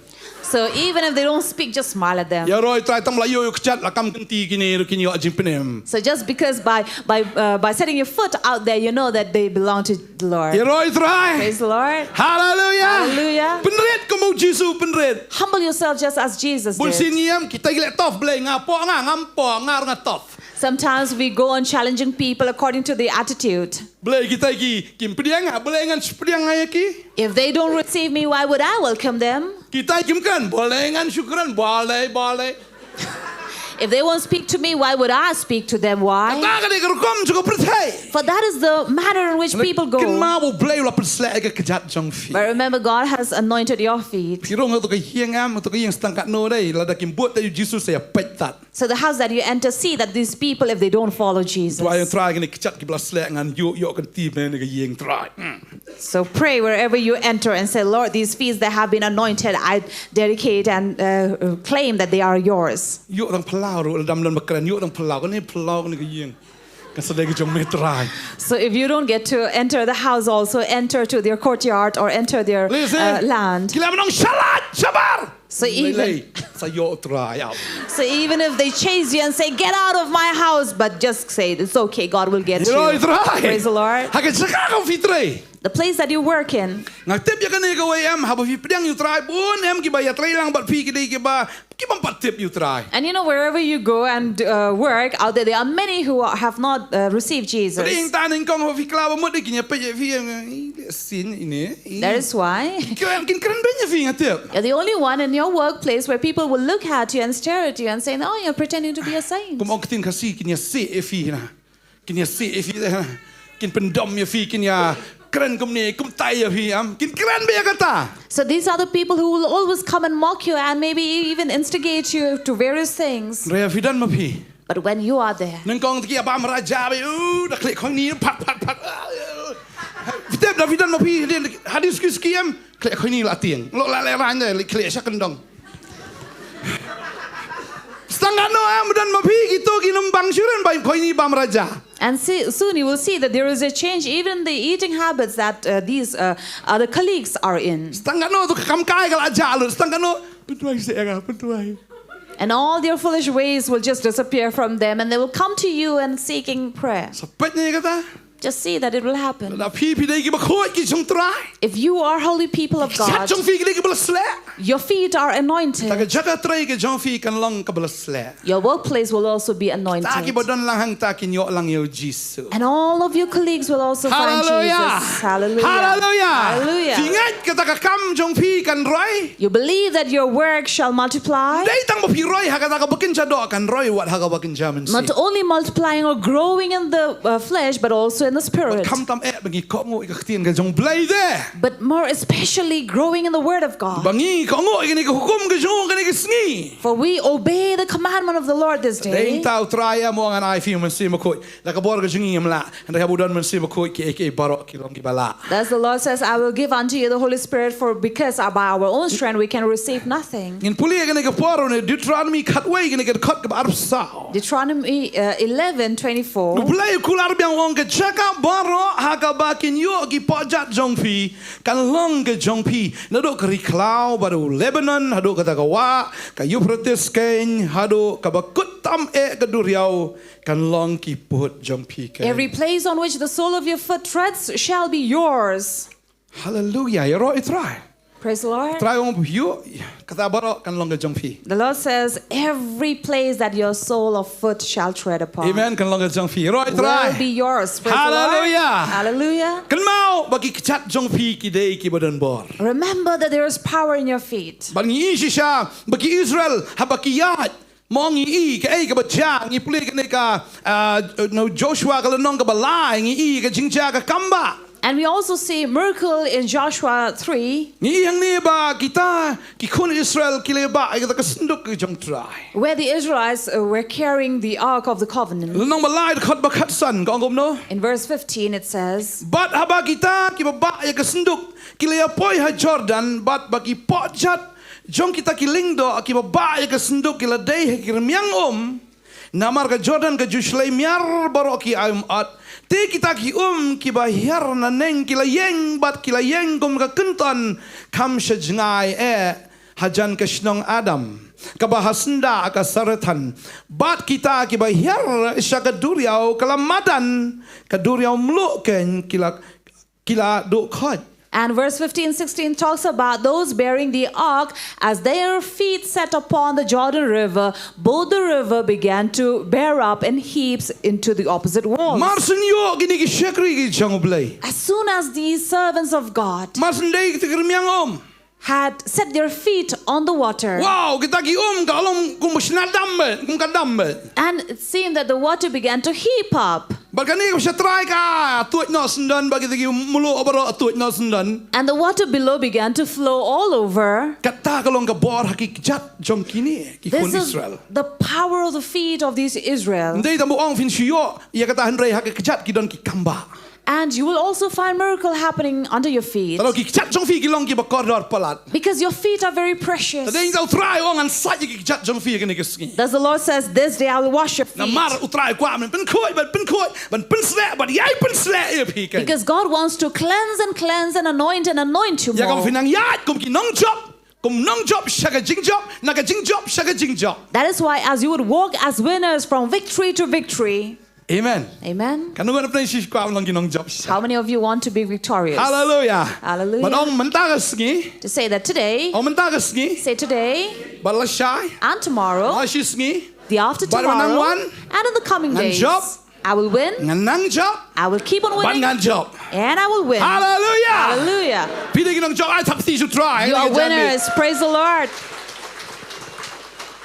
So even if they don't speak, just smile at them. Ïaroh Trai, tang ba la ïoh ïa u kjat, la kam kynti kine ruh kin ïoh jingpynim. So just because by, by, uh, by setting your foot out there, you know that they belong to the Lord. Ïaroh Trai. Praise the Lord. Hallelujah. Hallelujah. Pynrit kum u Jisu pynrit. Humble yourself just as Jesus did. Bun sien ngi em, kita ki leh tough Blei, nga pok nga, ngam pok nga, nga tough. Sometimes we go on challenging people according to the attitude. Blei kita ki, kim pdiang nga, Blei ngan shu pdiang nga ïa ki. If they don't receive me, why would I welcome them? Kita kim kren, Blei ngan shu kren, Blei, Blei. If they won't speak to me, why would I speak to them? Why? Kata ka dei ka rukom jong ka pyrthei. For that is the manner in which people go. Kynmaw ba u Blei u la pynsleh ïa ka kjat jong phi. But remember, God has anointed your feet. Phi rung ha kato ka ïing em, kato ka ïing sa tang katno dei, lada kim bud ïa u Jisu sa ïa peit tat. So the house that you enter, see that these people, if they don't follow Jesus. Duwai Trai, kine ki kjat kiba la sleh ngan ïoh, ïoh kynti bad kane ka ïing Trai. Mm. So pray wherever you enter and say, "Lord, these feet that have been anointed, I dedicate and, uh, claim that they are yours." Ïoh tang phyllaw ruh, lada ym don ba kren, ïoh tang phyllaw, kane phyllaw, kane ka ïing. Kan sa dei ka jong me Trai. So if you don't get to enter the house also, enter to their courtyard or enter their, uh, land. Listen. Ki la ong shalat, shabar. So even, lei, lei. Sa ïoh Trai, ïa. So even if they chase you and say, "Get out of my house," but just say, "It's okay, God will get you." Ïaroh Trai. Praise the Lord. Ha ka jaka kaba phi trei. The place that you work in. Nga tip ïa kane kawei em, haba phi pdiang ïa u Trai, bun em kiba ïatrei lang bad phi, ki dei kiba, ki bym pat tip ïa u Trai. And you know, wherever you go and, uh, work, out there, there are many who are, have not, uh, received Jesus. Ka dei hangta nyngkong haba phi khlaw ba mut, kin ïa peit ïa phi, em, ïa, lehse ine, ine. That is why. Kin, kin kren beiñ ïa phi, nga tip. You're the only one in your workplace where people will look at you and stare at you and say, "Oh, you're pretending to be a saint." Kum ong ka ktien Khasi, kin ïa seh ïa phi na. Kin ïa seh ïa phi na. Kin pyndom ïa phi, kin ïa kren kumne, kumtai ïa phi, em. Kin kren bha ïa kata. So these are the people who will always come and mock you and maybe even instigate you to various things. Hynrei haba phi don ma phi. But when you are there. Nyngkong te ki ïa bam raja bha, uh, da khleh khoini, phak, phak, phak. Phi tip haba phi don ma phi, hadien, hadien suki suki em, khleh khoini la tieng. Lo la lehrain de, khleh sha kyndong. Sa tang katno em don ma phi kito ki nongbylla shuh ren ba khoini bam raja. And see, soon you will see that there is a change even in the eating habits that, uh, these, uh, other colleagues are in. Sa tang katno to ka kam kai ka la jah lut, sa tang katno, pynduwai seh ïa nga, pynduwai. And all their foolish ways will just disappear from them, and they will come to you and seeking prayer. Sa peit ne kata. Just see that it will happen. Lada phi, phi dei kiba khuid ki jong Trai. If you are holy people of God, ki kjat jong phi ki dei kiba la sleh. Your feet are anointed. Ta ka jaka trei ka jong phi kan long kaba la sleh. Your workplace will also be anointed. Ta kiba don lang hangta kin ïoh lang ïa u Jisu. And all of your colleagues will also find Jesus. Hallelujah. Hallelujah. Hallelujah. Phi ngeit kata ka kam jong phi kan roi. You believe that your work shall multiply. Dei tang ba phi roi ha kata kaba kynja doh, kan roi wat ha kaba kynja mynsiem. Not only multiplying or growing in the, uh, flesh, but also in the spirit. Khamtam eh ba ngi kohnguh ïa ka ktien ka jong Blei de. But more especially growing in the word of God. Ba ngi kohnguh ïa kane ka hukum ka jong u kane ka sngi. For we obey the commandment of the Lord this day. Dei tang u Trai em u ong ngan ai phi u Mynsiem Bakhuid. Da ka bor ka jong ngi ngim lah. Hynrei haba u don Mynsiem Bakhuid kiei kiei baroh ki long kiba lah. Thus the Lord says, "I will give unto you the Holy Spirit, for because by our own strength we can receive nothing." Ngin pule ïa kane ka por na Deuteronomy khatwei, kane ka dkhot kaba arphew saw. Deuteronomy, uh, eleven twenty-four. U Blei u kular biang u ong, ka jaka baroh ha kaba kin ïoh ki pyrshah jong phi kan long ka jong phi, naduh ka ri khlaw bad u Lebanon haduh kata ka wah ka Euphrates keiñ, haduh kaba kut tam eh ka duriaw, kan long ki pud jong phi keiñ. Every place on which the sole of your foot treads shall be yours. Hallelujah. Ïaroh ïa u Trai. Praise the Lord. Trai ong phi ïoh, kata baroh kan long ka jong phi. The Lord says, "Every place that your sole of foot shall tread upon Amen. Kan long ka jong phi. Roi Trai. Will be yours." Praise the Lord. Hallelujah. Hallelujah. Kynmaw ba ki kjat jong phi ki dei kiba don bor. Remember that there is power in your feet. Bad ngi ïohi shisha ba ki Israel haba ki ïaid, mo ngi ïohi kaei kaba jia, ngi pule kane ka, ah, no, Joshua ka lynnong kaba lai, ngi ïohi ka jingjia ka kam ba. And we also see miracle in Joshua three, ngi ïohi hangne ba kita ki khun Israel ki la ïabah ïa kata ka synduk ka jong Trai. Where the Israelites, uh, were carrying the Ark of the Covenant. Lynnong ba lai dkhot ba khatsan ka ong kumno? In verse fifteen it says, bad haba kita kiba bah ïa ka synduk ki la ïapoi ha Jordan, bad ba ki pohjat jong kita ki lyngdoh kiba bah ïa ka synduk ki la dei ha ki rmiang um. Namar ka Jordan ka ju shlei miar baroh ki aïom ot. Te kita ki um kiba hiar naneng ki la ïeng bad ki la ïeng kum ka kynton kham sha jngai eh hajan ka shnong Adam, kaba ha syndah ka Sarethan. Bad kita kiba hiar sha ka duriaw ka la madan, ka duriaw mluh keiñ ki la ki la duh khoit. And verse fifteen, sixteen talks about those bearing the ark, as their feet set upon the Jordan River, both the river began to bear up in heaps into the opposite walls. Mar syn ïoh kine ki shakri ki jong U Blei. As soon as these servants of God Mar syn dei kita ki rmiang um. Had set their feet on the water. Wow, kita ki um ka long kum shna dam beit, kum ka dam beit. And it seemed that the water began to heap up. Bad kane ka sha trai ka tuid noh syndon, bad kita ki mluh baroh tuid noh syndon. And the water below began to flow all over. Kata ka long ka bor ha ki kjat jong kine ki khun Israel. This is the power of the feet of these Israel. Ym dei tang ba ong phin shu ïoh ïa kata, hynrei ha ka kjat ki don ki kam ba. And you will also find miracle happening under your feet. Te lada ki kjat jong phi ki long kiba kordor palat. Because your feet are very precious. Te dei tang U Trai u ong ngan sait ïa ki kjat jong phi ïa kane ka sngi. Thus the Lord says, "This day I will wash your feet." Namar U Trai u kwah ban pynkhuid, ban pynkhuid, ban pynshlur, ban ïai pynshlur ïa phi keiñ. Because God wants to cleanse and cleanse and anoint and anoint you more. Ïa kaba phi nang ïaid kum ki nongjop, kum nongjop sha ka jingjop, na ka jingjop sha ka jingjop. That is why as you would walk as winners from victory to victory, Amen. Amen. Katno ngan pynlong shi kwah long ki nongjop. How many of you want to be victorious? Hallelujah. Hallelujah. Ban ong mynta ka sngi. To say that today, ong mynta ka sngi. Say today, bad lashai, and tomorrow, lashai sngi, the after tomorrow, bad mynta wan, and in the coming days, ngan jop, I will win, ngan nang jop, I will keep on winning, bad ngan jop, and I will win. Hallelujah. Hallelujah. Phi dei ki nongjop, ai thap kti sha U Trai. You are winners. Praise the Lord.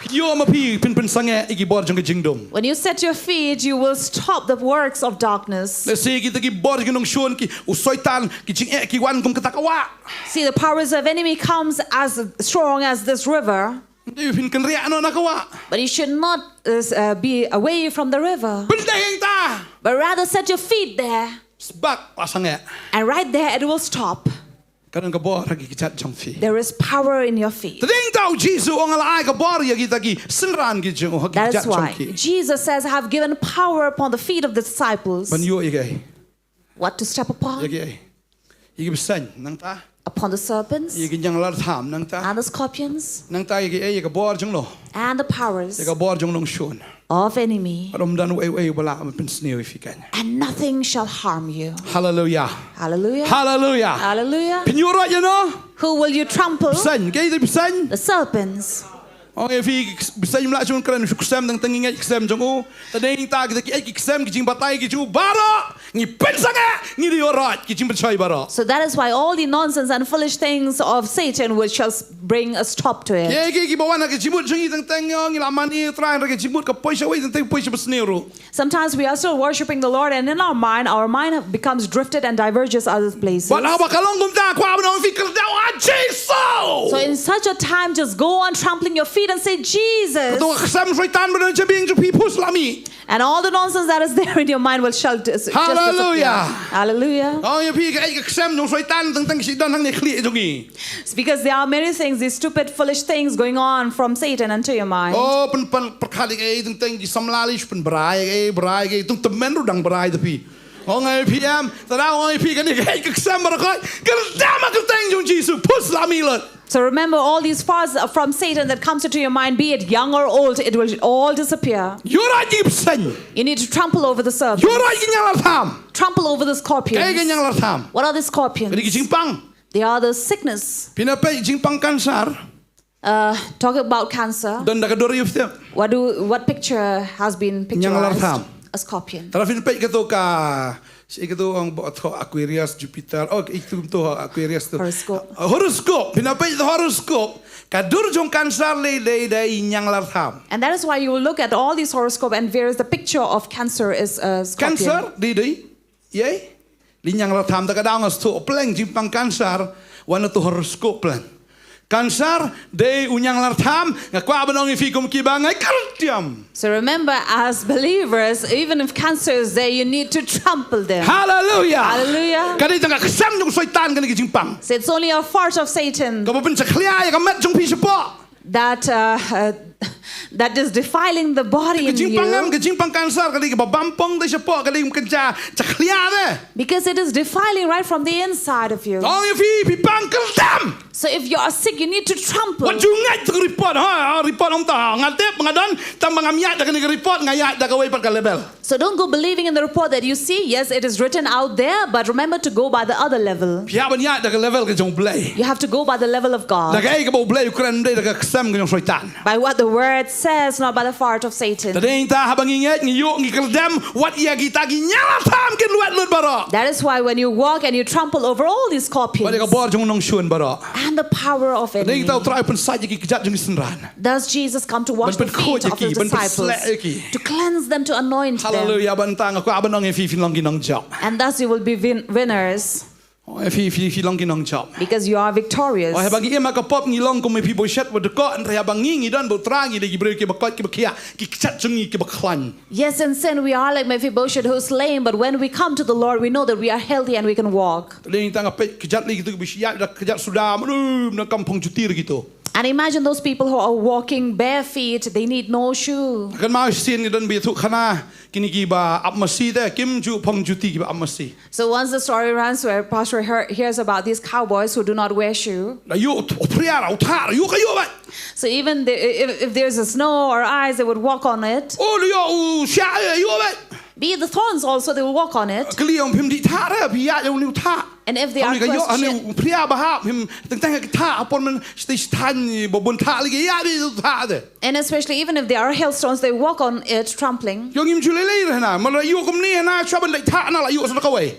Ïoh ma phi phin pynsangeh ïa ki bor jong ka jingdum. When you set your feet, you will stop the works of darkness. Lehse kita ki bor jong ki nongshun, ki u Soitan, ki jingeh ki wan kum kata ka wah. See, the powers of enemy comes as strong as this river. Ym dei phin kynriah noh na ka wah. But you should not, uh, s-, uh, be away from the river. Pyndeng hangta. But rather set your feet there. Sbak la sangeh. And right there it will stop. Ka don ka bor ha ki kjat jong phi. There is power in your feet. Te dei tang U Jisu u ong nga la ai ka bor ïa kita ki synran ki jong u ha ki kjat jong ki. That is why Jesus says, "I have given power upon the feet of the disciples." Ban ïoh ïa kiei? What to step upon? Ïa kiei? Ïa ki bseiñ nangta. Upon the serpents. Ïa ki ñianglartham nangta. And the scorpions. Nangta ïa kiei? Ïa ka bor jong no? And the powers. Ïa ka bor jong u nongshun. Of enemy. Bad ym don uei uei uba lah ban pynsniew ïa phi keiñ. And nothing shall harm you. Hallelujah. Hallelujah. Hallelujah. Hallelujah. Phin ïuh roit ïa no? Who will you trample? Bseiñ, kiei ki bseiñ? The serpents. Ong ïa phi, bseiñ ym lah shuh ban kren, shu ksem tang tang ngi ngeit ksem jong u. Te dei tang kita kiei ki ksem ki jingbatai ki jong u baroh. Ngi pynsangeh, ngi dei ïuh roit ki jingpynshoi baroh. So that is why all the nonsense and foolish things of Satan which shall s-, bring a stop to it. Kiei kiei kiba wan ha ka jingmut jong ngi teng teng, ngi la mane Trai, hynrei ka jingmut ka poi shawei teng teng, poi sha basniew ruh. Sometimes we are still worshiping the Lord, and in our mind, our mind have, becomes drifted and diverges other places. Bad haba ka long kumta, kwah ban ong ïa phi, kyrdoh ha Jisu. So in such a time, just go on trampling your feet and say, "Jesus." Kato ka ksem Soitan ba don ha jabieng jong phi, pus la mih. And all the nonsense that is there in your mind will shall dis-, just disappear. Hallelujah. Hallelujah. Ong ïa phi, kaei ka ksem jong u Soitan teng teng shi don hangne ha khlieh jong ngi. It's because there are many things, these stupid, foolish things going on from Satan unto your mind. Oh, pyn, pyn, pyrkhat ïa kaei teng teng ki samla lei, pynbrai ïa kaei, brai ïa kaei, tang tymmen ruh dang brai da phi. Ong ïa phi em, te da ong ïa phi kane kaei ka ksem baroh khoit, ka dam ha ka kyrteng jong u Jisu, pus la mih lut. So remember, all these faults from Satan that comes into your mind, be it young or old, it will all disappear. Ïuh roit ïa ki bseiñ. You need to trample over the serpents. Ïuh roit ïa ki ñianglartham. Trample over the scorpions. Kaei ka ñianglartham? What are the scorpions? Ka dei ki jingpang. They are the sickness. Pynapei jingpang cancer. Uh, talk about cancer. Don da ka dur ïa u step. What do what picture has been picturized? Nyanglartham. A scorpion. Tara pynapei ka to ka si ka to ong ba to Aquarius Jupiter. Oh, itu to Aquarius to. Horoscope. Uh, horoscope. Pynapei to horoscope. Ka dur jong cancer lei lei dei nyanglartham. And that is why you will look at all these horoscope and where is the picture of cancer is a scorpion. Cancer dei dei. Yei. Li nyanglartham ta ka dang as to pleng jingpang cancer. Wan to horoscope pleng. Cancer dei u nyanglartham, nga kwah ban ong ïa phi kum ki ba ngai kyrtiam. So remember, as believers, even if cancer is there, you need to trample them. Hallelujah. Hallelujah. Ka dei tang ka ksem jong Soitan kane ka jingpang. So it's only a fault of Satan Ka ba pynshakhlaiñ ïa ka met jong phi shapoh. that uh, uh, that is defiling the body Ka in you. jingpang em, ka jingpang cancer ka dei ka ba bam pong te shapoh, ka dei ka ja shakhlaiñ te. Because it is defiling right from the inside of you. Ong ïa phi, phi pang kyrtiam. So if you are sick, you need to trample. Wat ju ngeit te ka report, ha, ha, report ong ta, nga tip, nga don, tang ba ngam ïaid da kane ka report, nga ïaid da kawei pat ka level. So don't go believing in the report that you see. Yes, it is written out there, but remember to go by the other level. Phi hap ban ïaid da ka level ka jong u Blei. You have to go by the level of Da God. kaei kaba u Blei u kren, ym dei da ka ksem ka jong Soitan. By what the word says, not by the fault of Satan. Te dei ta haba ngi ngeit, ngi ïoh, ngi kyrtiam, wat ïa kita ki nyanglartham kin luid lut baroh. That is why when you walk and you trample over all these scorpions Wat ïa ka bor jong u nongshun baroh. and the power of Te dei enemy, ta u Trai u pynsait ïa ki kjat jong ki synran. thus Jesus come to wash Ban the pynkhuid feet ïa of ki, his ban disciples, pynsleh ïa ki. To cleanse them, to anoint them. Hallelujah, ban tang, nga kwah ban ong ïa phi, phin long ki nongjop. And thus you will be win- winners. Oh, ïa phi, phi, phi long ki nongjop. Because you are victorious. Oh, haba ngi im ha ka pop ngi long kum u Mephibosheth bad u dei ko, hynrei haba ngi, ngi don bad u Trai ngi dei ki briew ki ba koit ki ba khiah, ki kjat jong ngi ki ba khlaiñ. Yes, in sin we are like Mephibosheth who is lame, but when we come to the Lord, we know that we are healthy and we can walk. Te dei tang nga peit kjat lei kito ki ba ïaid da kjat suda, mano, na kam phong juti re kito. And imagine those people who are walking bare feet, they need no shoe. Kan mau sien ngi don ba ïathuh khana, kine ki ba ap masi te, kim ju phong juti ki ba ap masi. So once the story runs where Pastor hear, hears about these cowboys who do not wear shoe. La ïoh u phria, u thah, ïoh ka ïoh bad. So even the, if, if there's a snow or ice, they would walk on it. Oh, la ïoh u shah, ïoh bad. Be it the thorns also, they will walk on it. Kylli ong phim dih thah re, phi ïaid ïa une u thah. And if they are Ong ka ïoh, ane questioned, u phria ba hap, phim teng teng ka thah, apon man stage than ba bun thah lagi, ïaid ïa u thah te. And especially even if there are hailstones, they walk on it, trampling. Ïoh ngim ju lei lei re hana, ma la ïoh kumne hana, shuwa ban dei thah na la ïoh sa na kawei.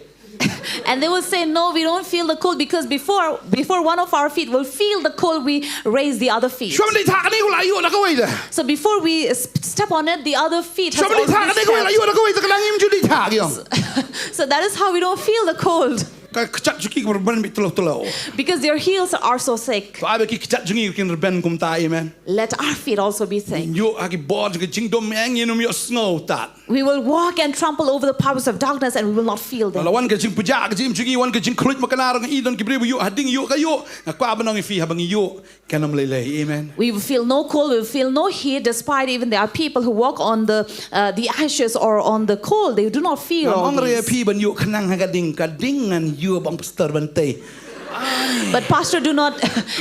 And they will say, "No, we don't feel the cold," because before before one of our feet will feel the cold, we raise the other feet. Shuwa ban dei thah kane ko la ïoh na kawei te. So before we s- step on it, the other feet has Shuwa ban dei thah already kane ko la stepped. ïoh na kawei te, ka la ngim ju dei thah ki ong. So that is how we don't feel the cold. Ka kjat jong ki ka ban bit telo telo. Because their heels are so thick. To ai ba ki kjat jong ngi kin rben kumta, amen. Let our feet also be thick. Ïoh ha ki bor jong ka jingdum, ïa ngi ym ïoh sngew tad. We will walk and trample over the powers of darkness and we will not feel La them. wan ka jingpjah, ka jingim jong ngi, wan ka jingkhluit, ma kane ruh ngi don ki briew ba ïoh hadien, ïoh ka ïoh. Nga kwah ban ong ïa phi, haba ngi ïoh, kan ym lei lei, amen. We will feel no cold, we will feel no heat, despite even there are people who walk on the uh, the ashes or on the coal. They do not feel Ngam all ong re ïa these. phi ban ïoh khnang ha ka ding, ka ding ngan ïoh bad u Pastor Bante. But Pastor, do not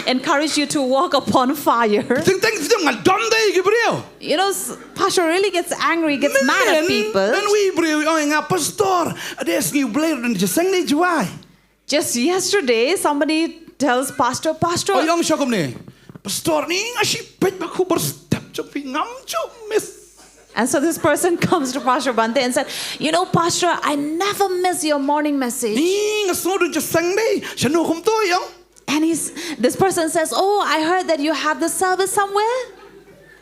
encourage you to walk upon fire. Teng teng teng ngan dom dei ki briew. You know, s- Pastor really gets angry, gets mad at people. Ngan wi briew, ong nga Pastor, ade sngi u Blei u don jingïaseng ne Jowai. Just yesterday, somebody tells Pastor, "Pastor," Ong sha kumne, Pastor, ni nga shu peit ba khubor step jong phi, ngam ju miss. And so this person comes to Pastor Bante and said, "You know, Pastor, I never miss your morning message." Ni nga sngew don jingïaseng dei, shano kumto, ong. And he's, this person says, "Oh, I heard that you have the service somewhere."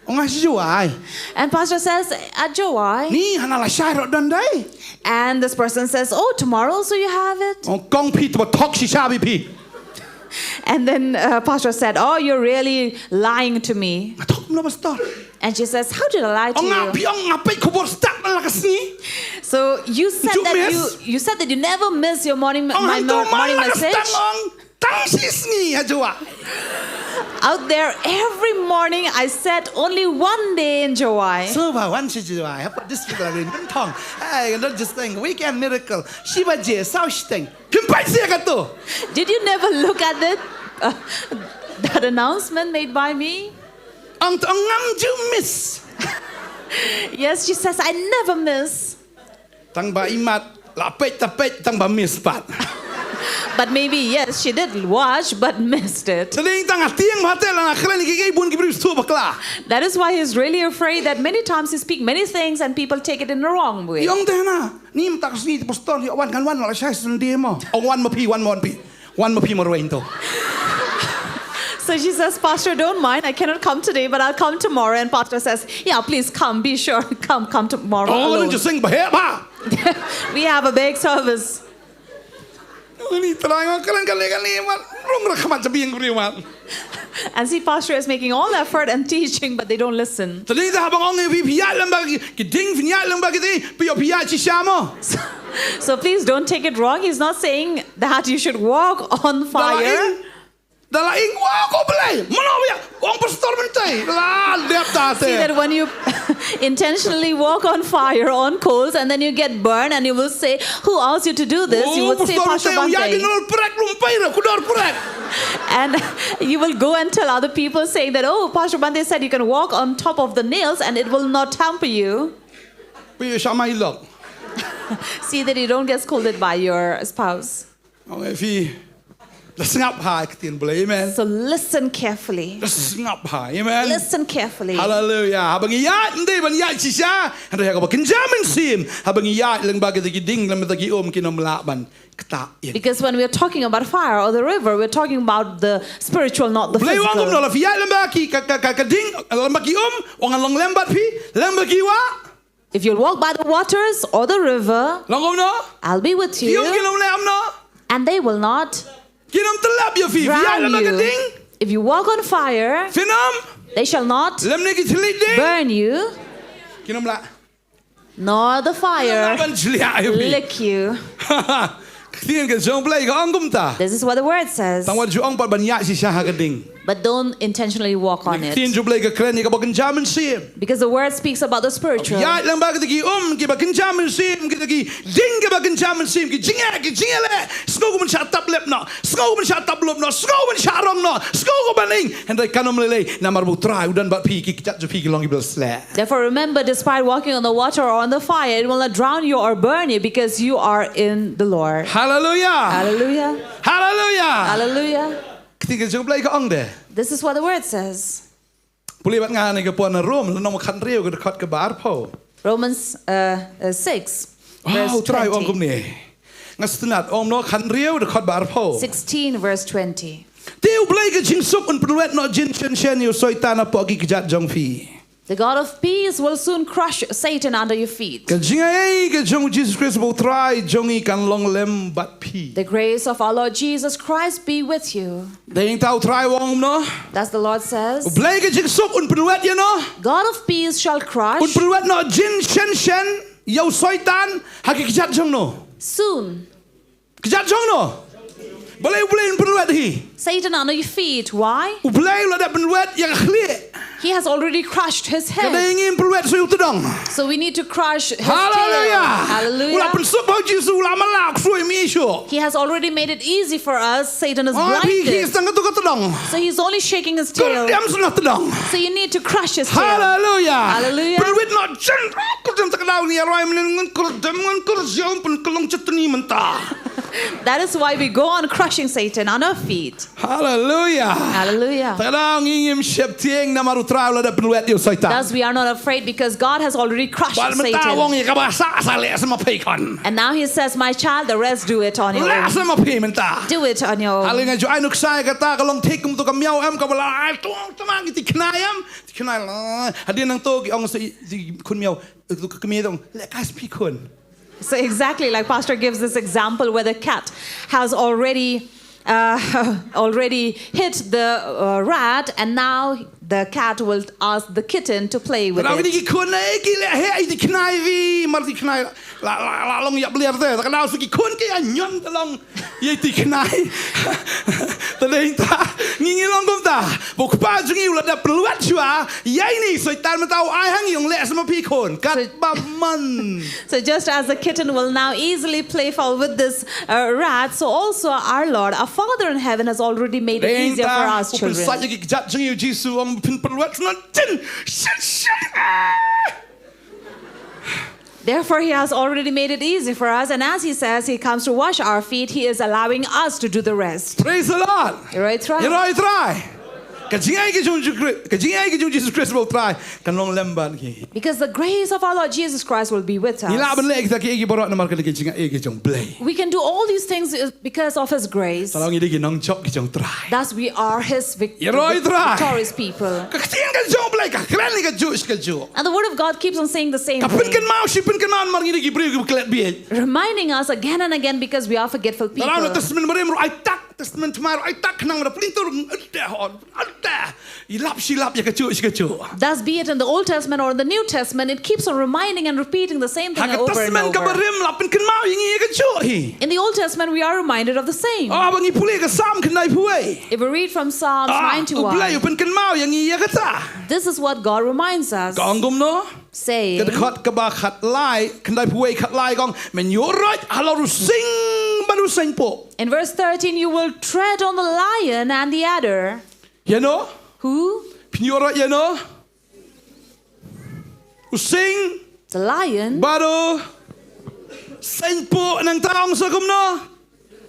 Ong nga sha Jowai. And Pastor says, "At Jowai." Ni hana lashai ruh don dei. And this person says, "Oh, tomorrow also you have it." Ong kong phi, to ba thok shisha bad phi. And then uh, Pastor said, "Oh, you're really lying to me." Nga thok kumno, Pastor? And she says, "How did I lie to Ong nga you?" phi ong nga peit khubor step man la ka sngi. So you said Ju that miss. You you said that you never miss your morning Ong my hangto mo- man morning la ka message. step ong. Tang shi sngi ha Jowai. Out there every morning I sat only one day in Jowai. So ba wan shi Jowai, ha pa district la rin thong. Ai, don't just think weekend miracle. Shi baje, saw shiteng. Phim peit shuh kato. Did you never look at that uh, that announcement made by me? Ong to ong ngam ju miss. Yes, she says, "I never miss." Tang ba imat la peit ta peit tang ba miss pat. But maybe, yes, she did watch, but missed it. Te dei tang ha tieng bha te la nga kren ïa kiei kiei bun ki briew sngewthuh bakla. That is why he's really afraid that many times he speak many things and people take it in the wrong way. Ïong te na, ni mtak sngi te pastor ïa wan kan wan la shai Sunday mo. Ong wan ma phi, wan ma wan phi. Wan ma phi marwei to. So she says, "Pastor, don't mind, I cannot come today, but I'll come tomorrow." And pastor says, "Yeah, please come, be sure, come, come tomorrow." Oh, alone. Just sing ba he ba. We have a big service. Ni trai nga kren kali kali mat. Rung ra khmat jabieng kuri mat. And see, pastor is making all effort and teaching, but they don't listen. Te dei da haba nga ong ïa phi, phi ïaid lem bad ki ding, phi ïaid lem bad ki ding, phi ïoh phi ïaid shisha mo. So, so please don't take it wrong. He's not saying that you should walk on fire. Da la ing, da la ing, wa ko Blei. Mano ïa, ong pastor mentai. La dep da te. See that when you intentionally walk on fire, on coals, and then you get burned, and you will say, "Who asked you to do this?" You would say, "Pastor Bante." Ïa, ïa, prek, lumpai ra, kudor prek. And you will go and tell other people saying that, "Oh, Pastor Bante said you can walk on top of the nails and it will not hamper you." Phi shamai lok. See that you don't get scolded by your spouse. Ong ïa phi. Da sngap ha ktien Blei, amen. So listen carefully. Da sngap ha, amen. Listen carefully. Hallelujah. Haba ngi ïaid, ym dei ban ïaid shisha. Hynrei ha kaba kynja mynsiem. Haba ngi ïaid lyngba kita ki ding, lyngba kita ki um, kin ym lah ban ktah ïa. Because when we are talking about fire or the river, we're talking about the spiritual, not the physical. Blei u ong kumno, la phi ïaid lyngba ki, ka, ka, ka, ka ding, lyngba ki um, u ong ngan long lem bad phi, lyngba ki wah. If you'll walk by the waters or the river, long kumno? I'll be with you. Ki um kin ym leh kumno? And they will not drown you. Kin ym tyllep ïa phi. Phi ïaid lyngba ka ding. If you walk on fire, phin ym lem ne ki thylliej ding. They shall not burn you. Kin ym lah. Nor the fire lick you. Kin ym lah ban jliah ïa phi. Ktien ka jong U Blei ka ong kumta. This is what the word says. Tang wat ju ong pat ban ïaid shisha ha ka ding. But don't intentionally walk on it. Ktien jong U Blei ka kren ïa kaba kynja mynsiem. Because the word speaks about the spiritual. Ïaid lyngba kita ki um kiba kynja mynsiem, kita ki ding kiba kynja mynsiem, ki jingeh, ki jingeh leh. Sngew kumno shah tap lep noh. Sngew kumno shah tap lop noh. Sngew kumno shah rong noh. Sngew kumno ban ing. Hynrei kan ym lei lei. Namar ba U Trai u don bad phi, ki kjat jong phi ki long kiba sleh. Therefore, remember, despite walking on the water or on the fire, it will not drown you or burn you because you are in the Lord. Hallelujah. Hallelujah. Hallelujah. Hallelujah. Ktien ka jong U Blei ka ong de. This is what the word says. Pule bad nga na ka por na Rom, lynnong khathynriew, ka dkhot kaba arphew. Romans, uh, uh, six, verse twenty. Oh, U Trai u ong kumne. Nga sngewtynnat, Rom khathynriew, dkhot ba arphew. Sixteen, verse twenty. Te U Blei ka jingsuk un pynwet noh jin shen shen ïa u Soitan hapoh ki kjat jong phi. The God of peace will soon crush Satan under your feet. Ka jingaiei ka jong U Jisu Khrist bad U Trai jong ngi kan long lem bad phi. The grace of our Lord Jesus Christ be with you. Dei nangta U Trai u ong kumno? Thus the Lord says, U Blei ka jingsuk un pynwet ïa no? God of peace shall crush. Un pynwet noh jin shen shen ïa u Soitan ha ki kjat jong no. Soon. Kjat jong no? Balei U Blei un pynwet hi? Satan under your feet. Why? U Blei u la dep pynwet ïa ka khlieh. He has already crushed his head. Ka dei ngi pynwet sa ïa u tdong. So we need to crush his tail. Hallelujah. Hallelujah. U la pynsuk bha U Jisu, u la mala u ksuid mih shuh. He has already made it easy for us. Satan is blinded. Oh, phi khie tang katto ka tdong. So he's only shaking his tail. Kyrdiam sa na tdong. So you need to crush his tail. Hallelujah. Hallelujah. Pynwit noh jin, kyrdiam ta ka daw ni arwai mlin ngan kyrdiam ngan kyrdiam pynkyllong chutni mynta. That is why we go on crushing Satan on our feet. Hallelujah. Hallelujah. Ta ka daw ngi ngim sheptieng namar U Trai u la dep pynwet ïa u Soitan. Thus we are not afraid because God has already crushed Satan. Bad mynta u ong ïa kaba sah, sah leh sa ma phi khun. And now he says, "My child, the rest do it on your own." Leh sa ma phi mynta. Do it on your own. Hallelujah. Nga ju ai nuksa ïa kata, ka long thik kum tu ka miaw em, kaba la ai tu tymmen ki ti khnai em. Ti khnai la. Hadien nangto ki ong sa i, i khun miaw, tu ka kmie dong, leh kai sa phi khun. So exactly like Pastor gives this example where the cat has already, uh, already hit the, uh, rat, and now the cat will ask the kitten to play with it. Ka daw kine ki khun, eh, ki leh heh ïa ti khnai, mar ti khnai la, la, la long ïap liar te. Ka daw sa ki khun ki ïa ñion te long ïa ti khnai. Te dei ta ngi, ngi long kumta. Ba u Kpa jong ngi u la dep pynwet shuwa ïa ine i Soitan, mynta u ai ha ngi, ong leh sa ma phi khun. Katba man. So just as the kitten will now easily play foul with this, uh, rat, so also our Lord, our Father in heaven, has already made it easier for us children. Dei ta u pynsait ïa ki kjat jong ngi, U Jisu u ong phin pynwet sa na jin shen shen. Therefore, he has already made it easy for us, and as he says he comes to wash our feet, he is allowing us to do the rest. Praise the Lord. Ïaroh ïa U Trai. Ïaroh ïa U Trai. Ka jingai ka jong Jisu Khrist, ka jingai ka jong Jisu Khrist bad U Trai kan long lem bad ngi. Because the grace of our Lord Jesus Christ will be with Ngi lah ban us. leh kita kiei kiei baroh namar ka jingai ka jong U Blei. We can do all these things because of his grace. Sa long ngi dei ki nongjop ki jong U Trai. Thus, we are his vic- Ïaroh ïa U Trai. victorious people. Ka ktien ka jong U Blei ka kren ïa kajuh shi kajuh. And the word of God keeps on saying the same Ka thing, pynkynmaw shi pynkynmaw namar ngi dei ki briew kiba klet bieit. Reminding us again and again because we are forgetful Ka la na people. Testament Barim ruh ai tak, Testament Thymmai ruh ai tak, khnang ba da pyntur, ynda hon, ynda i lap shi lap ïa kajuh shi kajuh. Thus, be it in the Old Testament or in the New Testament, it keeps on reminding and repeating the same thing Ha ka over and Testament ka over. Barim la pynkynmaw ïa ngi ïa kajuh hi. In the Old Testament, we are reminded of the same. Oh, ba ngi pule ka Salm khyndai phew wei. If we read from Psalms Ah, U Blei u ninety-one, pynkynmaw ïa ngi ïa kata. This is what God reminds us, Ka ong kumno? Saying, Ka dkhot kaba khatlai, khyndai phew wei khatlai ka ong, men ïuhroit halor u sing bad u seiñpuh. In verse thirteen, you will tread on the lion and the adder. Ïa no? Who? Phin ïuhroit ïa no? U sing The lion bad u seiñpuh, nangta ong sa kumno?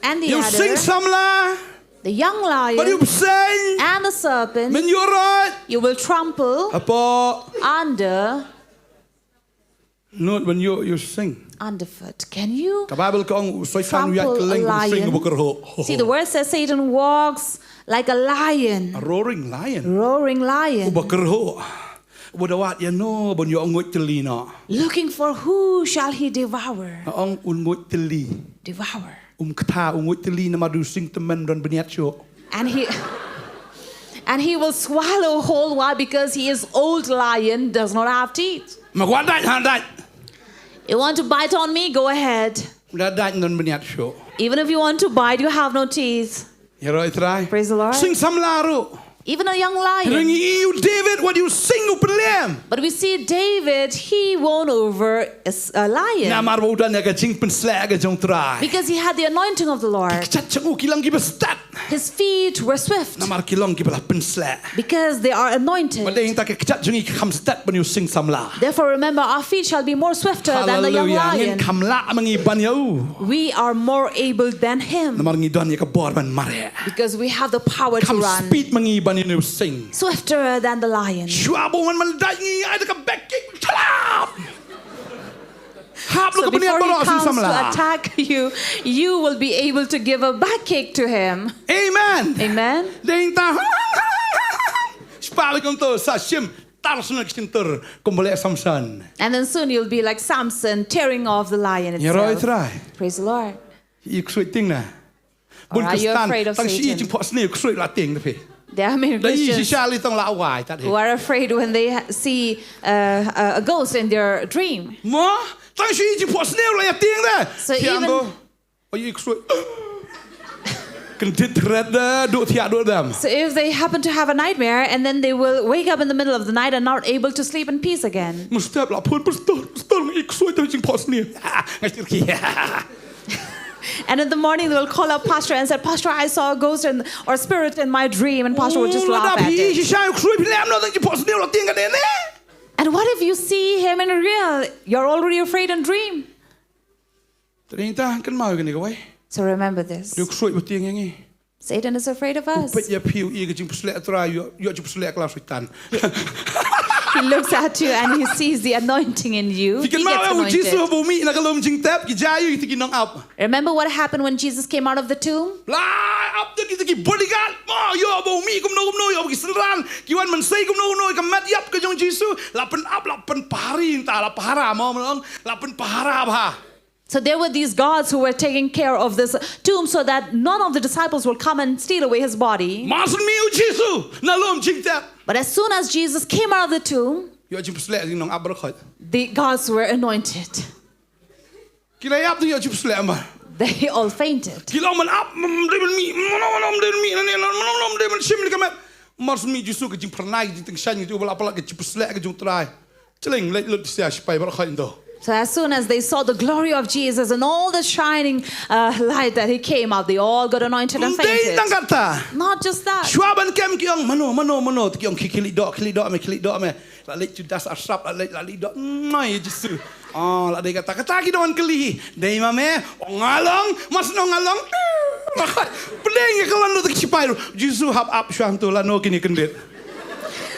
And the Ïa u sing adder, samla the young bad ïa u lion, bseiñ. and the serpent, Men ïuhroit. you will trample Hapoh. Under. Nud ban ïuh ïa u sing. Underfoot. Can you Ka Bible ka ong u Soitan u ïaid trample a kylleng kum u sing lion? uba kyrhuh. See, the word says Satan walks like a lion, A roaring lion. Roaring lion, Uba kyrhuh. Uba da wad ïa no ban ïoh nguid tylli noh. Looking for who shall he devour. Ka ong un nguid tylli. Devour. Um kata un nguid tylli namar u sing tymmen don bniat shuh. And he and he will swallow whole. Why? Because he is old lion, does not have teeth. Ma kwah dait ha dait. You want to bite on me? Go ahead. Da dait don bniat shuh. Even if you want to bite, you have no teeth. Ïaroh ïa U Trai. Praise the Lord. Sing samla ruh. Even a young lion. Ring ïa u David wat ïa u sing u pynlem. But we see David, he won over a, s- a lion. Namar ba u don ïa ka jingpynsleh ka jong U Trai. Because he had the anointing of the Lord. Ki kjat jong u ki long kiba stad. His feet were swift Namar ki long kiba la pynsleh. Because they are anointed. Bad dei hangta ka kjat jong ngi ka kham stad ban ïa u sing samla. Therefore, remember, our feet shall be more swifter than the young Hallelujah. Ngin lion. kham lah ma ngi ban ïa u. We are more able than him Namar ngi don ïa ka bor ban mareh. Because we have the power to Kham run speed ma ngi ban ïa u sing. Swifter than the lion. Shuwa ba u wan ban dait ngi ai da ka back kick. Chalap. Hap So lo ka bniat before he baroh sing comes to samla. Attack you, you will be able to give a back kick to him. Amen. Amen. Dei hangta. Spah ba kumto sa shim tar sna ka shyntur kumba leh Samson. And then soon you'll be like Samson, tearing off the lion Ïaroh ïa U itself. Trai. Praise the Lord. Ïa ksuid tieng na. Bun Or are you Khristan afraid of tang shi Satan? Jingphohsniew ksuid la tieng da phi. There are many Da i Christians. shisha li tang la wai tat hi. Who are afraid when they ha- see uh, a a ghost in their dream. Mo, tang shi Jingphohsniew la ïa tieng da. So Tieng even do. Oi ksuid. Kyndit thret da du thiah du dam. So if they happen to have a nightmare and then they will wake up in the middle of the night and not able to sleep in peace again. Mustep la phone pastor, pastor ngi ksuid da Jingphohsniew. Ngai tir ki. And in the morning they will call up pastor and said, "Pastor, I saw a ghost and, or spirit in my dream," and pastor will just laugh at it. Shisha ksuid phi lem no da Jingphohsniew la tieng ka dei ne. And what if you see him in real? You're already afraid in dream. Tadi ta kan mau kan kawai. So remember this. Ïa ksuid ba tieng ïa ngi. Satan is afraid of us. Peit ïa phi u i ka jingphohsniew Trai, ïoh jingphohsniew kla Soitan. He looks at you and he sees the anointing in you. He Phi kan gets mau u Jisu anointed. ba u mih na ka lum jingtep, ki jia ïa u kita ki nong ap. Remember what happened when Jesus came out of the tomb? La ap da kita ki bodyguard. Ma ïoh ba u mih kumno kumno, ïoh ba ki synran ki wan mynsiem kumno kumno ïa ka met ïap ka jong u Jisu. La pynap, la pynpahara, ta la pahara mo, mo long, la pynpahara bha. So there were these guards who were taking care of this tomb so that none of the disciples will come and steal away his body. Mar shu mih u Jisu na lum jingtep, But as soon as Jesus came out of the tomb, ïoh jingphohsniew ki nong ap baroh khoit. the guards were anointed. Ki la ïap da ïoh jingphohsniew ma. They all fainted. Ki long man ap, mm, dei ban mih, mm, no, no, dei ban mih, na ne, no, no, no, dei ban shim li ka met. Mar shu mih u Jisu ka jingphyrnai, ka jingtyngshaiñ, ka jingpyllait, ka jingphohsniew ka jong u Trai. Chleng leit lut sia sipai baroh khoit nto. So as soon as they saw the glory of Jesus and all the shining uh, light that he came out, they all got anointed and Ym dei tang fainted. kata. Not just that. Shuwa ban kem ki ong mano, mano, mano, te ki ong khie, khie leit doh, khie leit doh me, khie leit doh me. La leit Judas Asap, la leit, la leit doh. Mai Jisu. Oh, la dei kata, kata ki don kylli. Dei ma me, ong nga long, mas no nga long. Pdeng ïa ka lano te ki sipai ruh. Jisu hap ap shuwa hangto lano kine kyndit.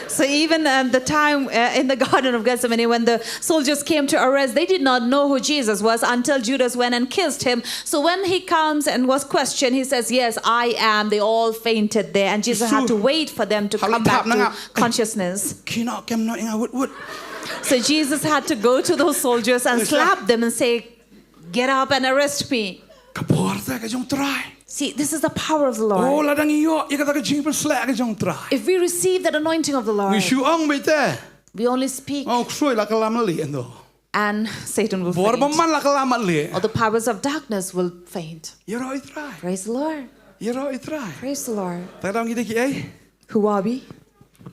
So even um, the time uh, in the Garden of Gethsemane, when the soldiers came to arrest, they did not know who Jesus was until Judas went and kissed him. So when he comes and was questioned, he says, "Yes, I am." They all fainted there, and Jesus had to wait for them to come back to consciousness. Kino kem no inga wut wut. So Jesus had to go to those soldiers and slap them and say, "Get up and arrest me." Ka bor te ka jong Trai. See, this is the power of the Lord. Oh, lada ngi ïoh ïa kata ka jingpynshlur ka jong Trai. If we receive that anointing of the Lord, Ngi shu ong beit te. We only speak. Oh, khroi la ka lam lieh endo. And Satan will faint. Bor bymman la ka lam lieh. Or the powers of darkness will faint. Ïaroh ïa Trai. Praise the Lord. Ïaroh ïa Trai. Praise the Lord. Te dang ïa ki ei. Who are we?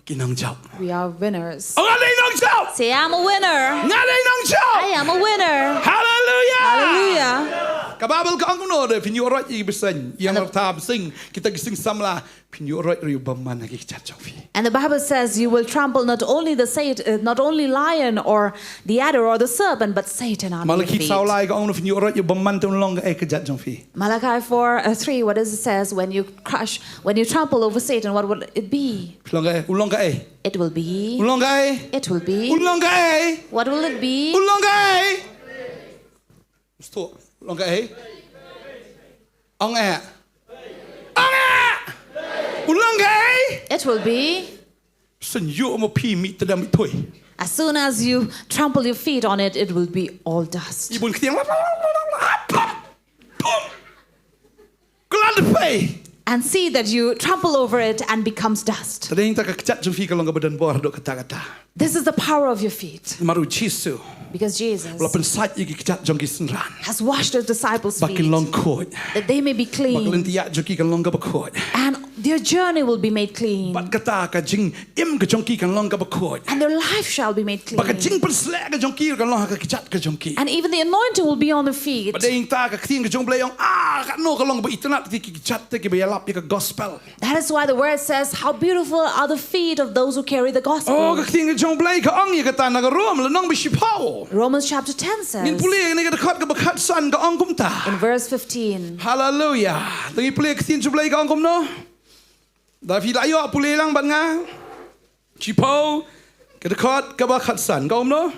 Ki nongjop. We are winners. Oh, nga dei nongjop. Say, "I'm a winner." Nga dei nongjop. I am a winner. Hallelujah. Hallelujah. Ka Baibl ka ong kumno de, phin ïoh roit ïa ki bseiñ, ïa ki rta bseiñ, kita ki sing samla, phin ïoh roit ruh bymman ha ki kjat jong phi. And the Bible says you will trample not only the Satan, uh, not only lion or the adder or the serpent, but Satan under your feet. Malaki saw lai ka ong kumno, phin ïoh roit ruh bymman te un long kaei ka kjat jong phi. Malachi four uh, three, what does it says? When you crush, when you trample over Satan, what will it be? Long kaei, un long kaei. It will be. Un long kaei. It will be. Un long kaei. What will it be? Un long kaei. Sto, long kaei. Ong eh. Ong eh. Un long kaei. It will be. Shen ïoh mo phi mih tdem mih thui. As soon as you trample your feet on it, it will be all dust. Ibun ktiang. Glad pay. And see that you trample over it and becomes dust. Te dei ta ka kjat jong phi ka long kaba don bor haduh katta katta. This is the power of your feet. Namar u Jisu. Because Jesus. U la pynsait ïa ki kjat jong ki synran. Has washed the disciples' feet. Ba kin long khuid. That they may be clean. Ba ka lynti ïaid jong ki kan long kaba khuid. And their journey will be made clean. Bad kata ka jing im ka jong ki kan long kaba khuid. And their life shall be made clean. Ba ka jingpynshlur ka jong ki kan long ha ka kjat ka jong ki. And even the anointing will be on the feet. Ba dei ta ka ktien ka jong Blei ong, ah, katno ka long ba itynnad ki kjat te kiba ïalap ïa ka gospel. That is why the word says, "How beautiful are the feet of those who carry the gospel." Oh, ka ktien ka jong Blei ka ong ïa kata na ka Rom lynnong ba shiphew. Romans chapter ten says. Ngin pule ïa kane ka dkhot kaba khatsan ka ong kumta. In verse fifteen. Hallelujah. Te ngi pule ka ktien jong Blei ka ong kumno. Da phi la ïoh pule lang bad nga. Shiphew, ka dkhot kaba khatsan. Ka ong kumno?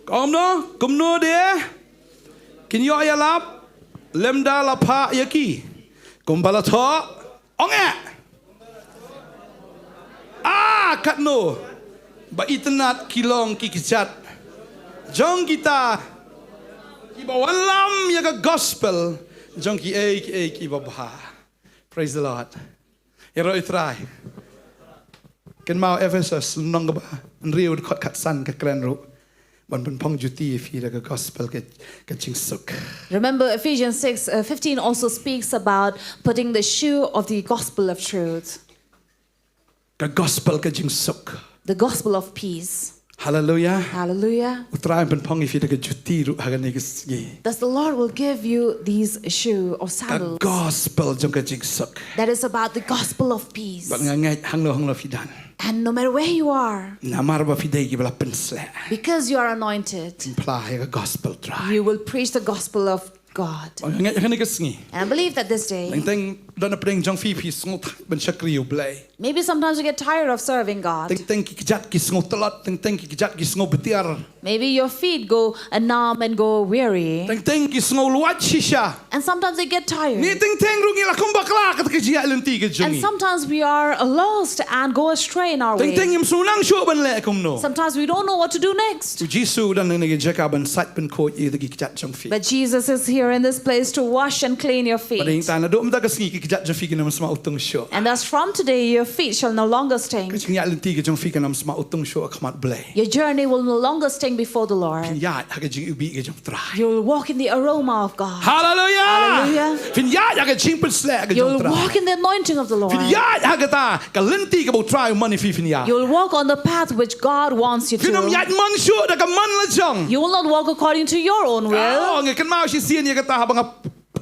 Ka ong kumno? Kumno de? Kin ïoh ïalap lymda la phah ïa ki kumba la thoh. Ong eh. Ah, katno ba itynnad ki long ki kjat jong kita kiba wallam ïa ka gospel jong kiei kiei kiba bha. Praise the Lord. Ïaroh ïa Trai. Kynmaw Ephesus lynnong kaba hynriew dkhot khatsan ka kren ruh ban pynphong juti ïa phi da ka gospel ka, ka jingsuk. Remember Ephesians six uh, fifteen also speaks about putting the shoe of the gospel of truth. Ka gospel ka jingsuk. The gospel of peace. Hallelujah. Hallelujah. U Trai un pynphong ïa phi da ka juti ruh ha kane ka sngi. Thus the Lord will give you these shoe or sandals. Ka gospel jong ka jingsuk. That is about the gospel of peace. Bad nga ngeit hangno hangno phi don. And no matter where you are, namar ba phi dei kiba la pynshlur, because you are anointed, pynphla ïa ka gospel Trai. You will preach the gospel of God. Nga ngeit ha kane ka sngi. And I believe that this day, teng teng don na pdeng jong phi phi sngew thait ban shakri ïa U Blei. Maybe sometimes you get tired of serving God. Teng teng ki kjat ki sngew tlot, teng teng ki kjat ki sngew btiar. Maybe your feet go uh, numb and go weary. Teng teng ki sngew luwait shisha. And sometimes they get tired. Ngi teng teng ruh ngi la kum bakla kata ka jingïaid lynti ka jong ngi. And sometimes we are uh, lost and go astray in our way. Teng teng ngim sngewthuh shuh ban leh kumno. Sometimes we don't know what to do next. U Jisu u don hangne ha ka jaka ban sait ban khuid ïa kita ki kjat jong phi. But Jesus is here in this place to wash and clean your feet. Bad naduh mynta ka sngi ki kjat jong phi kin ym sma utung shuh. And thus from today your feet shall no longer stink. Ka jingïaid lynti ka jong phi kan ym sma utung shuh ha khmat Blei. Your journey will no longer stink before the Lord. Phin ïaid ha ka jingïohi ka jong U Trai. You'll walk in the aroma of God. Hallelujah. Hallelujah. Phin ïaid ha ka jingpynshlur ka jong U Trai. You'll walk in the anointing of the Lord. Phin ïaid ha kata ka lynti kaba U Trai u mon ïa phi phin ïaid. You'll walk on the path which God wants you to. Phin ym ïaid mon shuh da ka mon la jong. You will not walk according to your own will. Oh, nga kynmaw shisien ïa kata haba nga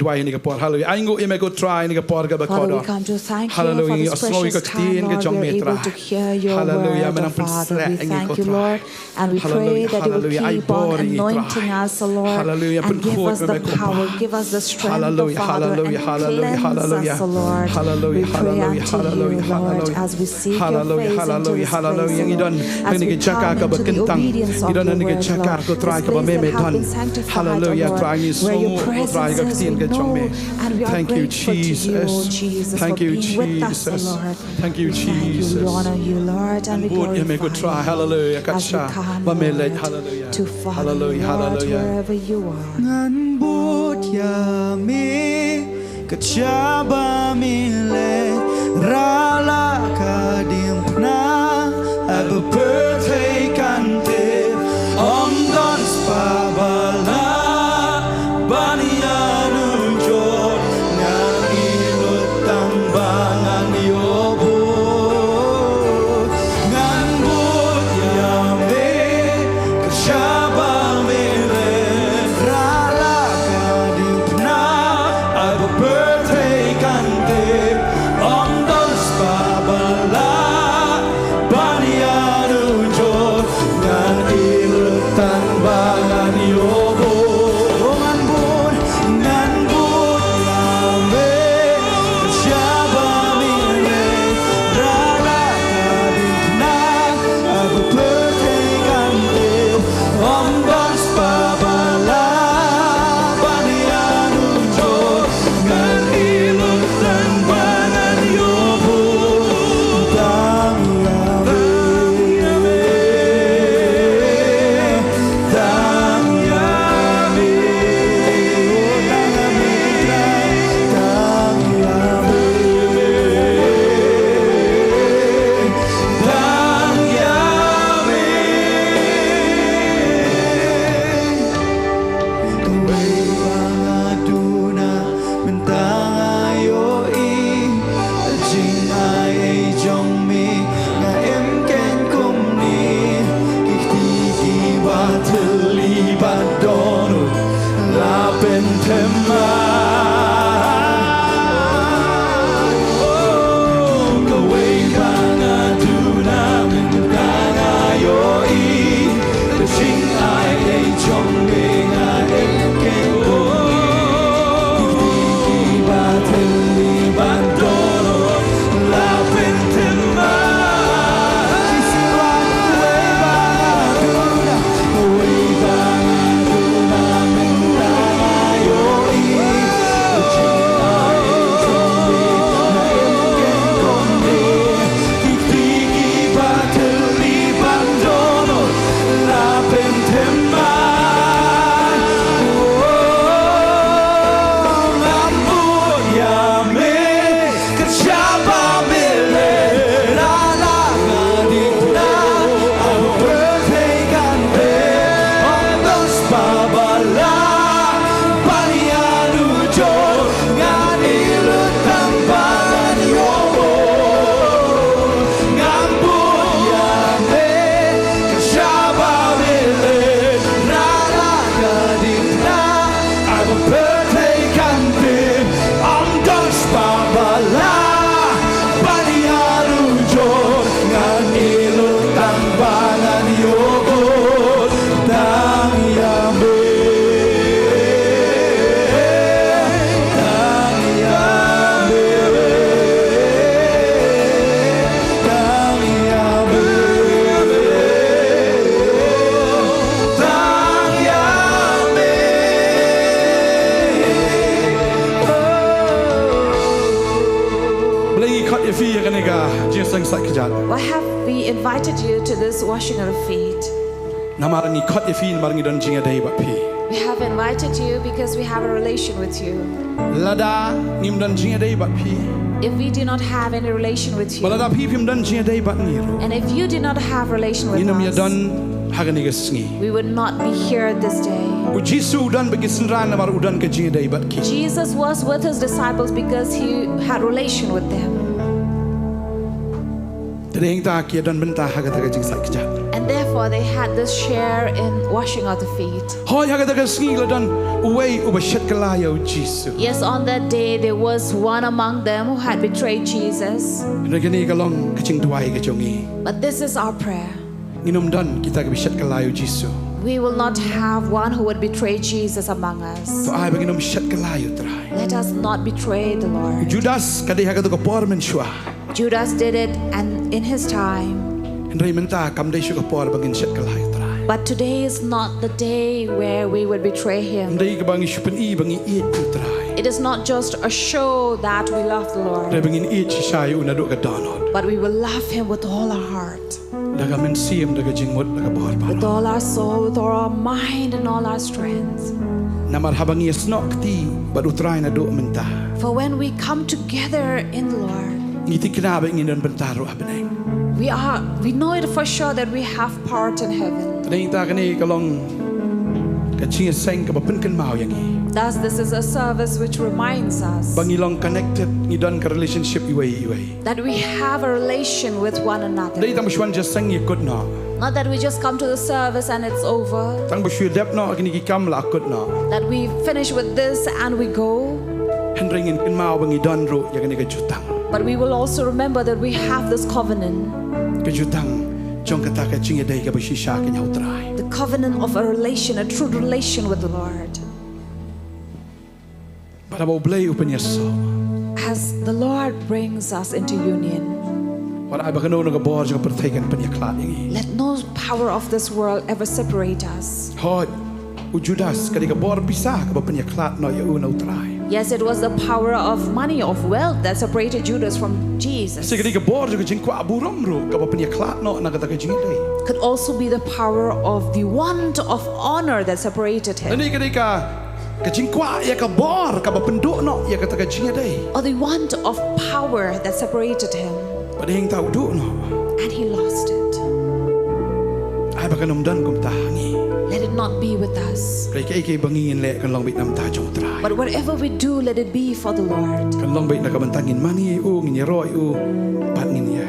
duwai ha kane ka por. Haleluya. Ai nguh ïa me ko Trai ha kane ka por kaba kordor. Haleluya. Ngi ïohsngew ïa ka ktien ka jong me Trai. Haleluya. Me nang pynshlur ïa ngi ko Trai. And we pray that you will keep on anointing us, O Lord, and give us the power, give us the strength, O Father, and cleanse us, O Lord. We pray unto you, Lord, as we seek your face into this place, O Lord, as we come into the obedience of your word, Lord, this place that have been sanctified, O Lord, where your presence is, we know, and we are grateful to you, O Jesus, for being with us, O Lord. Thank you, Jesus. We honor you, Lord, and we glorify you as we come, Lord, to follow you, Lord, wherever you are. Ngan bud ïa me, ka jaka ba me leh, rala ka diengphna, ha ka pyrthei kan tip, ym don spah ba lah ban ïanujor, ngan ïeh lut tang ba ngan ïoh bud. Ngan bud ïa me, ka jaka ba me leh, rala ka diengphna, ha ka pyrthei kan tip, Ïa phi ïa kane ka jingïaseng sait kjat. Why have we invited you to this washing of feet? Namar ngi khot ïa phi namar ngi don jingïadei bad phi. We have invited you because we have a relation with you. Lada ngim don jingïadei bad phi, If we do not have any relation with you, ba lada phi phim don jingïadei bad ngi ruh, and if you do not have relation with us, ngin ym ïadon ha kane ka sngi. We would not be here this day. U Jisu u don bad ki synran namar u don ka jingïadei bad ki. Jesus was with his disciples because he had relation with them. Te dei hangta ki ïadon bynta ha kata ka jingsait kjat. And therefore they had this share in washing of the feet. Hooid, ha kata ka sngi la don uwei uba shet kylla ïa u Jisu. Yes, on that day there was one among them who had betrayed Jesus. Hynrei kane ka long ka jingduwai ka jong ngi. But this is our prayer. Ngin ym don kita kiba shet kylla ïa u Jisu. We will not have one who would betray Jesus among us. To ai ba ngin ym shet kylla ïa u Trai. Let us not betray the Lord. Judas ka dei ha kato ka por mynshuwa. Judas did it and in his time. Hynrei mynta kam dei shuh ka por ba ngin shet kylla ïa u Trai. But today is not the day where we will betray him. Ym dei kaba ngi shu pyni ba ngi ïeit ïa u Trai. It is not just a show that we love the Lord, hynrei ba ngin ïeit shisha ïa u naduh ka dohnud. But we will love him with all our heart. Da ka mynsiem, da ka jingmut, da ka bor baroh. With all our soul, with all our mind and all our strength. Namar haba ngi ïasnoh kti bad u Trai naduh mynta, for when we come together in the Lord, ngi thikna ba ngin don bynta ruh ha bneng. We are, we know it for sure that we have part in heaven. Te dei hangta kane ka long ka jingïaseng kaba pynkynmaw ïa ngi. Thus, this is a service which reminds us, ba ngi long connected, ngi don ka relationship iwei iwei. That we have a relation with one another. Dei tang ba shu wan jingïaseng ïakut noh. Not that we just come to the service and it's over. Tang ba shu ïadep noh kine ki kam la kut noh. That we finish with this and we go. Hynrei ngin kynmaw ba ngi don ruh ïa kane ka jutang. But we will also remember that we have this covenant. Ka jutang jong kata ka jingïadei kaba shisha kane ha u Trai. The covenant of a relation, a true relation with the Lord. Bad haba u Blei u pynïasoh, as the Lord brings us into union, wat ai ba kano kano ka bor jong ka pyrthei kan pynïakhlad ïa ngi. Let no power of this world ever separate us. Hooid, u Judas ka dei ka bor pisa kaba pynïakhlad noh ïa u na u Trai. Yes, it was the power of money, of wealth that separated Judas from Jesus. Sa ka dei ka bor jong ka jingkwah burom ruh kaba pynïakhlad noh na kata ka jingïadei. Could also be the power of the want of honor that separated him. Lane ka dei ka ka jingkwah ïa ka bor kaba pynduh noh ïa kata ka jingïadei. Or the want of power that separated him. Bad hangta u duh noh. And he lost it. Ai ba kan ym don kumta ha ngi. Let it not be with us. Kaei kaei ba ngin leh kan long beit namar jong u Trai. But whatever we do, let it be for the Lord. Kan long beit na ka bynta ngin mane ïa u, ngin ïaroh ïa u, bad ngin ïa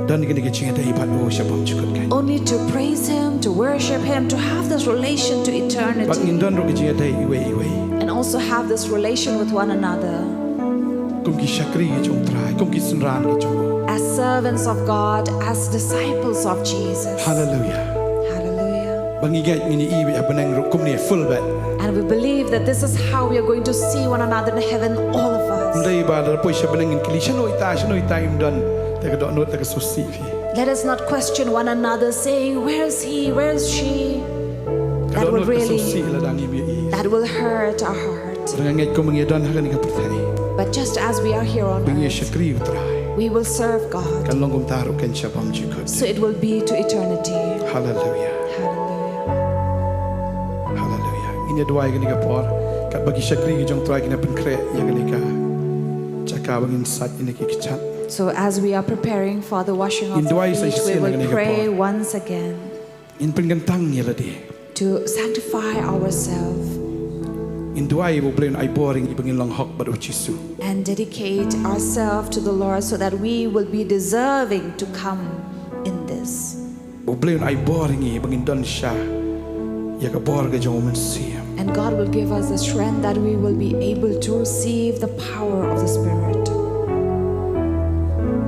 don kane ka jingïadei bad u sha bymjukut. Only to praise him, to worship him, to have this relation to eternity. Bad ngin don ruh ka jingïadei iwei iwei. And also have this relation with one another. Kum ki shakri ki jong u Trai, kum ki synran ki jong u. As servants of God, as disciples of Jesus. Hallelujah. Hallelujah. Ba ngi ngeit ngin ïohi beit ha bneng ruh kumne full beit. And we believe that this is how we are going to see one another in heaven, all of us. Ym dei ba lada poi sha bneng ngin kylli shano ita, shano ita im don, te ka dohnud te ka sngewsih phi. Let us not question one another saying, "Where is he? Where is she?" Ka dohnud ka sngewsih lada ngim ïohi. That will hurt our heart. Hynrei nga ngeit kum ba ngi don ha kane ka pyrthei, but just as we are here on earth, ba ngi shakri u Trai, we will serve God. Kan long kumta ruh kan sha bymjukut. So it will be to eternity. Hallelujah. Hallelujah. Hallelujah. Ngin ïa duwai kane ka por. Katba ki shakri ki jong u Trai kin ïa pynkhreh ïa kane ka jaka ba ngin sait ïa kine ki kjat. So as we are preparing for the washing of the feet, we will pray once again. Ngin duwai sa shisien ïa kane ka por. Ngin pynkyntang ïa lade. To sanctify ourselves. Ngin duwai ba u Blei un ai bor ïa ngi ba ngin long hok bad u Jisu. And dedicate ourselves to the Lord so that we will be deserving to come in this. Ba u Blei un ai bor ïa ngi ba ngin don sha ïa ka bor ka jong u Mynsiem. And God will give us the strength that we will be able to receive the power of the Spirit.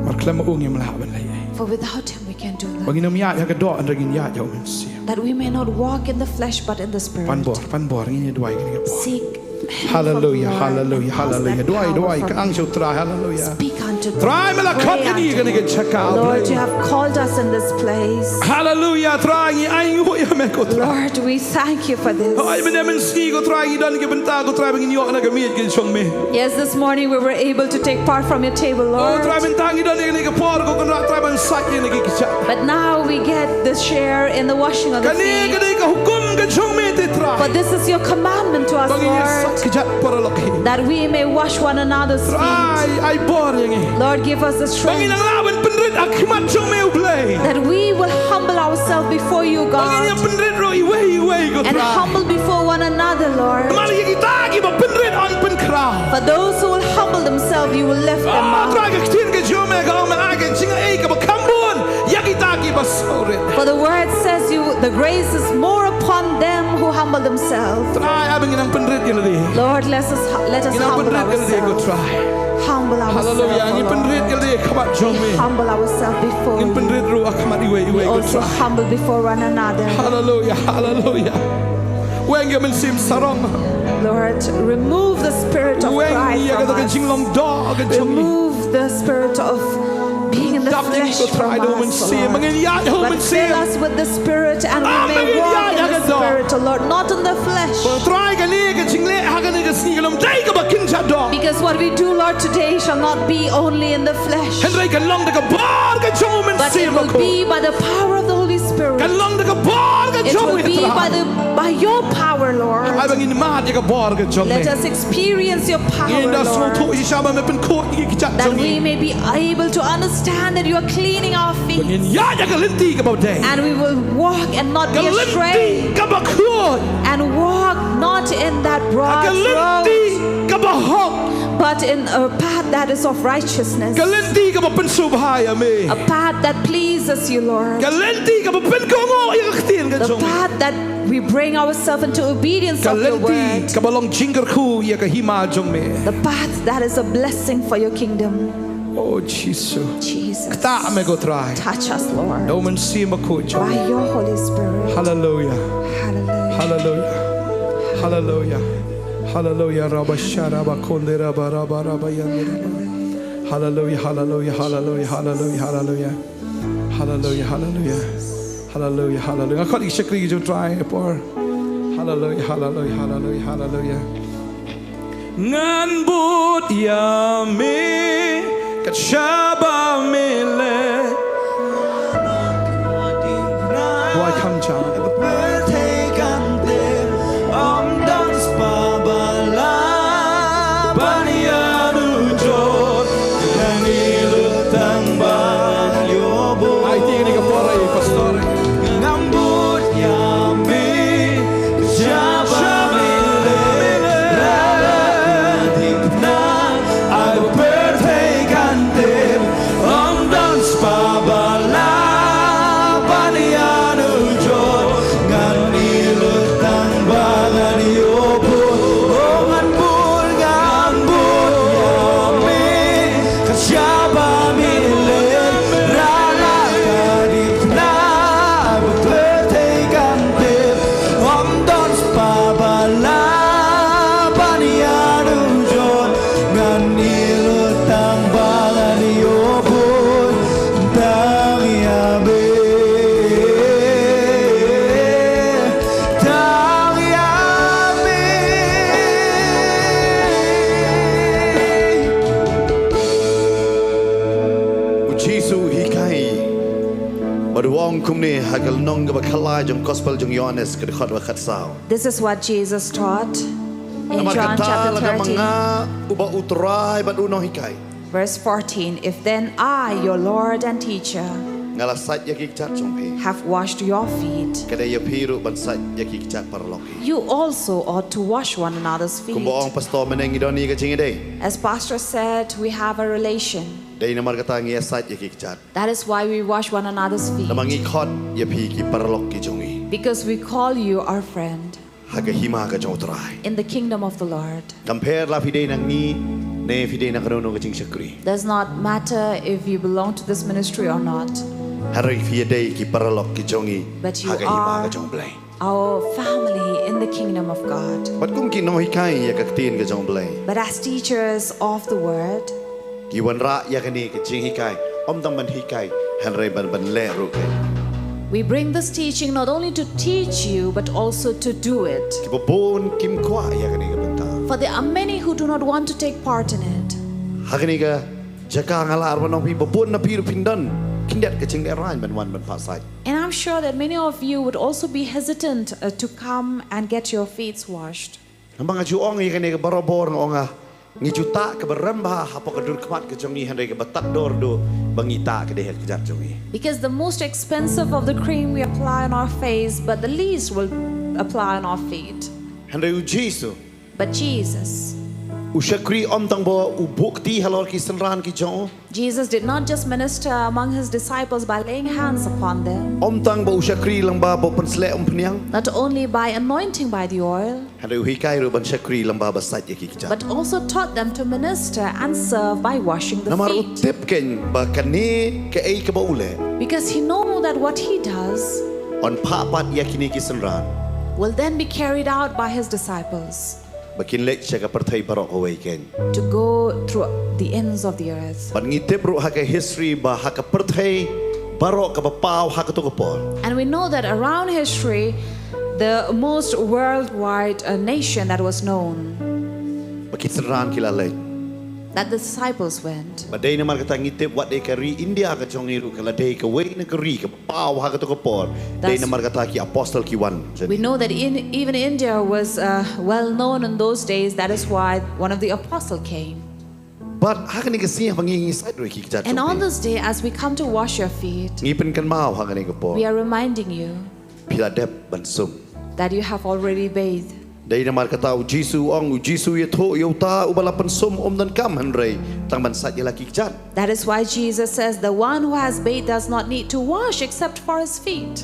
Namar khlem ma u ngim lah ban leh ei. For without him we can do nothing. Ba ngin ym ïaid ha ka doh hynrei ngin ïaid ha u Mynsiem. That we may not walk in the flesh but in the Spirit. Pan bor, pan bor, ngin ïa duwai kane ka por. Seek help from the Lord. Hallelujah, hallelujah, hallelujah. Ask that power from him. Duwai, duwai, kyngkhuh sha u Trai, hallelujah. Speak unto Trai, me la khot ïa ngi ha kane ka jaka, Lord, you have called us in this place. Hallelujah, Trai, ngi ainguh ïa me ko Trai. Lord, we thank you for this. Hooid, mynne mynsngi ko Trai, ngi don ki bynta ko Trai ba ngin ïoh na ka miej ka jong me. Yes, this morning we were able to take part from your table, Lord. Ko Trai, mynta ngi don ïa kane ka por ko Kynrad Trai ban sait ïa kine ki kjat. But now we get this share in the washing of the feet. Kane, kane ka hukum ka jong me te Trai. For this is your commandment to us, Lord. Ba ngin ïa sait kjat paralok hi. That we may wash one another's feet. Trai, ai bor ïa ngi. Lord, give us the strength. Ba ngin nang lah ban pynrit ha khmat jong me U Blei. That we will humble ourselves before you, God. Ba ngin ïa pynrit ruh iwei iwei ko Trai. And humble before one another, Lord. Namar ïa kita kiba pynrit yn pynkhraw. For those who will humble themselves, you will lift them up. Oh Trai, ka ktien ka jong me ka ong me ai ka jingaiei kaba kham bun ïa kita kiba sngewrit. For the word says you, the grace is more upon them who humble themselves. Trai, ai ba ngin nang pynrit ïa lade. Lord, let us, let us humble ourselves. Ngin nang pynrit ïa lade ko Trai. Humble ourselves, Lord. Hallelujah. Ngin pynrit ïa lade ha khmat jong me. We humble ourselves before you. Ngin pynrit ruh ha khmat iwei iwei ko Trai. We also humble before one another. Hallelujah, hallelujah. Weng ïa ka mynsiem sarong. Lord, remove the spirit of pride from us. Weng ïa kata ka jinglong doh ka jong ngi. Remove the spirit of being in the flesh from us, Lord. Dap ïa ngi ko Trai da U Mynsiem. Ba ngin ïaid ha U Mynsiem. But fill us with the Spirit and we may walk in the Spirit, O Lord, not in the flesh. Ah, ba ngin ïaid ha ka doh. Ko Trai, kane ka jingleh ha kane ka sngi kan ym dei kaba kynja doh. Because what we do, Lord, today shall not be only in the flesh. Hynrei kan long da ka bor ka jong U Mynsiem Bakhuid. But it will be by the power of the Holy Spirit. Kan long da ka bor ka jong me Trai. It will be by the, by your power, Lord. Ai ba ngin mad ïa ka bor ka jong me. Let us experience your power, Lord. Ngin da sngewthuh shisha ba me pynkhuid ïa ki kjat jong ngi. That we may be able to understand that you are cleaning our feet. Ba ngin ïaid ha ka lynti kaba dei. And we will walk and not be astray. Ka lynti kaba khuid. And walk not in that broad road. Ha ka lynti kaba hok. But in a path that is of righteousness. Ka lynti kaba pynsngewbha ïa me. A path that pleases you, Lord. Ka lynti kaba pynkohnguh ïa ka ktien ka jong me. The path that we bring ourselves into obedience of your word. Ka lynti kaba long jingkyrkhu ïa ka hima jong me. The path that is a blessing for your kingdom. Oh Jisu. Jesus. Ktah me ko Trai. Touch us, Lord. Da U Mynsiem Bakhuid jong me. By your Holy Spirit. Hallelujah. Hallelujah. Hallelujah. Hallelujah. Hallelujah. Rabba sharaba konde raba raba raba yande raba. Hallelujah, hallelujah, hallelujah, hallelujah, hallelujah. Hallelujah, hallelujah. Hallelujah, hallelujah. Nga khot ïa ki shakri ki jong U Trai ha kane ka por. Hallelujah, hallelujah, hallelujah, hallelujah. Ngan bud ïa me kat shaba me leh. Wai kham jam. Ai ti kane ka por ai pastor. U Jisu u hikai bad u ong kumne ha ka lynnong kaba khatlai jong gospel jong Ïoannis ka dkhot ba khatsaw. This is what Jesus taught in John chapter thirteen. Namar kata lada ma nga uba u Trai bad u nonghikai. Verse fourteen, "If then I, your Lord and teacher, nga la sait ïa ki kjat jong phi, have washed your feet, ka dei ïa phi ruh ban sait ïa ki kjat paralok hi." You also ought to wash one another's feet. Kumba ong pastor mynne ngi don ïa ka jingïadei. As pastor said, we have a relation. Dei namar kata ngi ïa sait ïa ki kjat. That is why we wash one another's feet. Namar ngi khot ïa phi ki paralok ki jong ngi. Because we call you our friend. Ha ka hima ka jong u Trai. In the kingdom of the Lord. Kam pher la phi dei na ngi ne phi dei na kano kano ka jingshakri. Does not matter if you belong to this ministry or not. Hynrei phi ïa dei ki paralok ki jong ngi ha ka hima ka jong u Blei. But you are our family in the kingdom of God. Bad kum ki nonghikai ïa ka ktien ka jong u Blei. But as teachers of the word. Ki wanrah ïa kane ka jinghikai, ym tang ban hikai, hynrei ban ban leh ruh kein. We bring this teaching not only to teach you, but also to do it. Kiba bun kim kwah ïa kane ka bynta. For there are many who do not want to take part in it. Ha kane ka jaka nga la arwan ong phi ba bun na phi ruh phin don khyndiat ka jinglehraiñ ban wan ban phah sait. And I'm sure that many of you would also be hesitant uh, to come and get your feet washed. Namar nga ju ong ïa kane ka barabor nga ong nga, ngi ju tah kaba rem bha hapoh ka dur khmat ka jong ngi, hynrei kaba tad dor duh ba ngi tah ka dei ha ka kjat jong ngi. Because the most expensive of the cream we apply on our face, but the least will apply on our feet. Hynrei u Jisu, But Jesus, u shakri ym tang ba u buh kti halor ki synran ki jong u. Jesus did not just minister among his disciples by laying hands upon them, Ym tang ba u shakri lyngba ba u pynsleh umphniang. not only by anointing by the oil, Hynrei u hikai ruh ban shakri lyngba ba sait ïa ki kjat. but also taught them to minister and serve by washing the Namar u feet. tip kein ba kane kaei kaba u leh, Because he knew that what he does yn phah pat ïa kine ki synran will then be carried out by his disciples ba kin leit sha ka pyrthei baroh kawei kein. to go through the ends of the earth. Bad ngi tip ruh ha ka history ba ha ka pyrthei baroh kaba paw ha kato ka por, And we know that around history, the most worldwide uh, nation that was known, ba ki synran ki la leit. that the disciples went. Ba dei namar kata ngi tip wat dei ka ri India ka jong ngi ruh ka la dei kawei na ka ri kaba paw ha kato ka por. Dei That's- namar kata ki apostol ki wan. We know that in, even India was uh, well known in those days. That is why one of the apostle came. Bad ha kane ka sngi haba ngi ngi sait ruh ïa ki kjat And jong on phi, this day, as we come to wash your feet, ngi pynkynmaw ha kane ka por, we are reminding you phi la dep ban sum. that you have already bathed. Dei namar kata u Jisu u ong, u Jisu u ïathuh ïa uta uba la pynsum um donkam hynrei tang ban sait ïa la ki kjat. That is why Jesus says, "The one who has bathed does not need to wash except for his feet."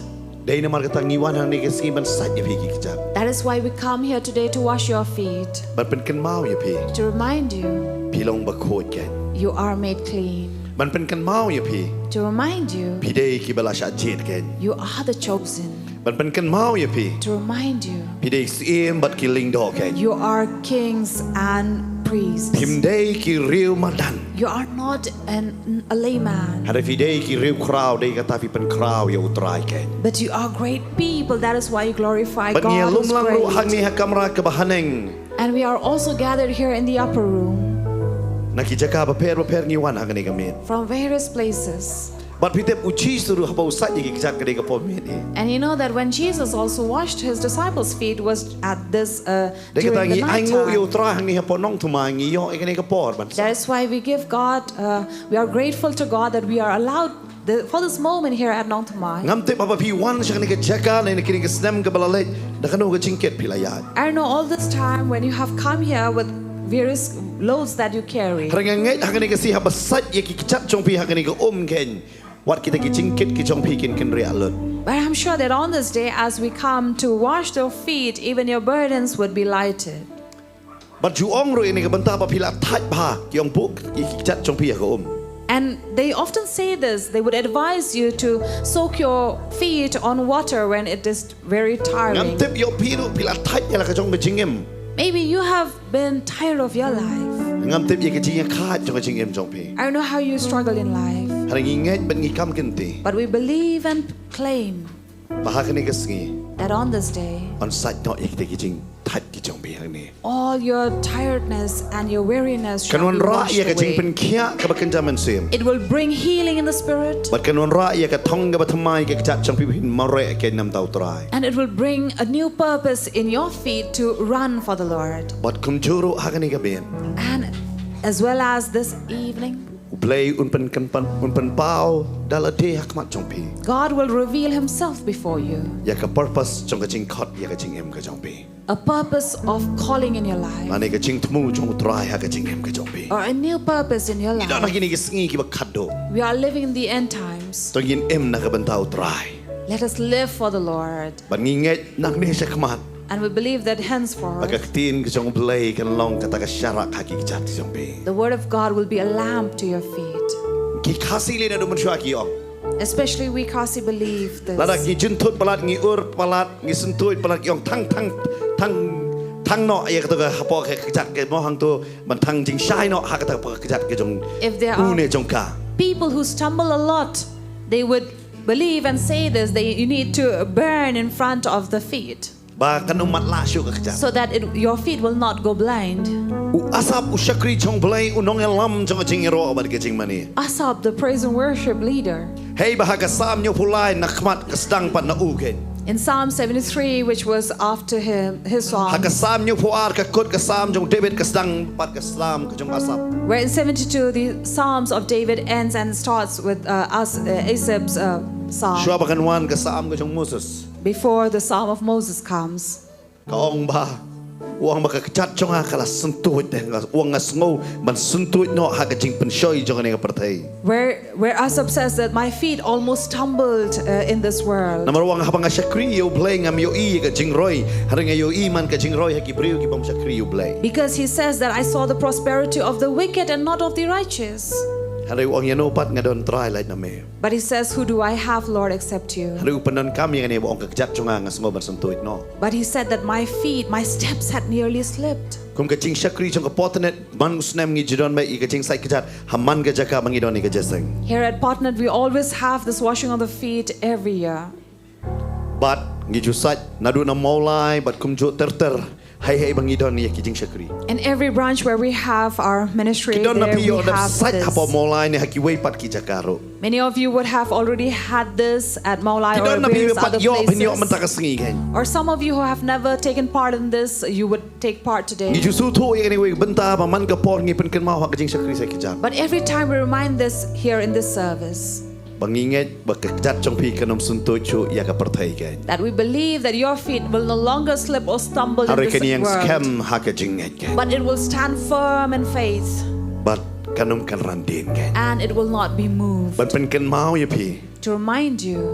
Dei namar kata ngi wan hangne ka sngi ban sait ïa phi ki kjat. That is why we come here today to wash your feet, Ban pynkynmaw ïa phi, to remind you phi long bakhuid kein. you are made clean, Ban pynkynmaw ïa phi, to remind you phi dei kiba la shah jied kein. you are the chosen, Ban pynkynmaw ïa phi, to remind you phi dei syiem bad ki lyngdoh kein. you are kings and priests. Phim dei ki riew madan. You are not an, a layman, Hynrei phi dei ki riew khraw, dei kata phi pynkhraw ïa u Trai kein. but you are great people. That is why you glorify Bad ngi ïa God who's lum lang ruh great. hangne ha kamra kaba haneng. And we are also gathered here in the upper room Na ki jaka bapher bapher ngi wan hangne ka miet. from various places. Bad phi tip u Jisu ruh haba u sait ïa ki kjat ka dei ka por miet hi. And you know that when Jesus also washed his disciples' feet was at this uh, Dei kata during the ngi ai night nguh ïa u time. Trai hangne hapoh Nongthymmai, ngi ïoh ïa kane ka por ban sait. That is why we give God, uh, we are grateful to God that we are allowed the, for this moment here at Nongthymmai. Ngam tip haba phi wan sha kane ka jaka ne na kane ka snem kaba la leit, da kano ka jingkit phi la ïaid. I don't know, all this time when you have come here with various loads that you carry. Hynrei nga ngeit ha kane ka sngi haba sait ïa ki kjat jong phi ha kane ka um kein, wat kita ki jingkit ki jong phi kin kynriah lut. But I'm sure that on this day, as we come to wash your feet, even your burdens would be lighted. Bad ju ong ruh ïa kane ka bynta ba phi la thait bha, ki ong buh ïa ki kjat jong phi ha ka um. And they often say this, they would advise you to soak your feet on water when it is very Ngam tiring. tip ïoh phi ruh phi la thait ïa la ka jong ka jingim. Maybe you have been tired of your life. Ngam tip ïa ka jingïakhaid jong ka jingim jong phi. I don't know how you struggle in life, Hynrei ngi ngeit bad ngi kam kynti but we believe and claim ba ha kane ka sngi that on this day, yn sait noh ïa kita ki jingthait ki jong phi hangne. all your tiredness and your weariness Kan shall be wanrah washed ïa ka away. jingpynkhiah kaba kynja mynsiem. It will bring healing in the spirit. Bad kan wanrah ïa ka thong kaba thymmai ka kjat jong phi ba phin mareh kein na bynta u Trai. And it will bring a new purpose in your feet to run for the Lord. Bad kumjuh ruh ha kane ka miet, And as well as this evening, U Blei un pyn, un pyn, un pynpaw da lade ha khmat jong phi God will reveal himself before you. ïa ka purpose jong ka jingkhot ïa ka jingim ka jong phi. A purpose of calling in your life. Lane ka jingthmu jong u Trai ha ka jingim ka jong phi. Or a new purpose in your Ngi don ha life. kine ki sngi kiba khatduh. We are living in the end times. To ngin im na ka bynta u Trai. Let us live for the Lord. Bad ngi ngeit nangne shakhmat And we believe that ba henceforth ka ktien ka jong u Blei kan long kata ka sharak ha ki kjat ki jong phi. the word of God will be a lamp to your feet. Ki Khasi lei naduh mynshuwa ki ong. Especially we Khasi believe this. Lada ngi jynthut palat, ngi ur palat, ngi syntuid palat, ki ong thang, thang, thang, thang noh ïa kata ka hapoh ka kjat ka mo hangto ban thang jingshai noh ha kata ka kjat ka jong If there u are ne jong ka. People who stumble a lot, they would believe and say this, they, you need to burn in front of the feet. Ba kan ym matlah shuh ka kjat. So that it, your feet will not go blind. U Asaph u shakri jong Blei u nongïalam jong ka jingïaroh bad ka jingmane. Asaph, the praise and worship leader. Hei ba ha ka Salm hynñiewphew lai na khmat ka sdang pat na u kein. In Psalm seventy-three, which was after him, his psalm. Ha ka Salm hynñiewphew ar ka kut ka Salm jong David ka sdang pat ka Salm ka jong Asaph. Where in seventy-two, the Psalms of David ends and starts with, uh, As-, uh, Asaph's, uh, psalm. Shuwa ba kan wan ka Salm ka jong Moses. Before the Psalm of Moses comes. Ka ong ba, u ong ba ka kjat jong nga ka la syntuid, nga, u ong nga sngew ban syntuid noh ha ka jingpynshoi jong kane ka pyrthei. Where, where Asaph says that my feet almost stumbled, uh, in this world. Namar u ong haba nga shakri ïa u Blei ngam ïohi ka jingroi, hynrei nga ïohi man ka jingroi ha ki briew ki bym shakri ïa u Blei. Because he says that I saw the prosperity of the wicked and not of the righteous. Hynrei u ong ïano pat nga don Trai lait na me. But he says, "Who do I have, Lord, except you?" Hynrei u pyndonkam ïa kane ba ong ka kjat jong nga nga sngew ban syntuid noh. But he said that my feet, my steps had nearly slipped. Kum ka jingshakri jong ka Potnet man u snem ngi ju don beit ïa ka jingsait kjat ha man ka jaka ba ngi don ïa ka jingïaseng. Here at Potnet, we always have this washing of the feet every year. Bad ngi ju sait naduh na Mawlai bad kumjuh ter ter. Hei hei ba ngi don ïa ki jingshakri. In every branch where we have our ministry, ki don na there phi we ïoh dep have sait this. Hapoh Mawlai ne ha kiwei pat ki jaka ruh. Many of you would have already had this at Mawlai or various other places. Ki don na phi pat ïoh phin ïoh mynta ka sngi kein. Or some of you who have never taken part in this, you would take part today. Ngi ju sngewthuh ïa kane kawei ka bynta ba man ka por ngi pynkynmaw ha ka jingshakri sa kjat. But every time we remind this here in this service. Ba ngi ngeit ba ka kjat jong phi kan ym syntuid shuh ïa ka pyrthei kein. That we believe that your feet will no longer slip or stumble in this world. Hynrei kan ïeng skhem ha ka jingngeit kein. But it will stand firm in faith. Bad kan ym kynran dien kein. And it will not be moved. Ban pynkynmaw ïa phi. To remind you.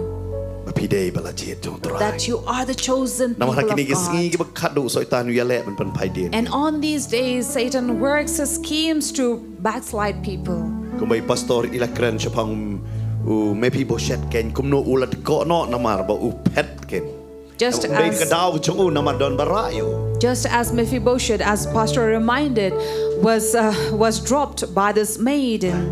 Ba phi dei ba la jied jong u Trai. That you are the chosen people of God. Namar ha kine ki sngi kiba khatduh u Soitan u ïaleh ban pynphai dien. And on these days, Satan works his schemes to backslide people. Kumba i pastor i la kren shaphang u Mephibosheth kein kumno u la dkoh noh namar ba u phet kein. Just as, ka daw jong u namar don ba rah ïa u. Just as Mephibosheth, as pastor reminded, was, uh, was dropped by this maiden.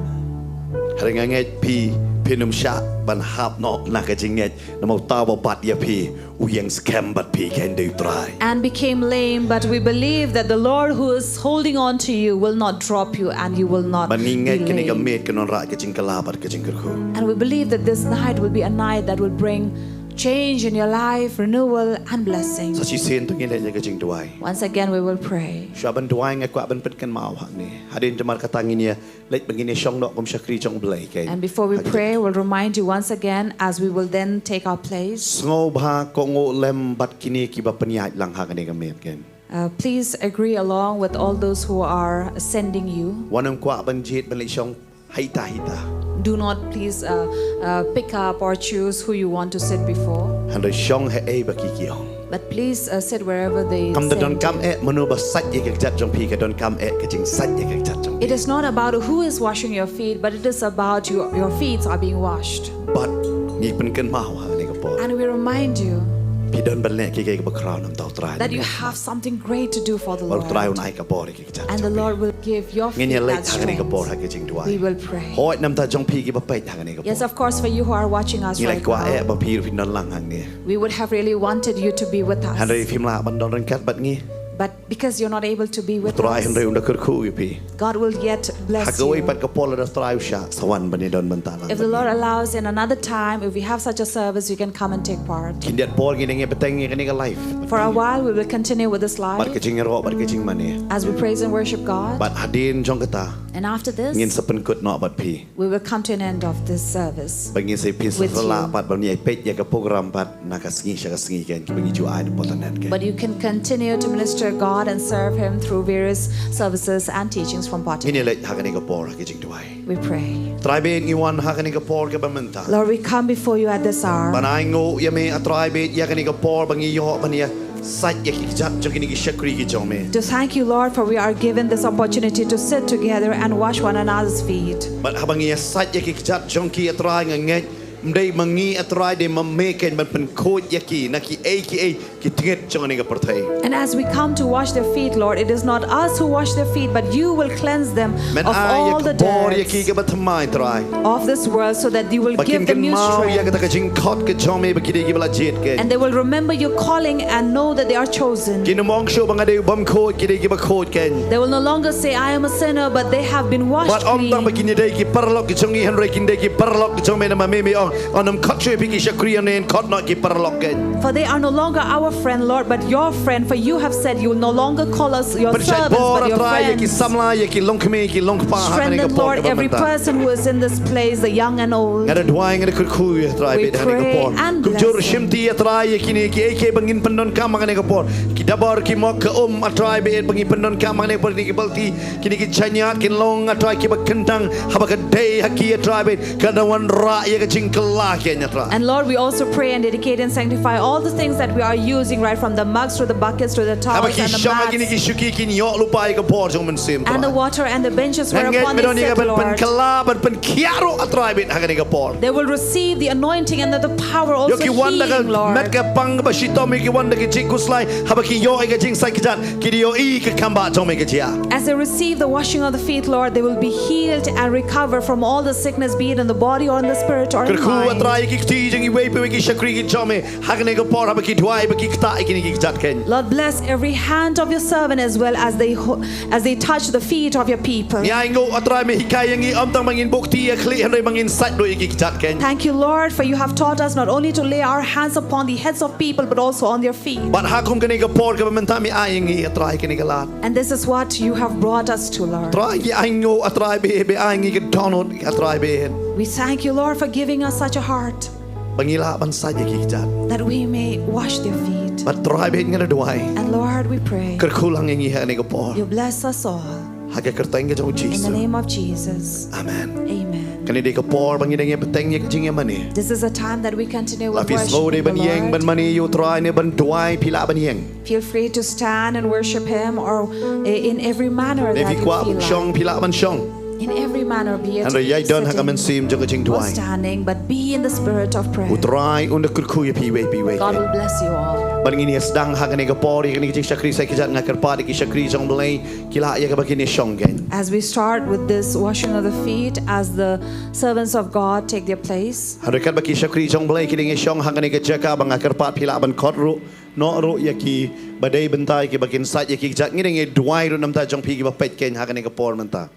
Hynrei nga ngeit phi, phin ym shah ban hap noh na ka jingngeit namar uta uba bat ïa phi. U ïeng skhem bad phi kein dei u Trai. And became lame, but we believe that the Lord who is holding on to you will not drop you and you will not be lame. Ba ngi ngeit kane ka miet kan wanrah ka jingkylla bad ka jingkyrkhu. And we believe that this night will be a night that will bring change in your life, renewal and blessing. Sa shisien to ngin leit ïa ka jingduwai. Once again we will pray. Shuwa ban duwai nga kwah ban pynkynmaw hangne. Hadien te mar kata ngin ïa leit ba ngin ïa shong noh kum shakri jong u Blei kein. And before we pray, we'll remind you once again as we will then take our place. Sngewbha kohnguh lem bad kine kiba pynïaid lang ha kane ka miet kein. Uh, please agree along with all those who are sending you. Wat nym kwah ban jied ban leit shong ha ita ha ita. Do not please, uh, uh, pick up or choose who you want to sit before. Hynrei shong haei ba ki ki ong. But please, uh, sit wherever they send you. Kam da donkam eh mano ba sait ïa ka kjat jong phi, ka donkam eh ka jingsait ïa ka kjat jong phi. It is not about who is washing your feet, but it is about your, your feet are being washed. Bad ngi pynkynmaw ha kane ka por. And we remind you. Phi don ban leh kiei kiei kiba khraw na ka bynta u Trai. That you have something great to do for the Lord. Bad u Trai un ai ka bor ïa ki kjat jong phi. And the Lord will give your feet that strength. Ngin ïa leit ha kane ka por ha ka jingduwai. We will pray. Hooid na ka bynta jong phi kiba peit ha kane ka por. Yes, of course, for you who are watching us right now. Ngi la kwah eh ba phi ruh phin don lang hangne. We would have really wanted you to be with us. Hynrei phim lah ban don ryngkat bad ngi. But because you're not able to be with us, u Trai hynrei un da kyrkhu ïa phi. God will yet bless you. Ha kawei pat ka por lada u Trai u shah sa wan ban ïadon bynta lang bad ngi. If the Lord allows in another time, if we have such a service, you can come and take part. Khyndiat por ngin ïa bteng ïa kane ka live. For a while, we will continue with this live. Bad ka jingïaroh bad ka jingmane. As we praise and worship God. Bad hadien jong kata. And after this, ngin sa pynkut noh bad phi. We will come to an end of this service. Ba ngin sa ïa phi sa lah pat ban ïa peit ïa ka program pat na ka sngi sha ka sngi kein kiba ngi ju ai na ka internet kein. But you can continue to minister God and serve Him through various services and teachings from Potter's. Ngin ïa leit ha kane ka por ha ka jingduwai. We pray. Trai bad ngi wan ha kane ka por kaba mynta. Lord, we come before you at this hour. Ban ai nguh ïa me A Trai bad ïa kane ka por ba ngi ïoh ban ïa sait ïa ki kjat jong kine ki shakri ki jong me. To thank you, Lord, for we are given this opportunity to sit together and wash one another's feet. Bad haba ngi ïa sait ïa ki kjat jong ki A Trai nga ngeit Ym dei ma ngi, A Trai, dei ma me keiñ ban pynkhuid ïa ki na kiei kiei ki tnget jong kane ka pyrthei. And as we come to wash their feet, Lord, it is not us who wash their feet, but you will cleanse them Men of ai ïa all the ka bor ïa ki dirt kaba thymmai, Trai. Of this world, so that you will Ba kin give them new kynmaw ïa strength. kata ka jingkhot ka jong me ba ki dei kiba la jied keiñ. And they will remember your calling and know that they are chosen. Kin ym ong shuh ba nga dei u bymkhuid, ki dei kiba khuid keiñ. They will no longer say, "I am a sinner," but they have been washed Wat ym tang ba clean. kin dei ki paralok ki jong ngi, hynrei kin dei ki paralok ki jong me namar me me ong, yn ym khot shuh ïa phi ki shakri, ynda khot noh ki paralok keiñ. For they are no longer our friend, Lord, but your friend. For you have said you will no longer call us your Pynshai servants, bor, but A your Trai, ïa ki friends. samla, ïa ki longkmie, ïa ki longkpa ha kane ka Strengthen, por Lord, kaba every mynta. Person who is in this place, the young and old. Nga da duwai, nga da kyrkhu, A Trai, We bad ha kane ka pray por. And Kumjuh bless shimti, A Trai, ïa kine kiei kiei ba ngin pyndonkam ha kane ka por. Ki dabar, ki mok, ka um, A Trai, bad ba ngin pyndonkam ha kane ka por, kine ki balti, kine ki jaiñiat kin long, A Trai, kiba kyndang haba ka dei ha ki, A Trai, bad kan da wanrah ïa ka jingkylla keiñ, A Trai. And Lord, we also pray and dedicate and sanctify all the things that we are using, right from the mugs to the buckets to the Haba towels ki and the shong ha kine mats ki shuki, kin ïoh lypa ïa ka bor jong U Mynsiem, and the Trai. Water and the benches Nga ngeit whereupon ba they don ïa sit, ka ban Lord. Pynkylla, ban pynkiah ruh, A Trai, bad ha kane ka por. They will receive the anointing and the power also. Ïoh ki wan da ka Healing, Lord. met ka pang kaba shitom, ïoh ki wan da ka jingkhuslai, haba ki ïoh ïa ka jingsait kjat, ki da ïohi ka kambah jong me ka jia. As they receive the washing of the feet, Lord, they will be healed and recover from all the sickness, be it in the body or in the spirit or in Kyrkhu, A mind. Trai, ïa ki kti jong iwei pa iwei ki shakri ki jong me ha kane ka por, haba ki duwai, ba ki ktah ïa kine ki kjat keiñ. Lord, bless every hand of your servant as well as they ho- as they touch the feet of your people. Ngi ainguh, A Trai, me hikai ïa ngi ym tang ba ngin buh kti ïa ki khlieh, hynrei ba ngin sait ruh ïa ki kjat keiñ. Thank you, Lord, for you have taught us not only to lay our hands upon the heads of people but also on their feet. Bad ha kum kane ka por kaba mynta me ai ïa ngi, A Trai, kane ka lad. And this is what you have brought us to, Lord. Trai, ngi ainguh, A Trai, ba ba ai ïa ngi ka dohnud, A Trai, bad. We thank you, Lord, for giving us such a heart Ba ngi lah ban sait ïa ki kjat. that we may wash their feet. Bad, Trai, bad, nga da duwai. And Lord, we pray Kyrkhu lang ïa ngi ha kane ka por. You bless us all. Ha ka kyrteng ka jong U In the Jisu. Name of Jesus. Amen. Amen. Kane dei ka por ba ngi dang ïa bteng ïa ka jingïamane. This is a time that we continue La with phi sngew dei worshiping ban ïeng, the ban Lord. mane ïa U Trai ne ban duwai, phi lah ban ïeng. Feel free to stand and worship Him, or, eh, in every manner Ne that phi you kwah feel ban shong, like. phi lah ban shong. In every manner, be it Hynrei ïai don ha ka sitting mynsiem jong ka or jingduwai. Standing, but be in the spirit of prayer. U Trai un da kyrkhu ïa phi iwei pa iwei. God will bless you all. Ban ngin ïa sdang ha kane ka por ïa kane ka jingshakri sait kjat, nga kyrpad ïa ki shakri jong U Blei, ki lah ïa kaba kin ïa shong keiñ. As we start with this washing of the feet, as the servants of God take their place, Hynrei katba ki shakri jong U Blei ki dang ïa shong ha kane ka jaka, ba nga kyrpad phi lah ban khot ruh noh ruh ïa kiba dei bynta, ïa kiba kin sait ïa ki kjat, ngi dang ïa duwai ruh na bynta jong phi kiba peit keiñ ha kane ka por mynta.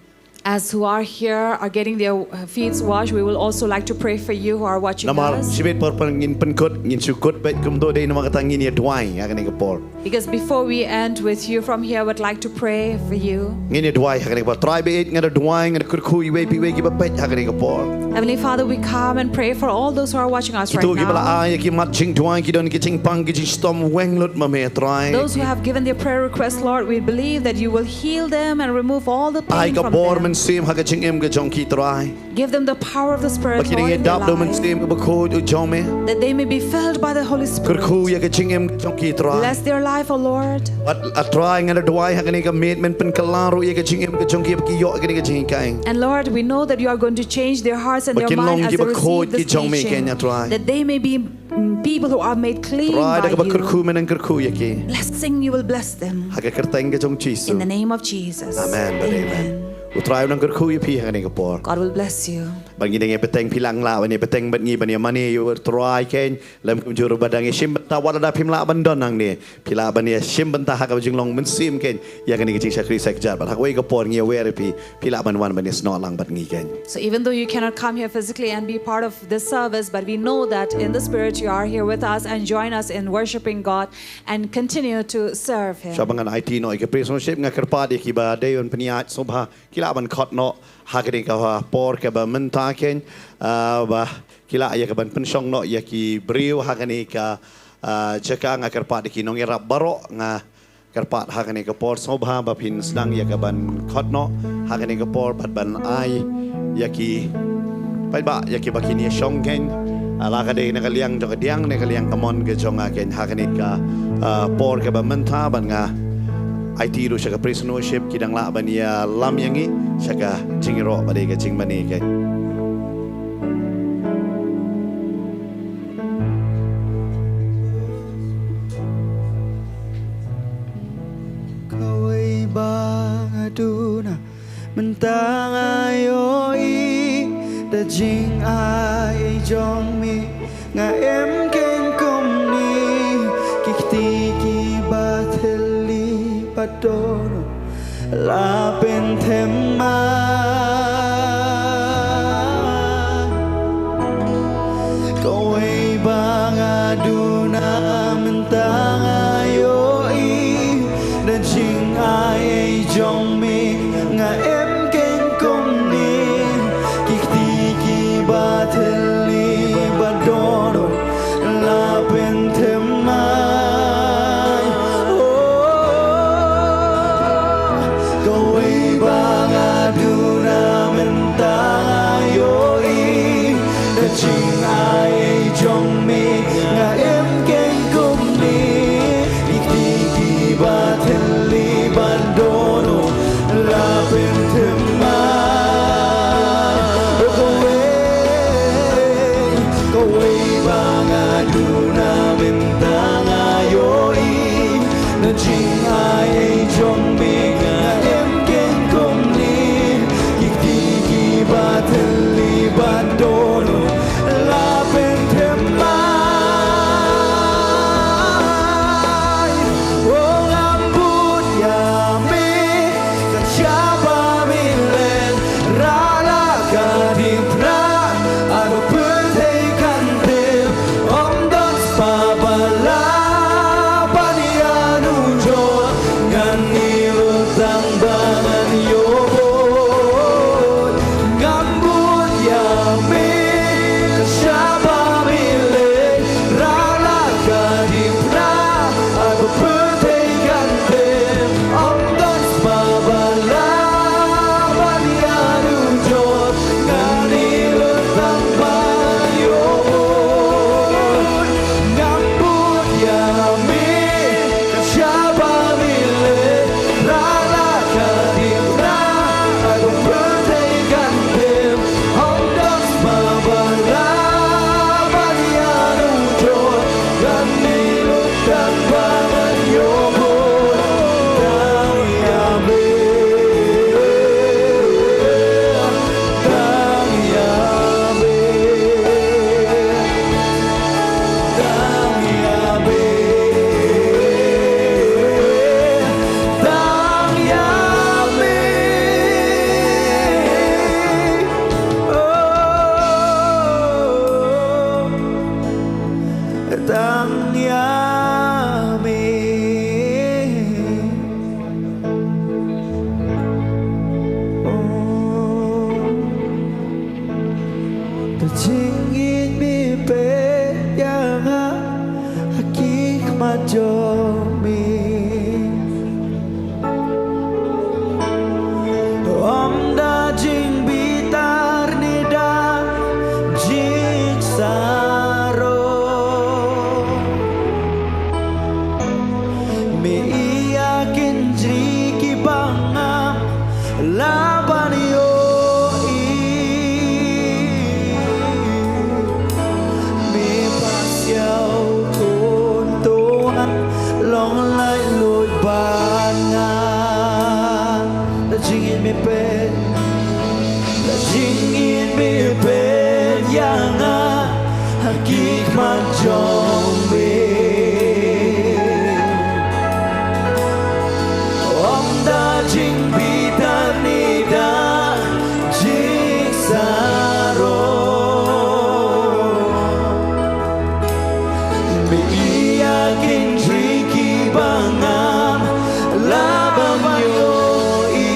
as who are here are getting their uh, feet washed, we will also like to pray for you who are watching Namar us. shibit por pyn ngin pynkut, ngin shu kut beit kumto, dei namar kata ngin ïa duwai ha kane ka por. Because before we end with you from here, I would like to pray for you. Ngin ïa duwai ha kane ka por. Trai bad nga da duwai, nga da kyrkhu iwei pa iwei kiba peit ha kane ka por. Heavenly Father, we come and pray for all those who are watching us right Kito kiba la now. ai ïa ki mat jingduwai, ki don ki jingpang, ki jingshitom weng lut, ma me Trai. Those who have given their prayer request, Lord, we believe that you will heal them and remove all the Ai pain ka from bor them. Mynsiem ha ka jingim ka jong ki, Trai. Give them the power of the Ba Spirit, ki dang Lord, ïa in their dap da U life. Mynsiem Bakhuid u jong me. That they may be filled by the Holy Spirit. Kyrkhu ïa ka jingim ka jong ki, Trai. Bless their life, O Lord. Bad A Trai nga da duwai ha kane ka miet, men pynkylla ruh ïa ka jingim ka jong ki, ba ki ïoh ïa kane ka jinghikai. And Lord, we know that you are going to change their hearts and Ba their kin long mind as they kiba khuid receive ki this jong me keiñ, teaching. A Trai. That they may be mm, people who are made clean Trai, by da kaba you. kyrkhu men, ngan kyrkhu ïa ki. Blessing, you will bless them. Ha ka kyrteng ka jong U Jisu. In the name of Jesus. Amen, amen. U Trai un nang kyrkhu ïa phi ha kane ka por. God will bless you. Ba ngi dang ïa bteng, phi lah ban ïa bteng bad ngi, ban ïa mane ïa U Trai keiñ. Lem kumjuh ruh ba dang ïa shim bynta, wat lada phim lah ban don hangne, phi lah ban ïa shim bynta ha kaba jinglong mynsiem keiñ ïa kane ka jingshakri sait kjat. Bad ha kawei ka por ngi ïa wer ïa phi, phi lah ban wan ban ïa snoh lang bad ngi keiñ. So even though you cannot come here physically and be part of this service, but we know that in the spirit you are here with us and join us in worshiping God and continue to serve Him. Shuwa ba ngan aiti noh ïa ka praise and worship, nga kyrpad ïa kiba dei ban pynïaid sngewbha, ki lah ban khot noh ha kane ka por kaba mynta keiñ, ah, ba ki lah ïa ka ban pynshong noh ïa ki briew ha kane ka, ah, jaka. Nga kyrpad ïa ki nongïarap baroh, nga kyrpad ha kane ka por sngewbha ba phin sdang ïa ka ban khot noh ha kane ka por bad ban ai ïa ki paidbah ïa kiba kin ïa shong keiñ. Ah, la ka dei na ka liang jong ka diang, na ka liang kamon ka jong nga keiñ, ha kane ka, ah, por kaba mynta, bad nga aiti ruh sha ka praise and worship, ki dang lah ban ïalam ïa ngi sha ka jingïaroh ba dei ka jingmane keiñ. jong me, nga im keiñ kumne, ki kti kiba thylli ba dohnud la pynthymmai. Kawei ba nga duna mynta nga ïohi, da jingai jong me nga im keiñ kumne, ki kti kiba thylli ba dohnud la pynthymmai. Oh, kawei ba nga duna mynta nga ïohi, da jingai jong me nga im keiñ kumne, ki kti kiba thylli ba dohnud la pynthymmai. Oh, kawei, kawei ba nga duna mynta nga ïohi, da jingai jong me nga im keiñ kumne, ki kti kiba thylli ba dohnud la pynthymmai. Oh, ngam bud ïa me, ka jaka ba me leit, Rala ka dei pra, ado pyrthei kan tim, ym don spah ba lah ban ïanujor, ngan ïeh lut tang ba ngan ïoh bud. Ngam bud ïa me, ka jaka ba me leit, Rala ka dei pra, ado pyrthei kan tim, ym don spah ba lah ban ïanujor, ngan ïeh lut tang ban ïoh bud. Ngam bud ïa me, ka jaka ba me leit, Rala ka dei pra, ado pyrthei kan tim, ym don spah ba lah ban ïanujor, ngan ïeh lut tang ba ngan ïoh bud. Tang ïa me, tang ïa me, tang ïa me, tang ïa me. Oh, tang ïa me. Oh, ka jingïeit me peit ïa nga ha ki khmat jong me. Ym da jingbitar ne da jingsarong, me ïa ki jingri kiba ngam lah ban ïohi. Me pasiaw khun to wan, long laitluid bad nga. Da jingïeit me peit, da jingïeit me peit ïa nga ha ki khmat jong me. Ym da jingbitar ne da jingsarong, me ïa ki jingri kiba ngam lah ban ïohi.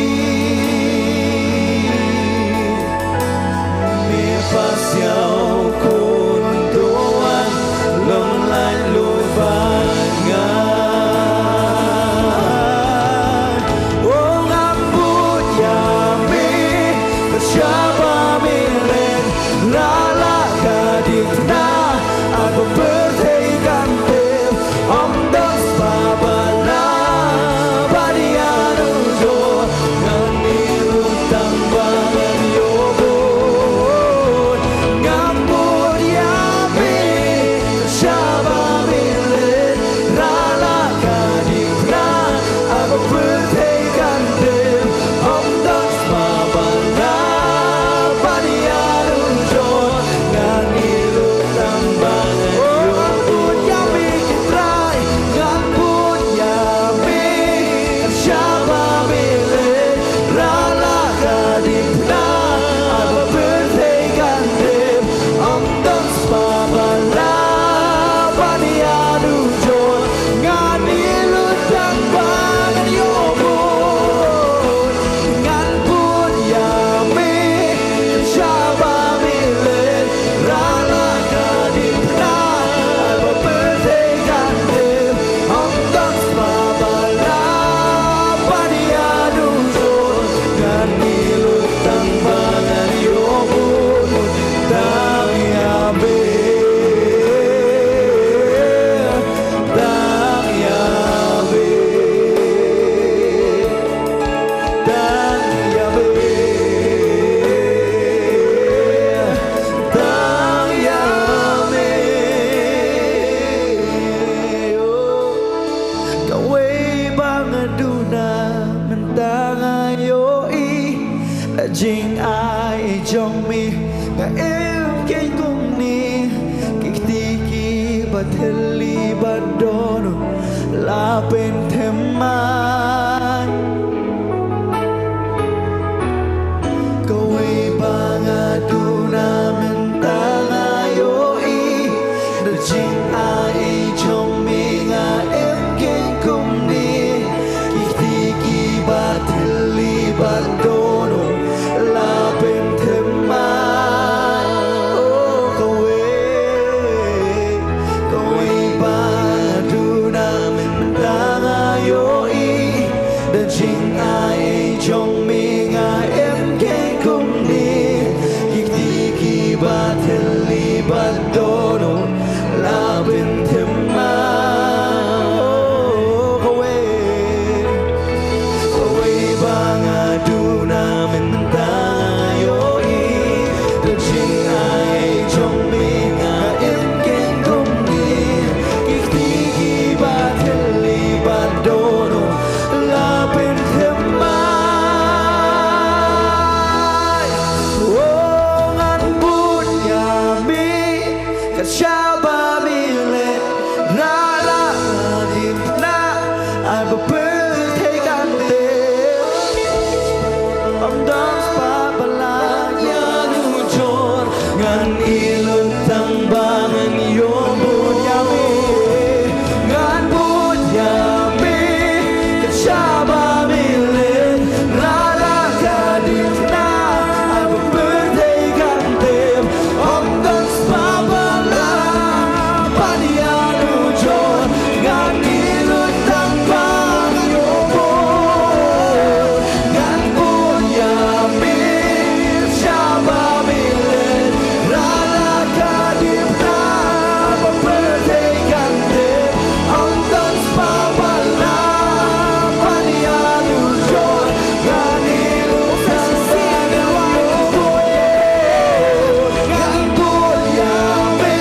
Me pasiaw khun to wan, long laitluid Thylli bad dohnud la pynthymmai. Kawei ba nga duna mynta nga ïohi, da jingai jong me nga im kein kumne. Ki kti kiba thylli bad dohnud la pynthymmai. Oh, kawei, kawei ba duna mynta nga ïohi, da jingai jong me nga im kein kumne. Ki kti kiba thylli bad dohnud la pynthymmai. Oh, kawei, kawei ba nga duna mynta nga ïohi, da jingai jong me nga im kein kumne. Ki kti kiba thylli bad dohnud la pynthymmai. Oh, ngan bud ïa me, kat shaba me leh, la la ka diengphna, ai ba pyrthei kan tip. Ym don spah ba lah ïanujor, ngan ïeh lut tang ba ngan ïoh bud ïa me. Ngan bud ïa me, kat shaba me leh, la la ka diengphna, ai ba pyrthei kan tip. Ym don spah ba lah ban ïanujor, ngan ïeh lut tang ba ngan ïoh bud. Ngan bud ïa me, kat shaba me leh, la la ka diengphna, ai ba pyrthei kan tip. Ym don spah ba lah ban ïanujor, ngan ïeh lut tang ba ngan ïoh bud. Ngan bud ïa me,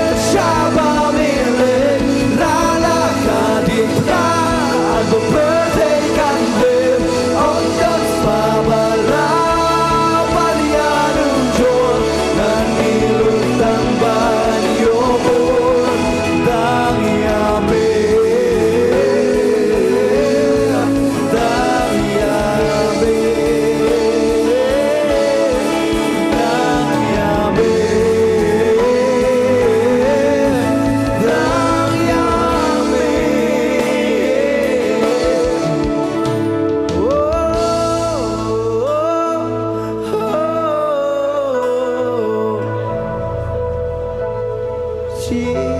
kat shaba me leh, la la ka diengphna, ai ba pyrthei kan tip. Ym don spah ba lah ban ïanujor, ngan ïeh lut tang ban ïoh bud. Tang ïa me, tang ïa me, tang ïa me, tang ïa me. Oh, oh, oh, oh.